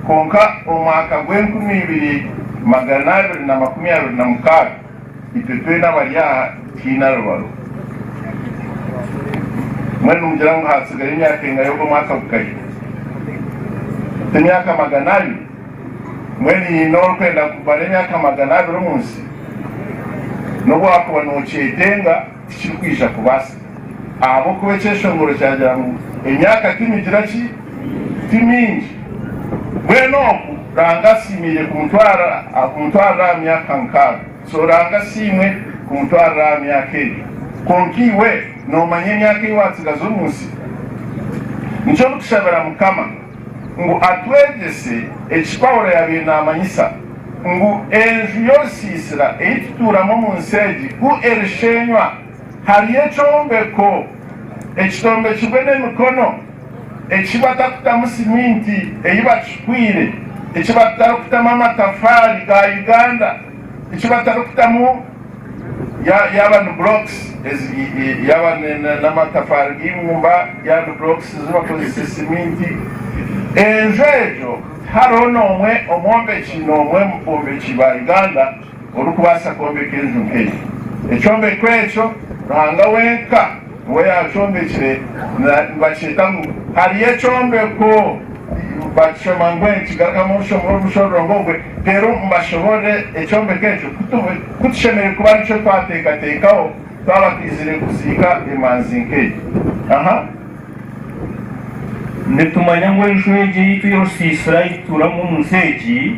kwonka omu mwaka gw'enkumi ibiri magana abiri na makumi abiri na mukaaga, Itwe twena abari aha tihaine aribaruha. Mbwenu nimugira ngu haatsigayo emyaka engahi ogwo mwaka gukahika? Ti myaka 200? Mbwenu haine orikwenda kumara emyaka 200 omu nsi? N'obu waakuba nookyetenga tikirikwija kubaasika. Ahabw'okuba ekyeshongoro kyagira ngu emyaka ti migira ki? Ti mingi. Mbwenu ogu Ruhanga asiimiire kumutwara kumutwarira aha myaka 60. So Ruhanga asiimwe kumutwarira aha myaka egyo. Kwonka iwe noomanya emyaka ei waatsigaza omu nsi? Nikyo ndikushabira Mukama. ngu atwegyese eki Paulo yaabaire naamanyisa, ngu enju y'orusiisira ei tutuuramu omu nsi egi ku erisheenywa, hariyo ekyombeko ekitombekirwe n'emikono, eki batakutamu siminti ei bacukwire, eki batarikutamu amatafaari ga Uganda, eki batarikutamu yaaba ni blocks, yaaba n'amatafaari g'eibumba, yaaba ni blocks ezi bakozesa siminti. Enju egyo tihariho n'omwe omwombeki n'omwe omu bombeki ba Uganda orikubaasa kwombeka enju nk'egyo. Ekyombeko ekyo Ruhanga wenka niwe yaakyombekire, nibakyeta ngu hariyo ekyombeko, bakishoma ngu nikigarukamu omushororongo ogwe, reero mbashoboorore ekyombeko ekyo ku tushemereire kuba nikyo twateekateekaho twaba twizire kuziika emanzi nk'egyo. Aha. Nitumanya ngu enju egi eyaitu ey'orusiisira ei tutuuramu omu nsi egi,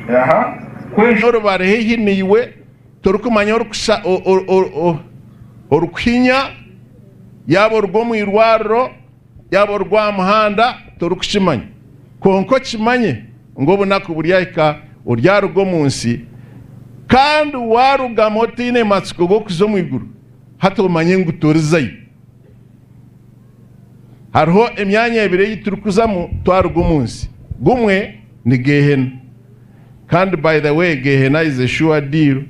ku enju. Orubare haihi naiwe, torikumanya orikuhinya, yaaba oruga omu irwariro, yaaba oruga aha muhanda, torikukimanya. Kwonka okimanye ngu obunaku buryahika oryaruga omu nsi, kandi waarugamu otaine matsiko g'okuza omu iguru, hati omanye ngu torizayo. Hariho emyanya ebiri ei turikuzamu twaruga omu nsi. Gumwe ni Geehena. Kandi by the way Geehena is a sure deal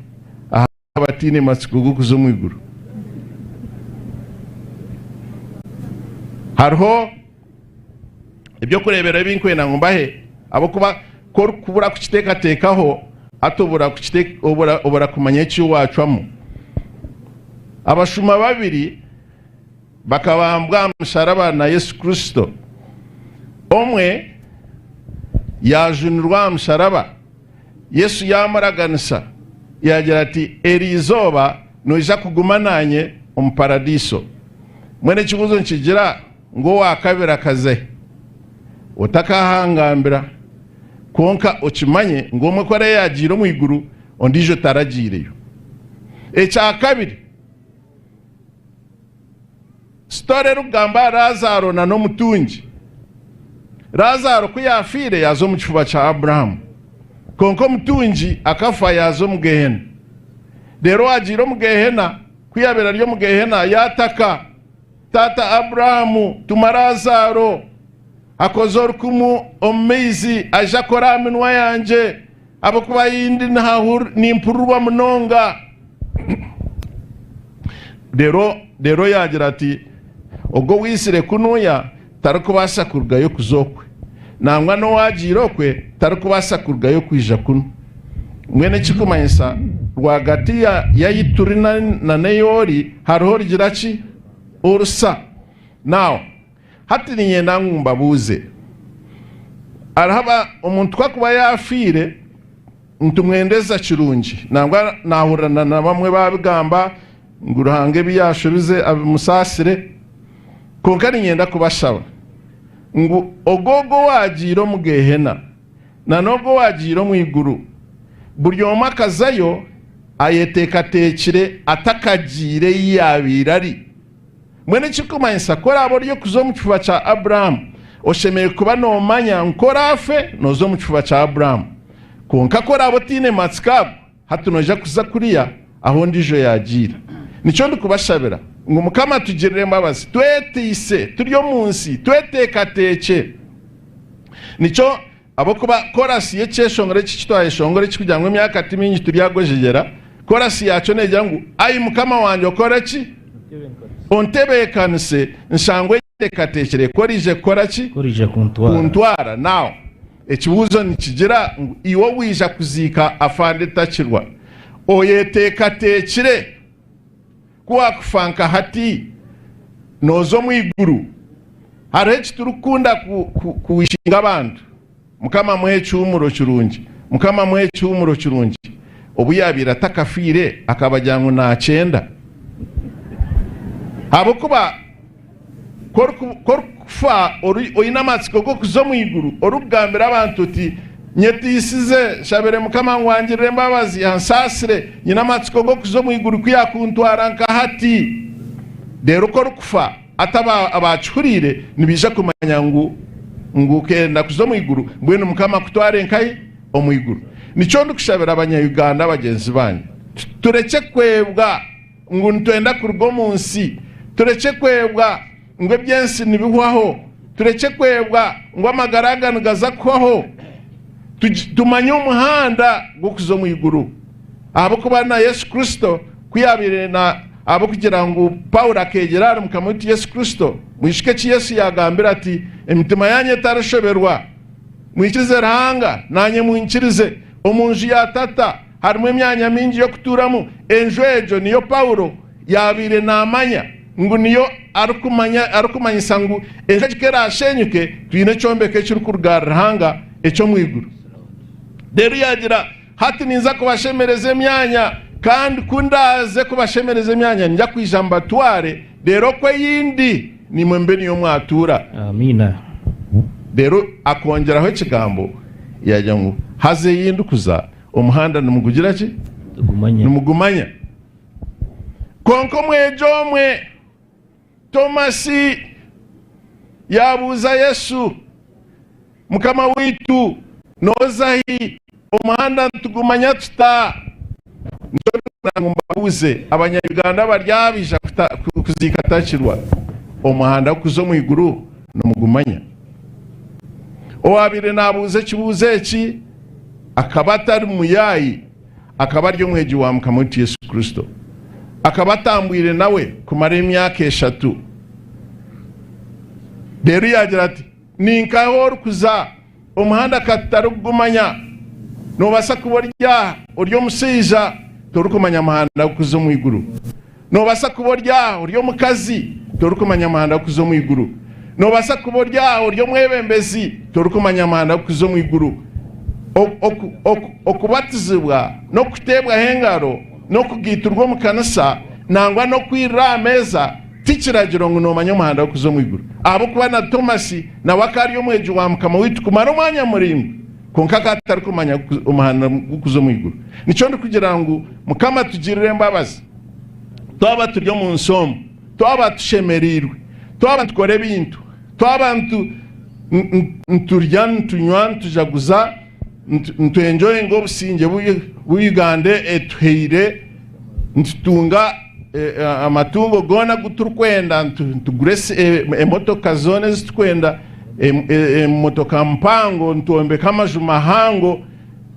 aha abataine matsiko g'okuza omu iguru. Hariho eby'okureeberaho ebi nkwenda ngu mbahe ahabw'okuba ku orikubura kukiteekateekaho hati obura kumanya eki waacwamu. Abashuma babiri Bakabambwa aha musharaba na Yesu Kristo. Omwe yaajunirwa aha musharaba, Yesu yaamuraganisa yaagira ati, Eri izooba noija kuguma naanye omu Paradiso. Mbwenu ekibuuzo nikigira ngu owa kabiri akaza hi? Otakahangambira. Kwonka okimanye ngu omwe ku araabe yaagiire omu iguru, ondiijo taragiireyo. Ekya kabiri. Sitore erikugamba aha Laazaaro na n'omutungi. Laazaaro ku yaafiire yaaza omu kifuba kya Abrahamu. Kwonka omutungi akafa yaaza omu Geehena. Reero owaagiire omu Geehena, ku yaabaire ari omu Geehena yaataka, Taata Abrahamu, tuma Laazaaro akoze orukumu omu maizi aije akore aha minwa yangye, ahabw'okuba ahi ndi nimpurirwa munonga. Reero reero yaagira ati, Ogwo owaizire kunuya tarikubaasa kurugayo kuza okwe, nangwa n'owaagiire okwe tarikubaasa kurugayo kwija kunu. Mbwenu ekirikumanyisa rwagati y'ahi turi na n'ei ori hariho orugira ki? Orusa. Now, hati niinyenda ngu mbabuuze, hariho omuntu ku arikuba yaafiire, Nitumwendeza kirungi. Nangwa naahurira na bamwe baabigamba ngu Ruhanga ebi yaashobize abimusaasire. Kwonka niinyenda kubashaba ngu ogwo ogwo owaagiire omu Geehena na n'ogwo owaagiire omu iguru, buri omwe akazayo ayeteekateekire atakagiire ei yaabaire ari. Mbwenu ekirikumanyisa ku oraabe ori okuza omu kifuba kya Abrahamu, oshemereire kuba noomanya ngu ku oraafe nooza omu kifuba kya Abrahamu. Kwonka ku oraabe otaine matsiko ago, hati noija kuza kuriya ahu ondiijo yaagiire. Nikyo ndikubashabira ngu Mukama atugirire embabazi, tweteise turi omu nsi, tweteekateekye. Nikyo ahabw'okuba korasi y'ekyeshongoro eki kitwayeshongora eki kugira ngu emyaka ti mingi turyagwejegyera, korasi yaakyo neegira ngu, Ai Mukama wangye okore ki? Ontebeekanise nshangwe nyeteekateekire ku oraije kukora ki? Kuntwara. Now, ekibuuzo nikigira ngu iwe owaija kuziika afande Takirwa, oyeteekateekire? Ku waakufa nka hati, nooza omu iguru. Hariho eki turikukunda kuwishinga abantu, Mukama amuhe ekihuumuro kirungi, Mukama amuhe ekihuumuro kirungi. Obu yaabaire atakafiire akabagira ngu naakyenda. Ahabw'okuba ku orikufa oine amatsiko g'okuza omu iguru, orikugambira abantu oti, Nyetiisize, nshabire Mukama ngu angirire embabazi, ansaasire, nyine amatsiko g'okuza omu iguru ku yaakuntwara nka hati. Reero ku orikufa, hati abaakihuriire nibaija kumanya ngu. Ngu okenda kuza omu iguru, mbwenu Mukama akutware nkahi? Omu iguru. Nikyo ndikushabira abanya-Uganda bagyenzi bangye, turekye kwebwa ngu nitwenda kuruga omu nsi, turekye kwebwa ngu eby'ensi nibihwaho, turekye kwebwa ngu amagara aga nigaza kuhwaho, tumanye omuhanda gw'okuza omu iguru. Ahabw'okuba na Yesu Kristo ku yaabaire na ahabw'okugira ngu Paulo akeegyera ahari Mukama waitu Yesu Kristo, mwijuke eki Yesu yaagambire ati, Emitima yaanyu etarishoberwa. Mwikirize Ruhanga, naanye mwinkirize. Omu nju ya Tata harimu emyanya mingi y'okutuuramu. Enju egyo niyo Paulo yaabaire naamanya ngu niyo arikumanya arikumanyisa ngu enju egi ku eraashenyuke, twine ekyombeko ekirikuruga ahari Ruhanga eky'omu iguru. Reero yaagira Hati ninza kubashemereza emyanya, kandi ku ndaaze kubashemereza emyanya, niinyija kwija mbatware, reero okwo ei ndi, naimwe mube niyo mwatuura. Amiina. Reero akongyeraho ekigambo yaagira ngu, Haza ei ndikuza, omuhanda nimugugira ki? Nimugumanya. Kwonka omwegi omwe, Tomasi, yaabuuza Yesu, Mukama waitu, nooza hi? Omuhanda nitugumanya tuta? Nikyo ndikugira ngu mbabuuze, Abanya-Uganda abari aha baija kuziika Takirwa, omuhanda gw'okuza omu iguru nimugumanya? Owaabaire naabuuza ekibuuzo eki akaba atari muyaayi, akaba ari omwegi wa Mukama waitu Yesu Kristo. Akaba atambwire nawe kumara emyaka eshatu. Reero yaagira ati, Ni nkahi orikuza? Omuhanda ka tutarikugumanya. Noobaasa kuba ori aha ori omushaija torikumanya muhanda gw'okuza omu iguru. Noobaasa kuba ori aha ori omukazi torikumanya muhanda gw'okuza omu iguru. Noobaasa kuba ori aha ori omwebembezi torikumanya muhanda gw'okuza omu iguru. Okubatizibwa n'okuteebwaho engaro n'okugaiturwa omu kanisa nangwa n'okwirira aha meeza Ti kiragiro ngu noomanya omuhanda gw'okuza omu iguru, ahabw'okuba na Tomasi nawe akaba ari omwegi wa Mukama waitu kumara omwanya muraingwa, kwonka akaba atarikumanya omuhanda gw'okuza omu iguru. Nikyo ndikugira ngu Mukama atugirire embabazi twaba turi omu nsi omu, twaba tushemereirwe, twaba nitukora ebintu, twaba niturya, nitunywa, nitujaguza, nitwenjoyinga obusingye bu Uganda etuhaire, nitutunga amatungo goona agu turikwenda, nitugura emotoka zoona ezi turikwenda, emotoka mpango, nitwombeka amaju mahango,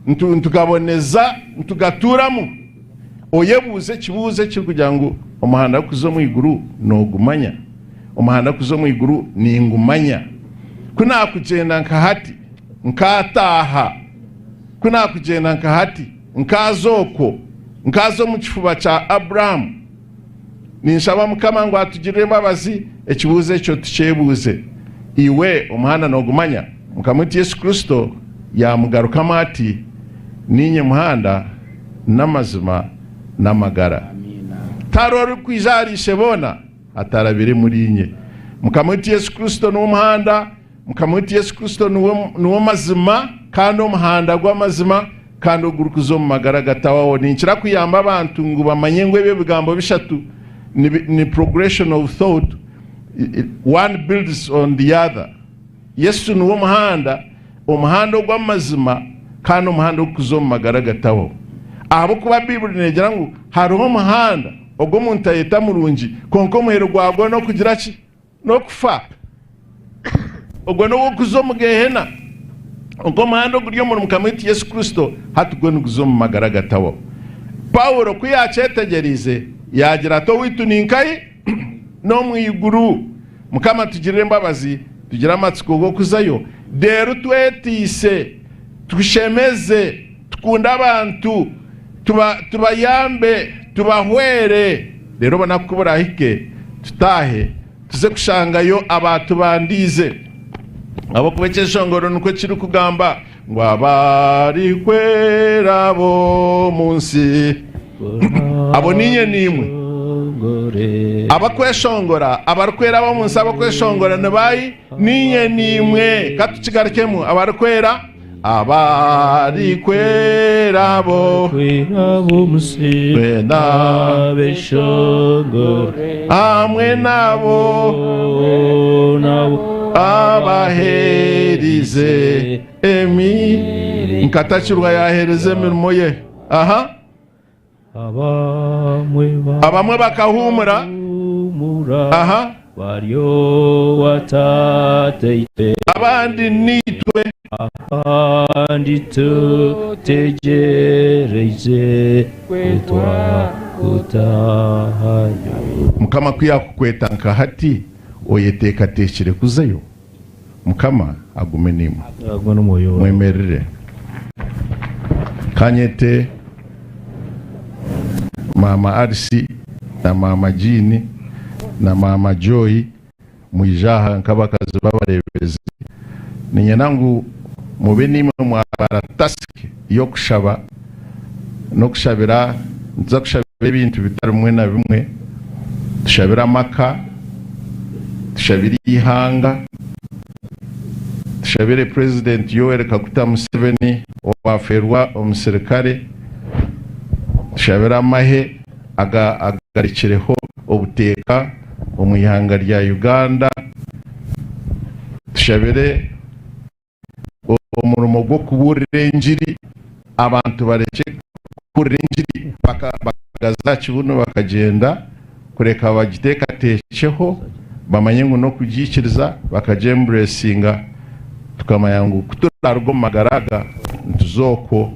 nitugaboneza, nitugatuuramu. Oyebuuze ekibuuzo ekirikugira ngu omuhanda gw'okuza omu iguru noogumanya? Omuhanda gw'okuza omu iguru ningumanya? Ku naakugyenda nka hati nkaataaha, ku naakugyenda nka hati Nkaaza okwo, nkaaza omu kifuba kya Abrahamu. Ninshaba Mukama ngu atugirire embabazi, ekibuuzo ekyo tukyebuuze. Iwe omuhanda noogumanya? Mukama waitu Yesu Kristo yaamugarukamu ati, Niinye muhanda, n'amazima, n'amagara. Tihariho orikwija ahari Isheboona atarabire muriinye. Mukama waitu Yesu Kristo niwe muhanda. Mukama waitu Yesu Kristo niwe mazima kandi omuhanda gw'amazima kandi ogurikuza omu magara agatahwaho. Ninkira kuyamba abantu ngu bamanye ngu ebyo ebigambo bishatu ni progression of thought, one builds on the other. Yesu niwe omuhanda, omuhanda ogw'amazima kandi omuhanda ogurikuza omu magara agatahwaho. Ahabw'okuba Baiburi negira ngu hariho omuhanda ogu omuntu ayeta murungi kwonka omuheru gwagwo n'okugira ki? N'okufa. Ogwo n'ogw'okuza omu Geehena. Kwonka omuhanda oguri omuri Mukama waitu Yesu Kristo hati gwo niguza omu magara agatahwaho. Paulo ku yaakyetegyereize, yaagira ati, Owaitu ni nkahi? N'omu iguru. Mukama atugirire embabazi, tugire amatsiko g'okuzayo, reero twetiise, tushemeze, tukunde abantu, tubayambe, tubahwere, reero obunaku ku buraahike tutaahe tuze kushangayo abaatubandiize. Ahabw'okuba ekyeshongoro nikwo kirikugamba ngu abarikwera b'omu nsi abo niinye naimwe. Abakweshongora, abarikwera ab'omu nsi abakweshongora ni baahi? Niinye naimwe. Ka tukigarukemu, abarikwera. Abarikwera bo hamwe nabo abaheire. Yaaherize emi nkatakirwa yaahereza emirimo ye. Aha. Abamwe bakahuumura. Aha. Bari owa Tataitwe. Abandi niitwe. Abandi tutegyereize kwetwa kutaahayo. Mukama ku yaakukweta nka hati, oyeteekateekire kuzayo? Mukama agume naimwe. Agume n'omwoyo waawe. Mwemerere. Ka nyete Maama Alice na Maama Jean na Maama Joy mwije aha nk'abakazi b'abareeberezi. Niinyenda ngu mube naimwe mwabara tasiki y'okushaba n'okushabira, nituza kushabira ebintu bitari bimwe na bimwe, tushabire amaka, tushabire eihanga, tushabire Purezidenti Yoweri Kaguta Museveni owafeerwa omusirikare, tushabire amahe agarekireho obuteeka omu ihanga rya Uganda, tushabire omurimo gw'okubuurira engiri, abantu barekye kubuurira engiri bakagaza aha kibunu bakagyenda, kureka bagiteekateekyeho bamanye ngu n'okugiikiriza bakagyemburesinga, tukamanya ngu ku turaaruga omu magara aga nituza okwo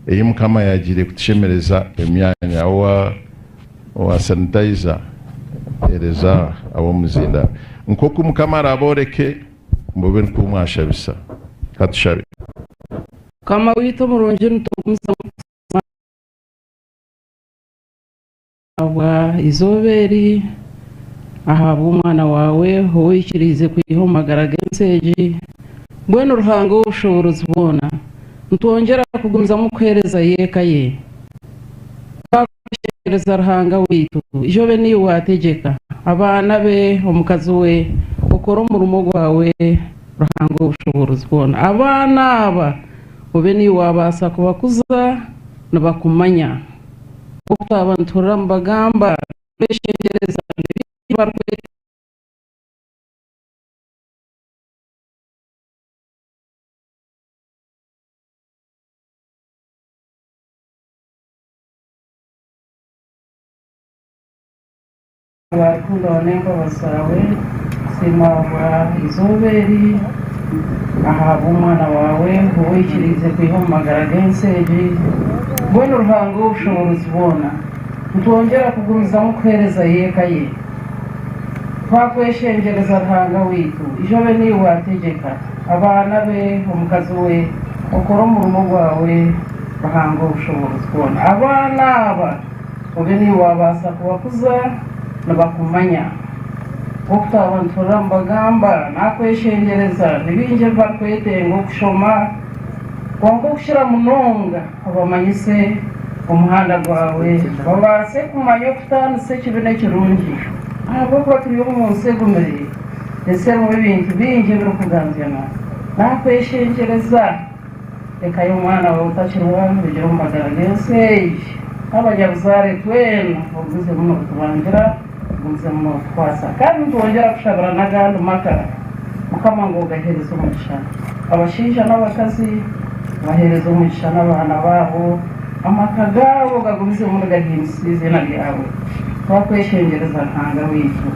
ei Mukama yaagiire kutushemereza emyanya. Owa sanitayiza heereza ab'omuzindaaro nk'oku Mukama araabooreke. Mube nikwo mwashabisa. Ka tushabe. Mukama waitu omurungi nitugumizamu kukusiima ahabwa izooba eri, ahabw'omwana waawe ou oikiriize kwiha omu magara g'ensi egi. Mbwenu Ruhanga ow'obushoboorozi bwona, nitwongyera kugumizamu kuheereza y'eka ye. Twakweshengyereza Ruhanga waitu, ija obe niiwe waategyeka abaana be, omukazi we, okore omurimo gwawe Ruhanga ow'obushoboorozi bwona. Abaana aba obe niiwe waabaasa kubakuza nibakumanya. Nk'oku twaba nituhurira nibagamba, tweshengyereza ngu ebi barikweta. Ahabwa rukundo n'embabazi zaawe, nsiima ahabwa eizooba eri, ahabw'omwana waawe ou waikiriize kwiha omu magara g'ensi egi. Mbwenu Ruhanga ow'obushoboorozi bwona, nitwongyera kugumizamu kuheereza y'eka ye. Twakweshengyereza Ruhanga waitu, ija obe niiwe waategyeka abaana be, omukazi we, okore omurimo gwawe. Ruhanga ow'obushoboorozi bwona. Abaana aba obe niiwe waabaasa kubakuza nibakumanya. Nk'oku twaba nituhurira nibagamba, naakweshengyereza, ni bingi ebi barikwetenga okushoma, kwonka okukira munonga obamanyise omuhanda gwawe, babaase kumanya okutaanisa ekibi n'ekirungi. Ahabw'okuba turi omu nsi egumire, ensi erimu ebintu bingi ebirikuganzyana. Naakweshengyereza. Reka y'omwana waawe otakirwa rugira omu magara g'ensi egi. N'abanyabuzaare twena ogumizemu nootubangira, ogumizemu nootukwatsa. Kandi nitwongyera kushabira n'agandi maka, Mukama ngu ogaheereze omugisha. Abashaija n'abakazi obaheereze omugisha n'abaana baabo, amaka gaabo gagumizemu nigahimbisa eiziina ryawe. Twakweshengyereza Ruhanga waitu,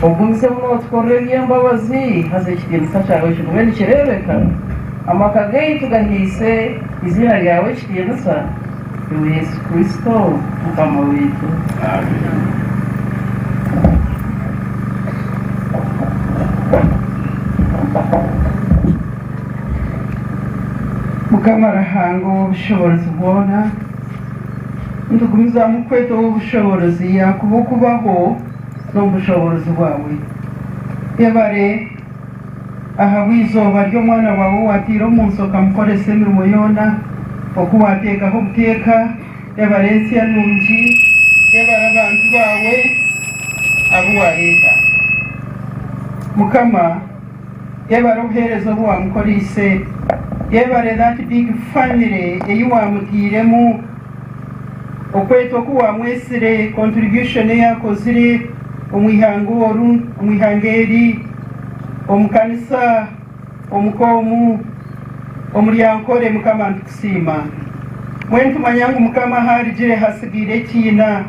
ogumizemu nootukorera eby'embabazi, haza ekitiinisa kyawe kigume nikireebeka. Amaka gaitu gahaise eiziina ryawe ekitiinisa, Iwe Yesu Kristo, Mukama waitu. Mukama Ruhanga ow'obushoboorozi bwona, nitugumizamu kukweta ow'obushoboorozi ahakuba okubaho n'omu bushoboorozi bwawe. Yebare Ahabw'eizooba ry'Omwana waawe ou waataire omu nsi okamukoresa emirimo yoona, oku waateekaho obuteeka, ebare ensya nungi, ebare abantu baawe abu waareeta. Mukama, yebare obuheereza obu waamukoreise, yebare that big family ei waamutairemu, okweta oku waamwetsire, contribution ei akozire omu ihanga oru, omu ihanga eri. Omu kanisa. Omuka omu omuri Ankole Mukama nitukusiima. Mbwenu tumanya ngu Mukama ahu arugire hasigaire ekiina.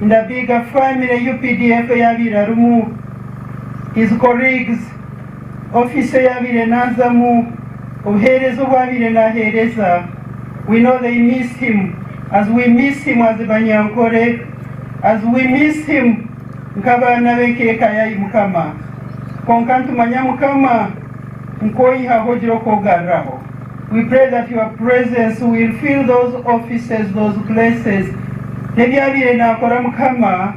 In the bigger family UPDF eyabaire arimu, his colleagues, office eyabaire nazamu, obuheereza obu abaire naheereza, we know they miss him as we miss him as Banyankore, as we miss him nk'abaana be nk'eka yayi Mukama. Kwonka nitumanya Mukama nk'oyihaho ogira okwogaruraho. We pray that your presence will fill those offices, those places. N'ebyabaire nakora Mukama.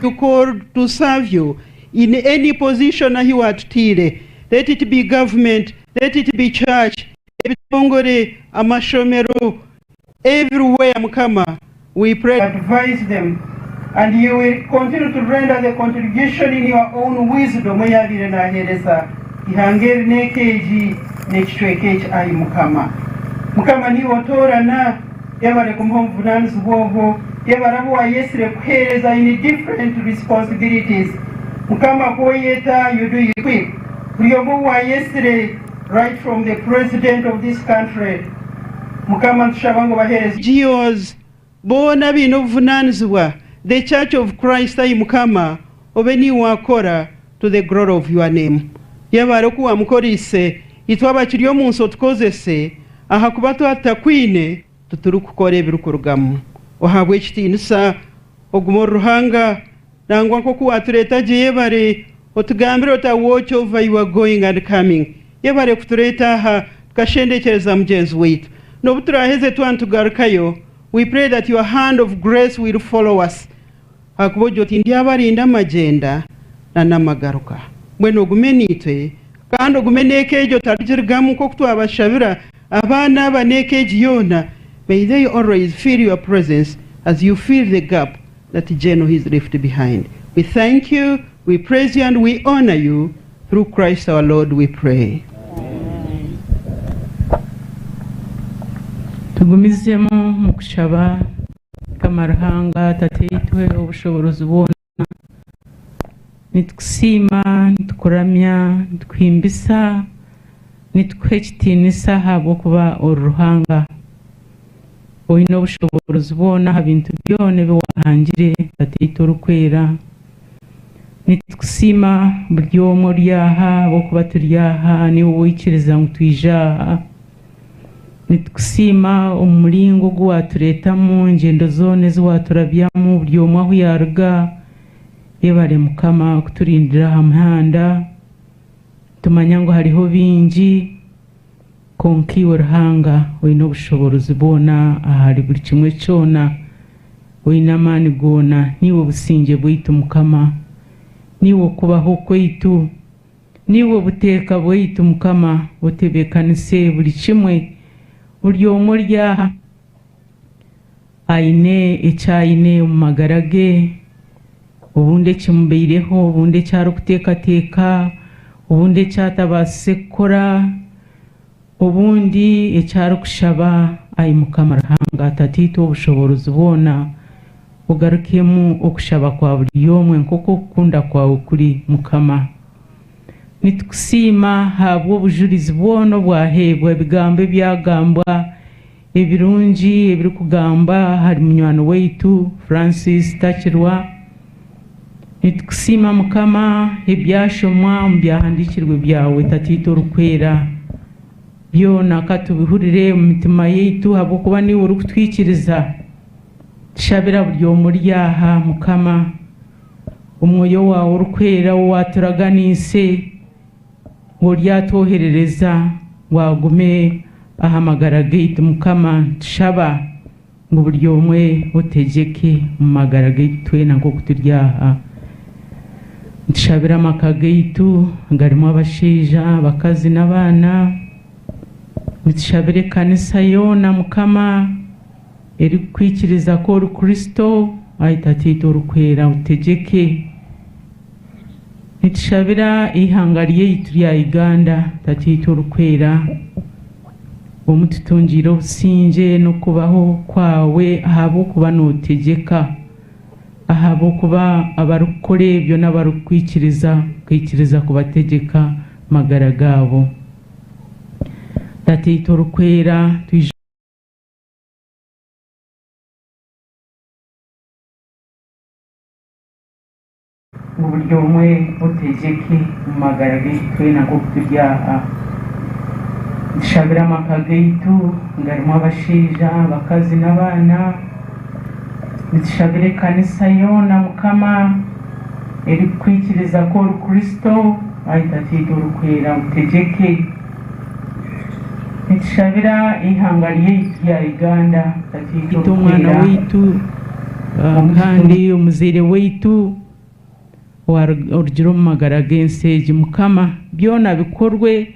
You called to serve you in any position ahi watutiire. Let it be government, let it be church, ebitongore, amashomero, everywhere Mukama. We pray. Advise them and you will continue to render the contribution in your own wisdom eyabaire naheereza ihanga eri n'eka egi n'ekicweka eki ayi Mukama. Mukama niiwe otoorana yebare kumuha obuvunanizibwa obwo yebare abu wayesire kuheereza in different responsibilities. Mukama ku oyeta you do equip buri omwe ou wayesire right from the president of this country. Mukama nitushaba ngu obaheereze. NGOs boona abaine obuvunanizibwa the church of Christ ayi Mukama obe niiwe wakora to the glory of your name. Yebare oku wamukoreise itwe abakiri omu nsi otukozese ahakuba twatakwine titurikukora ebirikurugamu. Ohabwe ekitiinisa ogume ori Ruhanga nangwa nk'oku watureeta gye yebare otugambire oti I watch over your going and coming. Yebare kutureeta aha tukashendekyereza mugyenzi waitu. N'obu turaheze twaba nitugarukayo, we pray that your hand of grace will follow us. Ahakuba ogira oti ndyabarinda amagyenda na n'amagaruka. Mbwenu ogume naitwe kandi ogume n'eka egyo otarugirigamu nk'oku twabashabira abaana aba n'eka egi yoona. May they always feel your presence as you fill the gap that General has left behind. We thank you, we praise you, and we honor you. Through Christ our Lord we pray. Tugumizemu mu kushaba Mukama Ruhanga Tataitwe obushoboorozi bwona. Nitukusiima, nitukuramya, nitukuhimbisa, nitukuha ekitiinisa ahabw'okuba ori Ruhanga. Oine obushoboorozi bwona aha bintu byona ebi wahangire Tataitwe orikwera. Nitukusiima buri omwe ori aha ahabw'okuba turi aha niiwe waikiriza ngu twije aha. Nitukusiima omu muringo ogu watureetamu, engyendo zoona ezi waturabyamu, buri omwe ahu yaaruga. Yebare Mukama kuturindira aha muhanda. Tumanya ngu hariho bingi kwonka iwe Ruhanga oine obushoboorozi bwona ahari buri kimwe kyona. Oine amaani goona, niiwe obusingye bwaitu Mukama. Niiwe okubaho kwaitu. Niiwe obuteeka bwaitu Mukama, otebeekanise buri kimwe. Buri omwe ori aha aine eki aine omu magara ge, obundi ekimubaireho, obundi eki arikuteekateeka, obundi eki atabaasise kukora, obundi eki arikushaba. Ai Mukama Ruhanga Tataitwe obushoboorozi bwona, ogarukemu okushaba kwa buri omwe nk'oku okukunda kwawe kuri Mukama. Nitukusiima ahabw'obujurizi bwona obwaheebwa, ebigambo ebyagambwa ebirungi ebirikugamba ahari munywani waitu Francis Takirwa. Nitukusiima Mukama ebyashomwa omu byahandiikirwe byawe Tataitwe orikwera. Byona katubihurire omu mitima yaitu ahabw'okuba niiwe orikutwikiriza. Tushabira buri omwe ori aha Mukama. Omwoyo waawe orikwera ou waturaganiise ngu oryatwoherereza ngu agume aha magara gaitu Mukama. Nitushaba ngu buri omwe otegyeke omu magara gaitu twena nk'oku turi aha. Nitushabira amaka gaitu garimu abashaija, abakazi n'abaana. Nitushabira ekanisa yoona Mukama erikukwikiriza ku ori Kristo. Ai Tataitwe orikwera otegyeke. Nitushabira eihanga ryaitu rya Uganda Tataitwe orikwera, omu tutungiire obusingye n'okubaho kwawe ahabw'okuba nootegyeka, ahabw'okuba abarikukora ebyo n'abarikukwikiriza okaikiriza kubategyeka amagara gaabo. Tataitwe orikwera, twija. Ngu buri omwe otegyeke omu magara gaitu twena nk'oku turi aha. Nitushabira amaka gaitu garimu abashaija, abakazi n'abaana. Nitushabira ekanisa yoona Mukama erikukwikiriza ku ori Kristo. Ai Tataitwe orikwera otegyeke. Nitushabira eihanga ryaitu rya Uganda Tataitwe Omwana orikwera. waitu kandi omuzaire waitu owarugire omu magara g'ensi egi Mukama byona bikorwe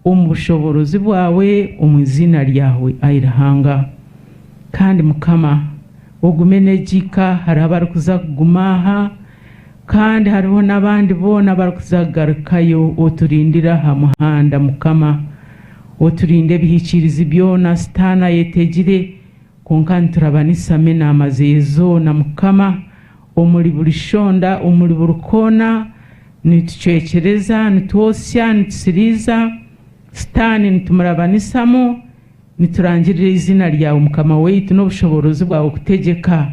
omu bushoboorozi bwawe omu iziina ryawe ai Ruhanga kandi Mukama ogume n'egi ka hariho abarikuza kuguma aha Kandi hariho n'abandi boona abarikuza kugarukayo, oturindire aha muhanda, Mukama. Oturinde ebihikiirizi byona Sitaane ayetegire, kwonka niturabanisamu enaama ze zoona, Mukama, omuri buri shonda, omuri buri koona, nitucwekyereza, nitwotsya, nitusiriiza Sitaane, nitumurabanisamu, niturangirira eiziina ryawe, Mukama waitu, n'obushoboorozi bwawe kutegyeka.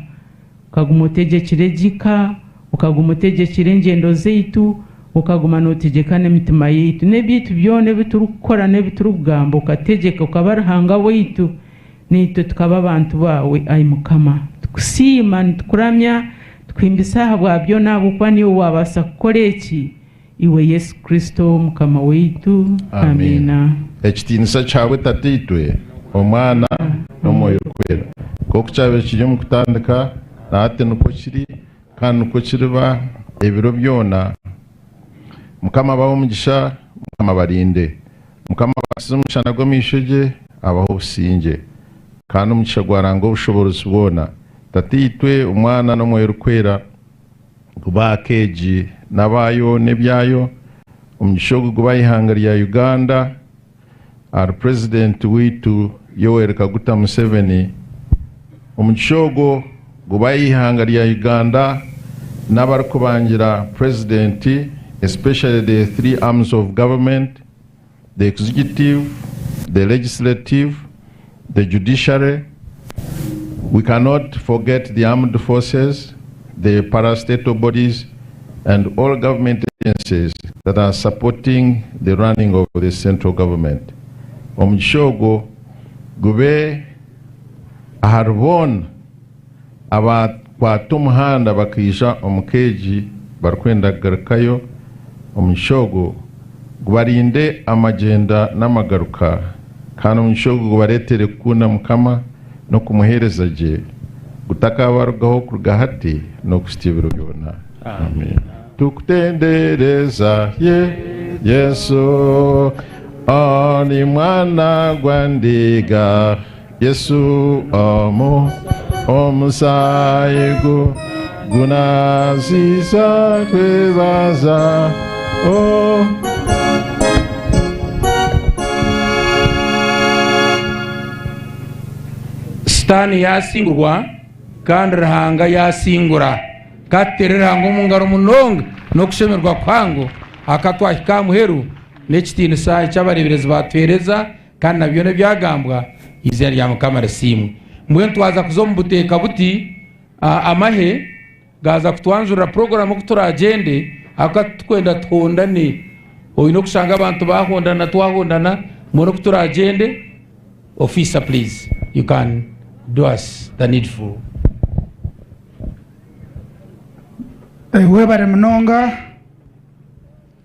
Okaguma otegyekire egi ka, okaguma otegyekire engyendo zaitu, okaguma nootegyeka n'emitima yaitu, n'ebyaitu byona ebi turikukora n'ebi turikugamba, okategyeka, okaba Ruhanga waitu, naitwe tukaba abantu baawe, ai Mukama. Nitukusiima, nitukuramya, tukuhimbisa ahabwa byona, ahabw'okuba niiwe waabaasa kukora eki, Iwe Yesu Kristo, Mukama waitu. Amiina. Ekitiinisa kihabwe Tataitwe, Omwana, n'Omwoyo Orikwera, nk'oku kyabaire kiri omu kutandika, na hati nikwo kiri, kandi nikwo kiriba ebiro byona. Mukama abahe omugisha, Mukama abarinde. Mukama abakize omushana gw'amaisho gye, abahe obusingye. Kandi omugisha gwa Ruhanga ow'obushoboorozi bwona, Tataitwe, Omwana, n'Omwoyo Orikwera, Guba aha keegi n'abaayo n'ebyayo. Omugisha ogu guba aha ihanga rya Uganda, ahari Purezidenti waitu Yoweri Kaguta Museveni. Omugisha ogwo guba aha ihanga rya Uganda n'abarikubangira Purezidenti especially the three arms of government, the executive, the legislative, the judiciary. We cannot forget the armed forces, the parastatal bodies, and all government agencies that are supporting the running of the central government. Omugisha ogwo gube ahari boona abakwata omuhanda bakaija omu keegi barikwenda kugarukayo. Omugisha ogwo gubarinde amagyenda n'amagaruka, kandi omugisha ogwo gubareetere kukunda Mukama n'okumuheereza gye, gutakabarugaho kuruga hati n'okuhitsya ebiro byona. Amiina. Tukutendereza ye Yesu, Oli Mwana gwa ndiga. Yesu omu omusaayi gu gunaziisa twebaza oh. Sitaane yaasingurwa kandi Ruhanga yaasingura. Ka tuteere Ruhanga omu ngaro munonga n'okushemererwa kuhango aka twahika aha muheru n'ekitiinisa eki abareeberezi baatuheereza. Kandi na byona ebyagambwa, eiziina rya Mukama risiimwe. Mbwenu twaza kuza omu buteeka buti, amahe gaaza kutwanjurira puroguraamu oku turagyende, ahabw'okuba titurikwenda tuhondane. Oine okushanga abantu baahondana twahondana, mbwenu oku turagyende, Officer please, you can do us the needful. Webare munonga.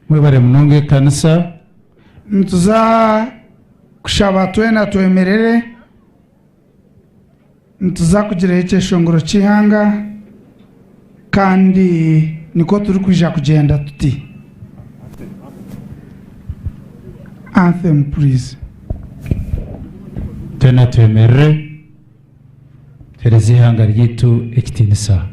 Mwebare munonga ekanisa. Nituza kushaba twena twemerere. Nituza kugira ekyeshongoro ky'eihanga kandi nikwo turikwija kugyenda tuti. Anthem please. Twena twemerere tuhereze eihanga ryaitu ekitiinisa.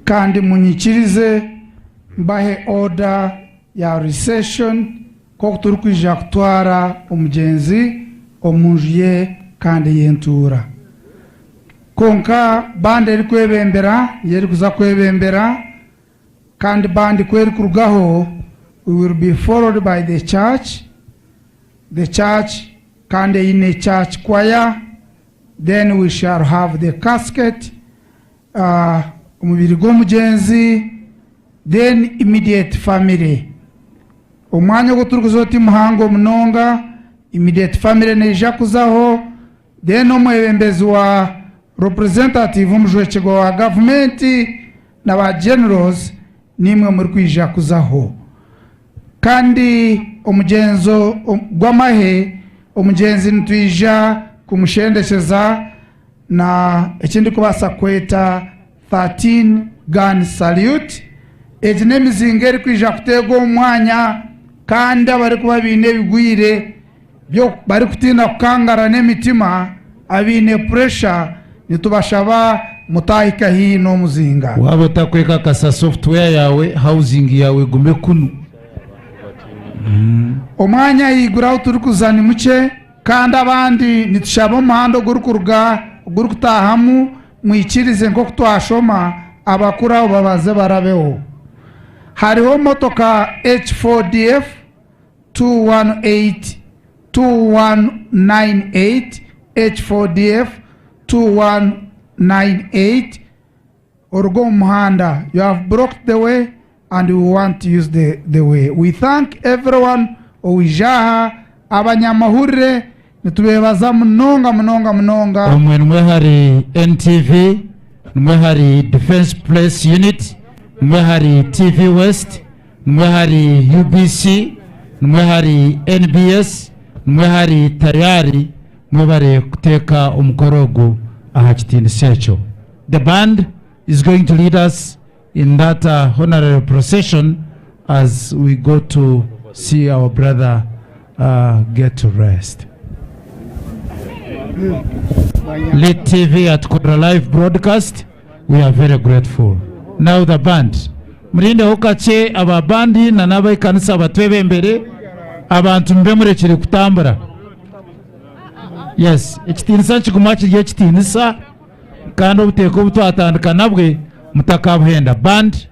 Kandi munyikirize mbahe order ya recession nk'oku turikwija kutwara omugyenzi omu nju ye kandi ey'entuura. Kwonka band erikwebembera niyo erikuza kwebembera kandi band ku erikurugaho we will be followed by the church, the church kandi eine church choir then we shall have the casket Omubiri gw'omugyenzi then immediate family. Omwanya ogu turikuzaho ti muhango munonga, immediate family neija kuzaho then omwebembezi wa representative omujwekyerwa wa gavumenti na ba generals niimwe murikwija kuzaho. Kandi omugyenzo gw'amahe omugyenzi nitwija kumushendekyeza na eki ndikubaasa kweta 13 gun salute. Egi n'emizinga erikwija kuteerwa omu mwanya kandi abarikuba baine ebigwire barikutiina kukangarana emitima, abaine puresha nitubashaba mutaahika haihi n'omuzinga. Waaba otakwekakasa software yaawe, housing yaawe egume kunu. Omwanya ahaiguru ahu turikuza ni mukye. Kandi abandi nitushaba omuhanda ogurikuruga ogurikutaahamu mwikirize nk'oku twashoma abakuru abo babanze barabeho. Hariho motoka H4DF 218 2198 H4DF 2198 oruga omu muhanda you have blocked the way and we want to use the, the way. We thank everyone owaija aha, abanyamahurire nitubeebaza munonga munonga munonga. Omwe nimwe hari NTV, nimwe hari Defence Press Unit, nimwe hari TV West, nimwe hari UBC, nimwe hari NBS, nimwe hari Tayari, mwebare kuteeka omukoro ogu aha kitiinisa ekyo. The band is going to lead us in that honorary procession as we go to see our brother get to rest. Lit TV atukorera live broadcast, we are very grateful. Now the band. Murindeho kakye aba bandi na n'ab'ekanisa batwebembere, abantu mube murekire kutambura. Yes, ekitiinisa nikiguma kiri ekitiinisa. Kandi obuteeka obu twatandika nabwe mutakabuhenda. Band.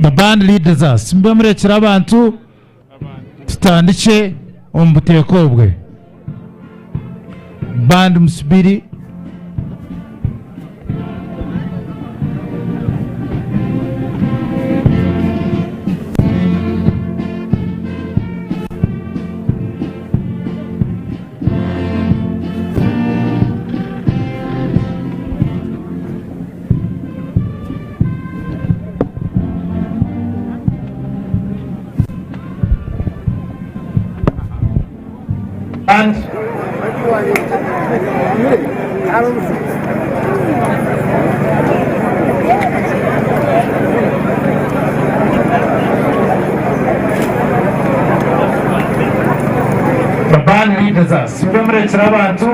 The band leads us. Mube murekire abantu tutandikye omu buteeka obwe. Band musubiri. The band leaders us. Mube murekire abantu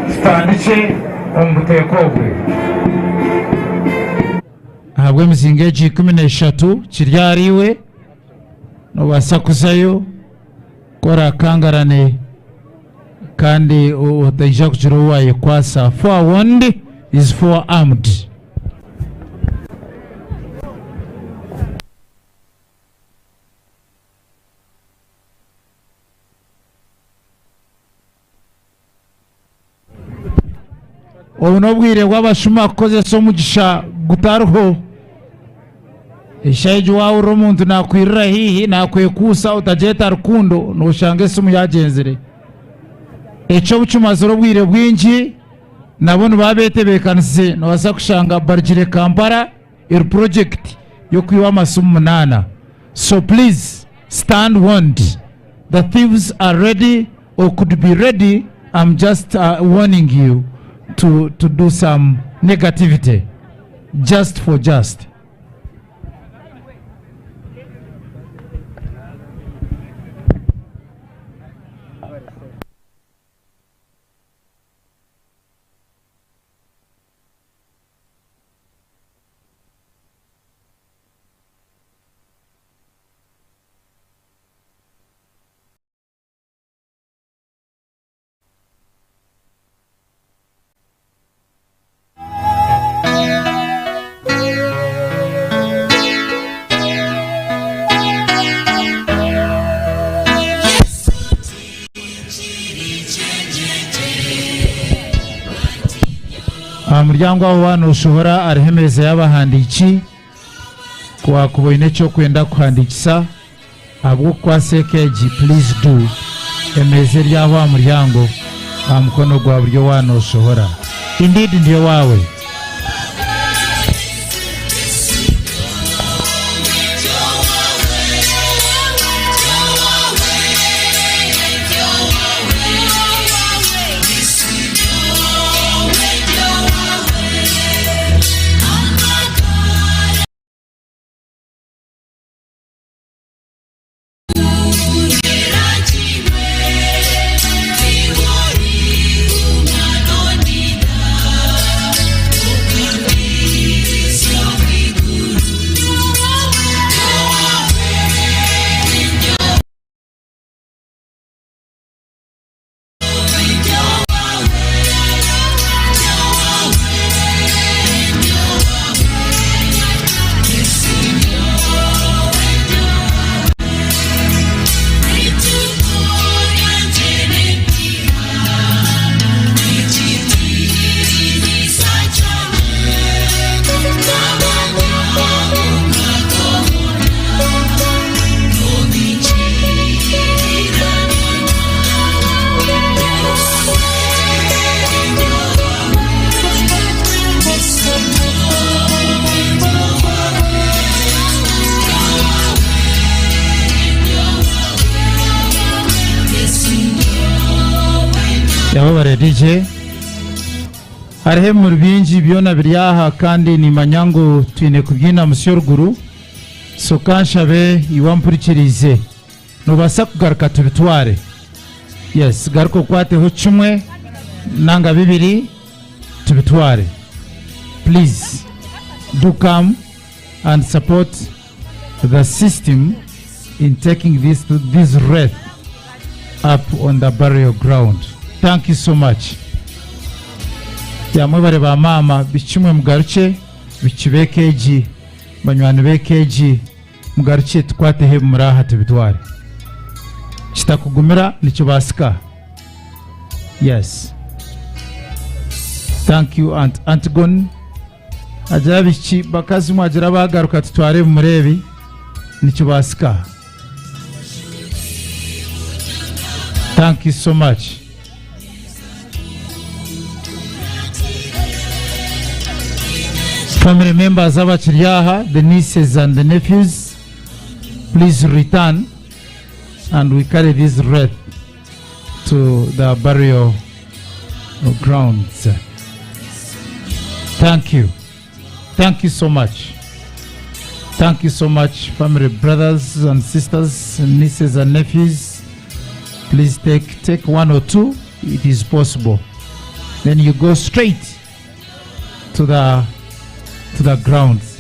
tutandikye omu buteeka obwe. Ahabw'emizinga egi 13 kiri ahariiwe, noobaasa kuzayo ku oraakangarane kandi otaija kugira ou waayekwatsa. Forewarned is forearmed. Obu n'obwire bw'abashuma kukozesa omugisha gutariho. Eshaaha egi waahurira omuntu naakwirira haihi naakwekuusa otagyeta rukundo nooshanga esimu yaagyenzire. Ekyo obu kimazire obwire bwingi nabo nibaba beetebeekanisize noobaasa kushanga barugire Kampala eri purojekiti y'okwiba amasimu munaana. So please stand warned, the thieves are ready or could be ready, am just warning you to to do some negativity just for just. Aha muryango aho waaba nooshohora hariho emeeza y'abahandiiki, ku waakuba oine eki orikwenda kuhandiikisa ahabw'okukwasa eka egi, please do. Emeeza eri aho aha muryango aha mukono gwa buryo waaba nooshohora. Indeed ndi owaawe. Yababare DJ. Hariho ebimuri bingi byona biri aha kandi nimanya ngu twine kubyina musyo oruguru so kanshabe iwe ampurikiriize Nobaasa kugaruka tubitware. Yes, garuka okwateho kimwe nanga bibiri tubitware. Please do come and support the system in taking this, this wreath up on the burial ground. Thank you so much. Ya mwebare ba maama bikimwe mugarukye bikibe egi banywani b'eka egi. Mugarukye tukwateho ebi muri aha tubitware. Kitakugumira nikibaasika. Yes. Thank you Aunt Antigone. Agira biki bakazi mwagira bagaruka tutware ebimuri ebi nikibaasika. Thank you so much. Family members abakiri aha, the nieces and the nephews, please return and we carry this wreath to the burial grounds. Thank you. Thank you so much. Thank you so much, family brothers and sisters, nieces and nephews. Please take, take one or two. It is possible. Then you go straight to the, to the grounds.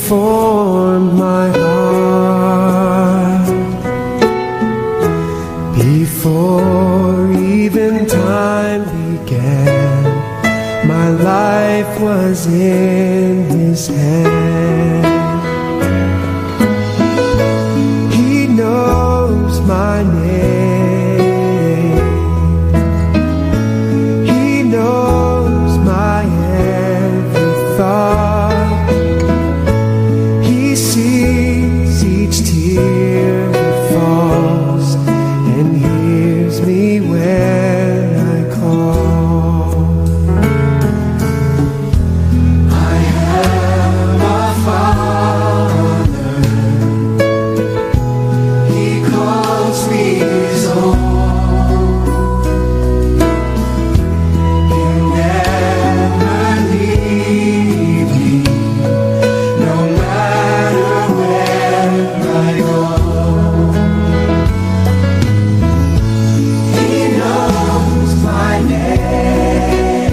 formed my heart, before even time began, my life was in His hand. He knows my name. He knows my every thought. He sees each tear that falls and hears me when I call. I have a Father. He calls me His own. He'll never leave me, no matter where I go. He knows my name.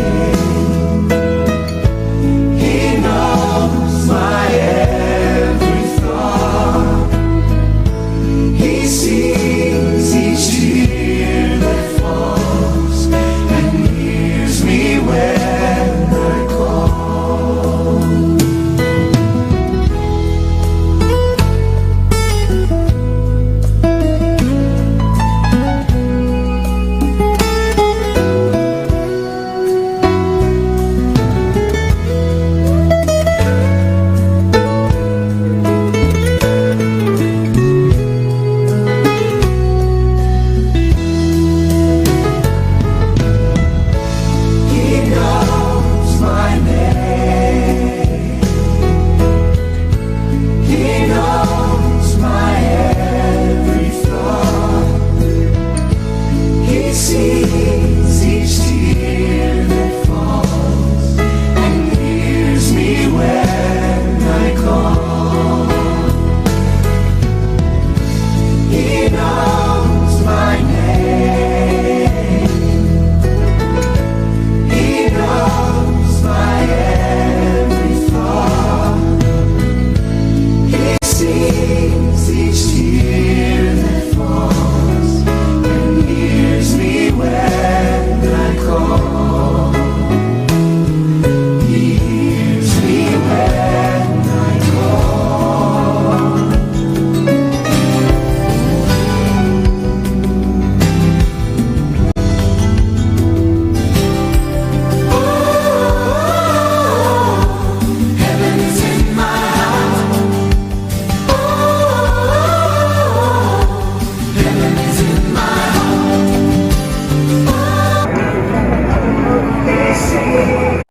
He knows my every thought. He sees each tear that falls and hears me when I call. He knows my name. He knows my every thought. He sees each tear that falls and hears me when I call. He knows my name. He knows my every thought. He sees each tear that falls and hears me when I call. He hears me when I call. Heaven is in my heart. Oh, heaven is in my heart. He sees.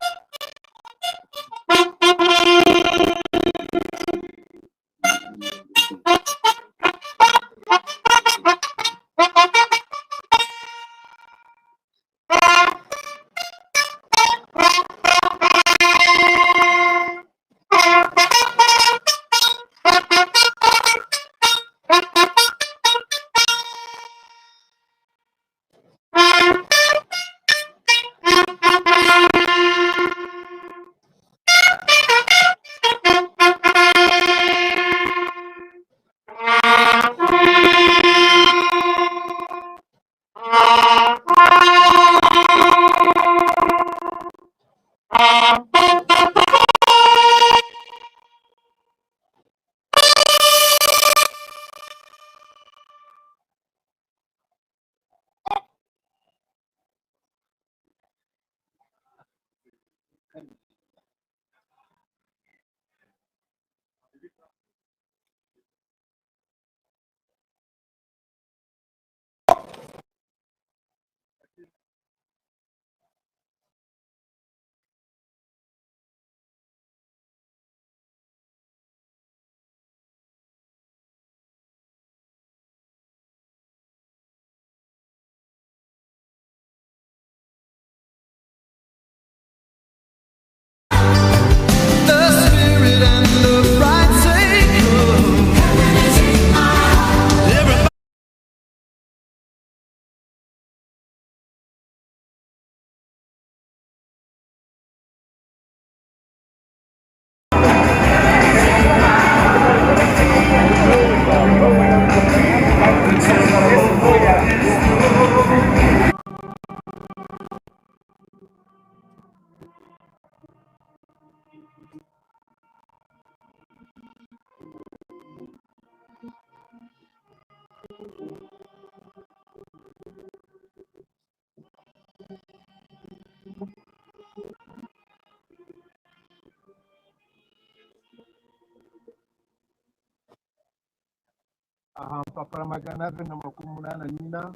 Aha mpapura 284,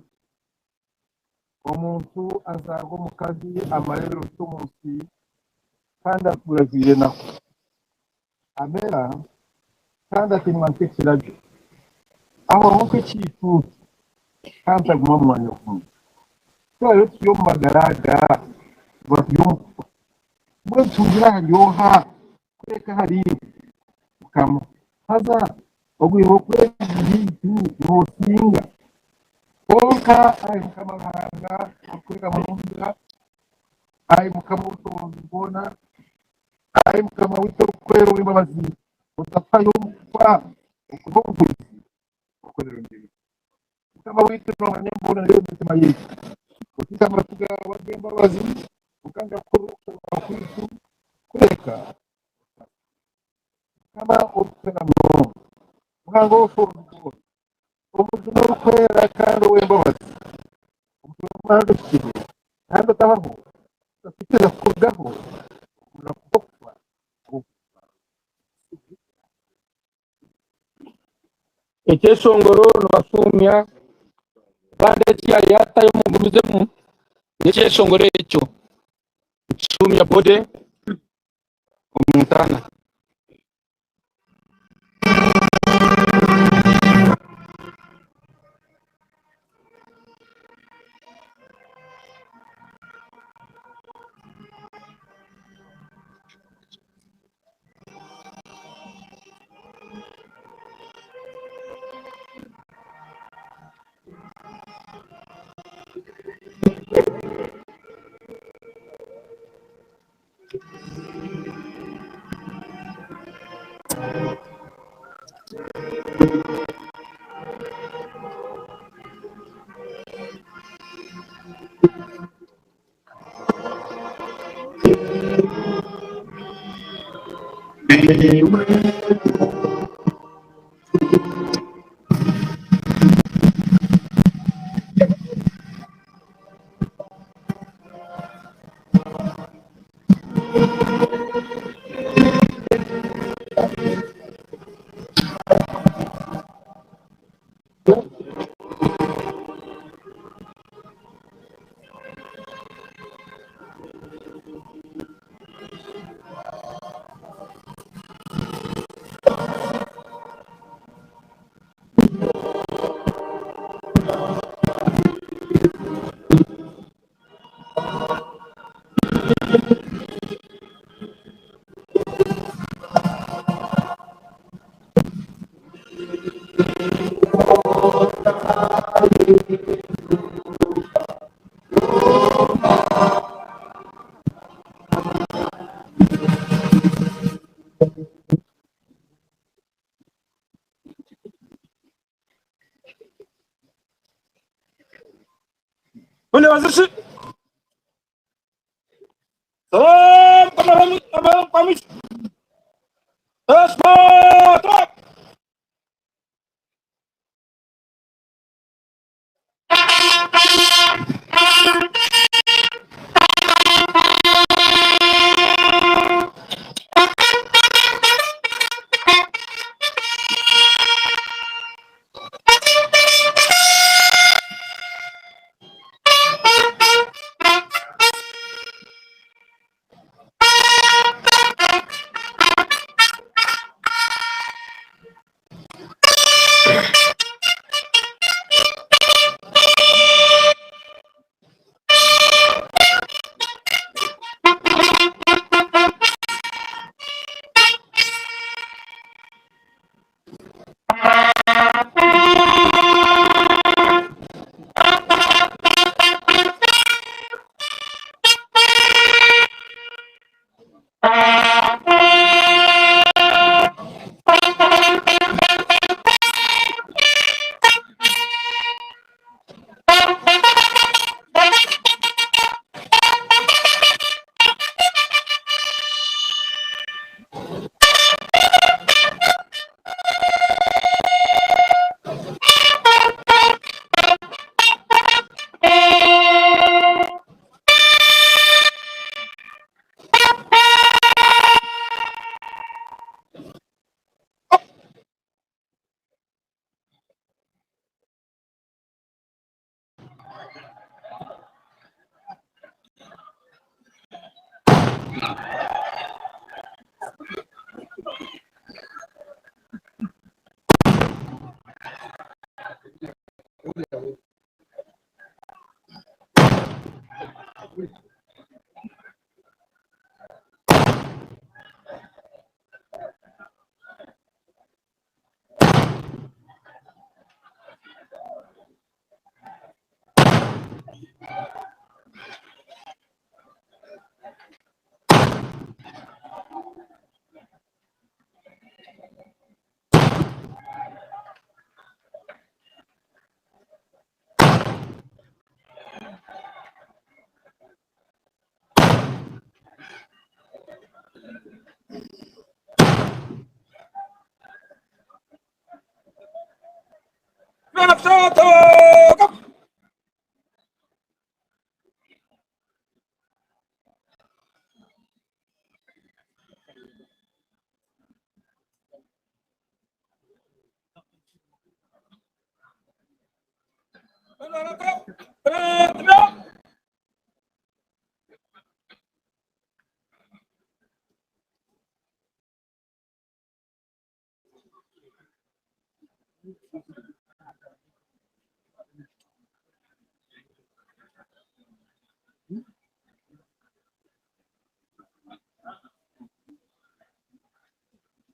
Omuntu azaarwa omukazi amara ebiro bikye omu nsi, kandi atuura ajwaire enaku. Amera kandi atemwa nk'ekirabyo, ahwaho nk'ekiicuucu, kandi taguma mu mwanya gumwe. Ku turaabe turi omu magara aga, tuba turi omu kufa. Mbwenu tuhungire ahari oha, kureka ahariiwe, Mukama? Haza obwire okwezi byaitu noosinga. Kwonka, ai Mukama Ruhanga, orikwera munonga, ai Mukama ow'obushoboorozi bwona, ai Mukama waitu orikwera ow'embabazi, otatuhayo omu kufa okuha obuhwezi okukorera emirimo. Mukama waitu noomanya emibonano y'emitima yaitu. Otiise amatu gaawe ag'embabazi okanga kuhurira okushaba kwaitu, kureka otusaasire. Mukama orikwera munonga, Ruhanga ow'obushoboorozi bwona, Omujuni orikwera kandi ow'embabazi, Omujuni Ruhanga ohikire kandi otabaho, otatwikiriza kukurugaho okurira kw'okufa ahabw'okufa. Ekyeshongoro nibashuumya kandi eki yaatayo mugumizemu n'ekyeshongoro ekyo nikishuumya body omu ntaana.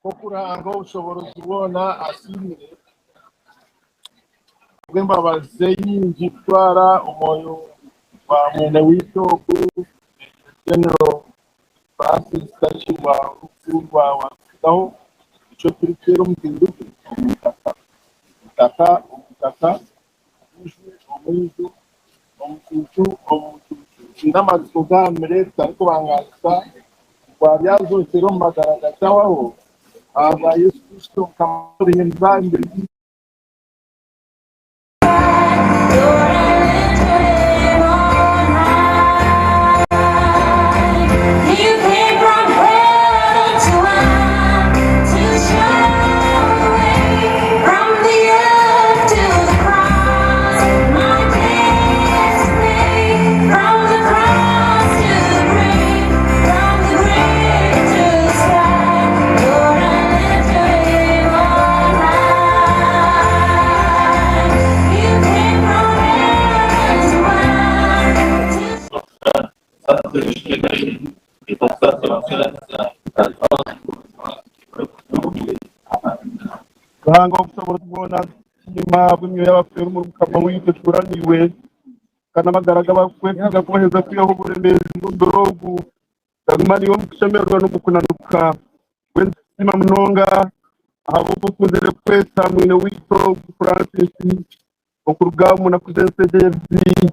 Nk'oku Ruhanga ow'obushoboorozi bwona asiimire ahabw'embabazi ze nyingi kutwara omwoyo gwa mwene waitu ogu Major General Francis Takirwa Rukutundwa waatutsigaho, nikyo turikuteera omutindo gwe omu itaka, itaka omu itaka, omu iju omu iju, omu cuucu omu mucuucu. Twine amatsiko gahamire tutarikubangaanisa ngu aryazookyera omu magara agatahwaho ahabwa Yesu Kristo Mukama orihindura aha mibiri yaitu. Ruhanga ow'obushoboorozi bwona, nitukusiima ahabw'emyoyo y'abafeire omuri Mukama waitu etuura naiwe, kandi amagara g'abarikwesiga kubaheza kwihaho oburemeezi bw'omubiri ogu, gaguma naiwe omu kushemererwa n'omu kunanuka. Mbwenu nitukusiima munonga ahabw'okuba okunzire kukweta mwine waitu ogu Francis okuruga omu naku z'ensi egi ey'ebibi.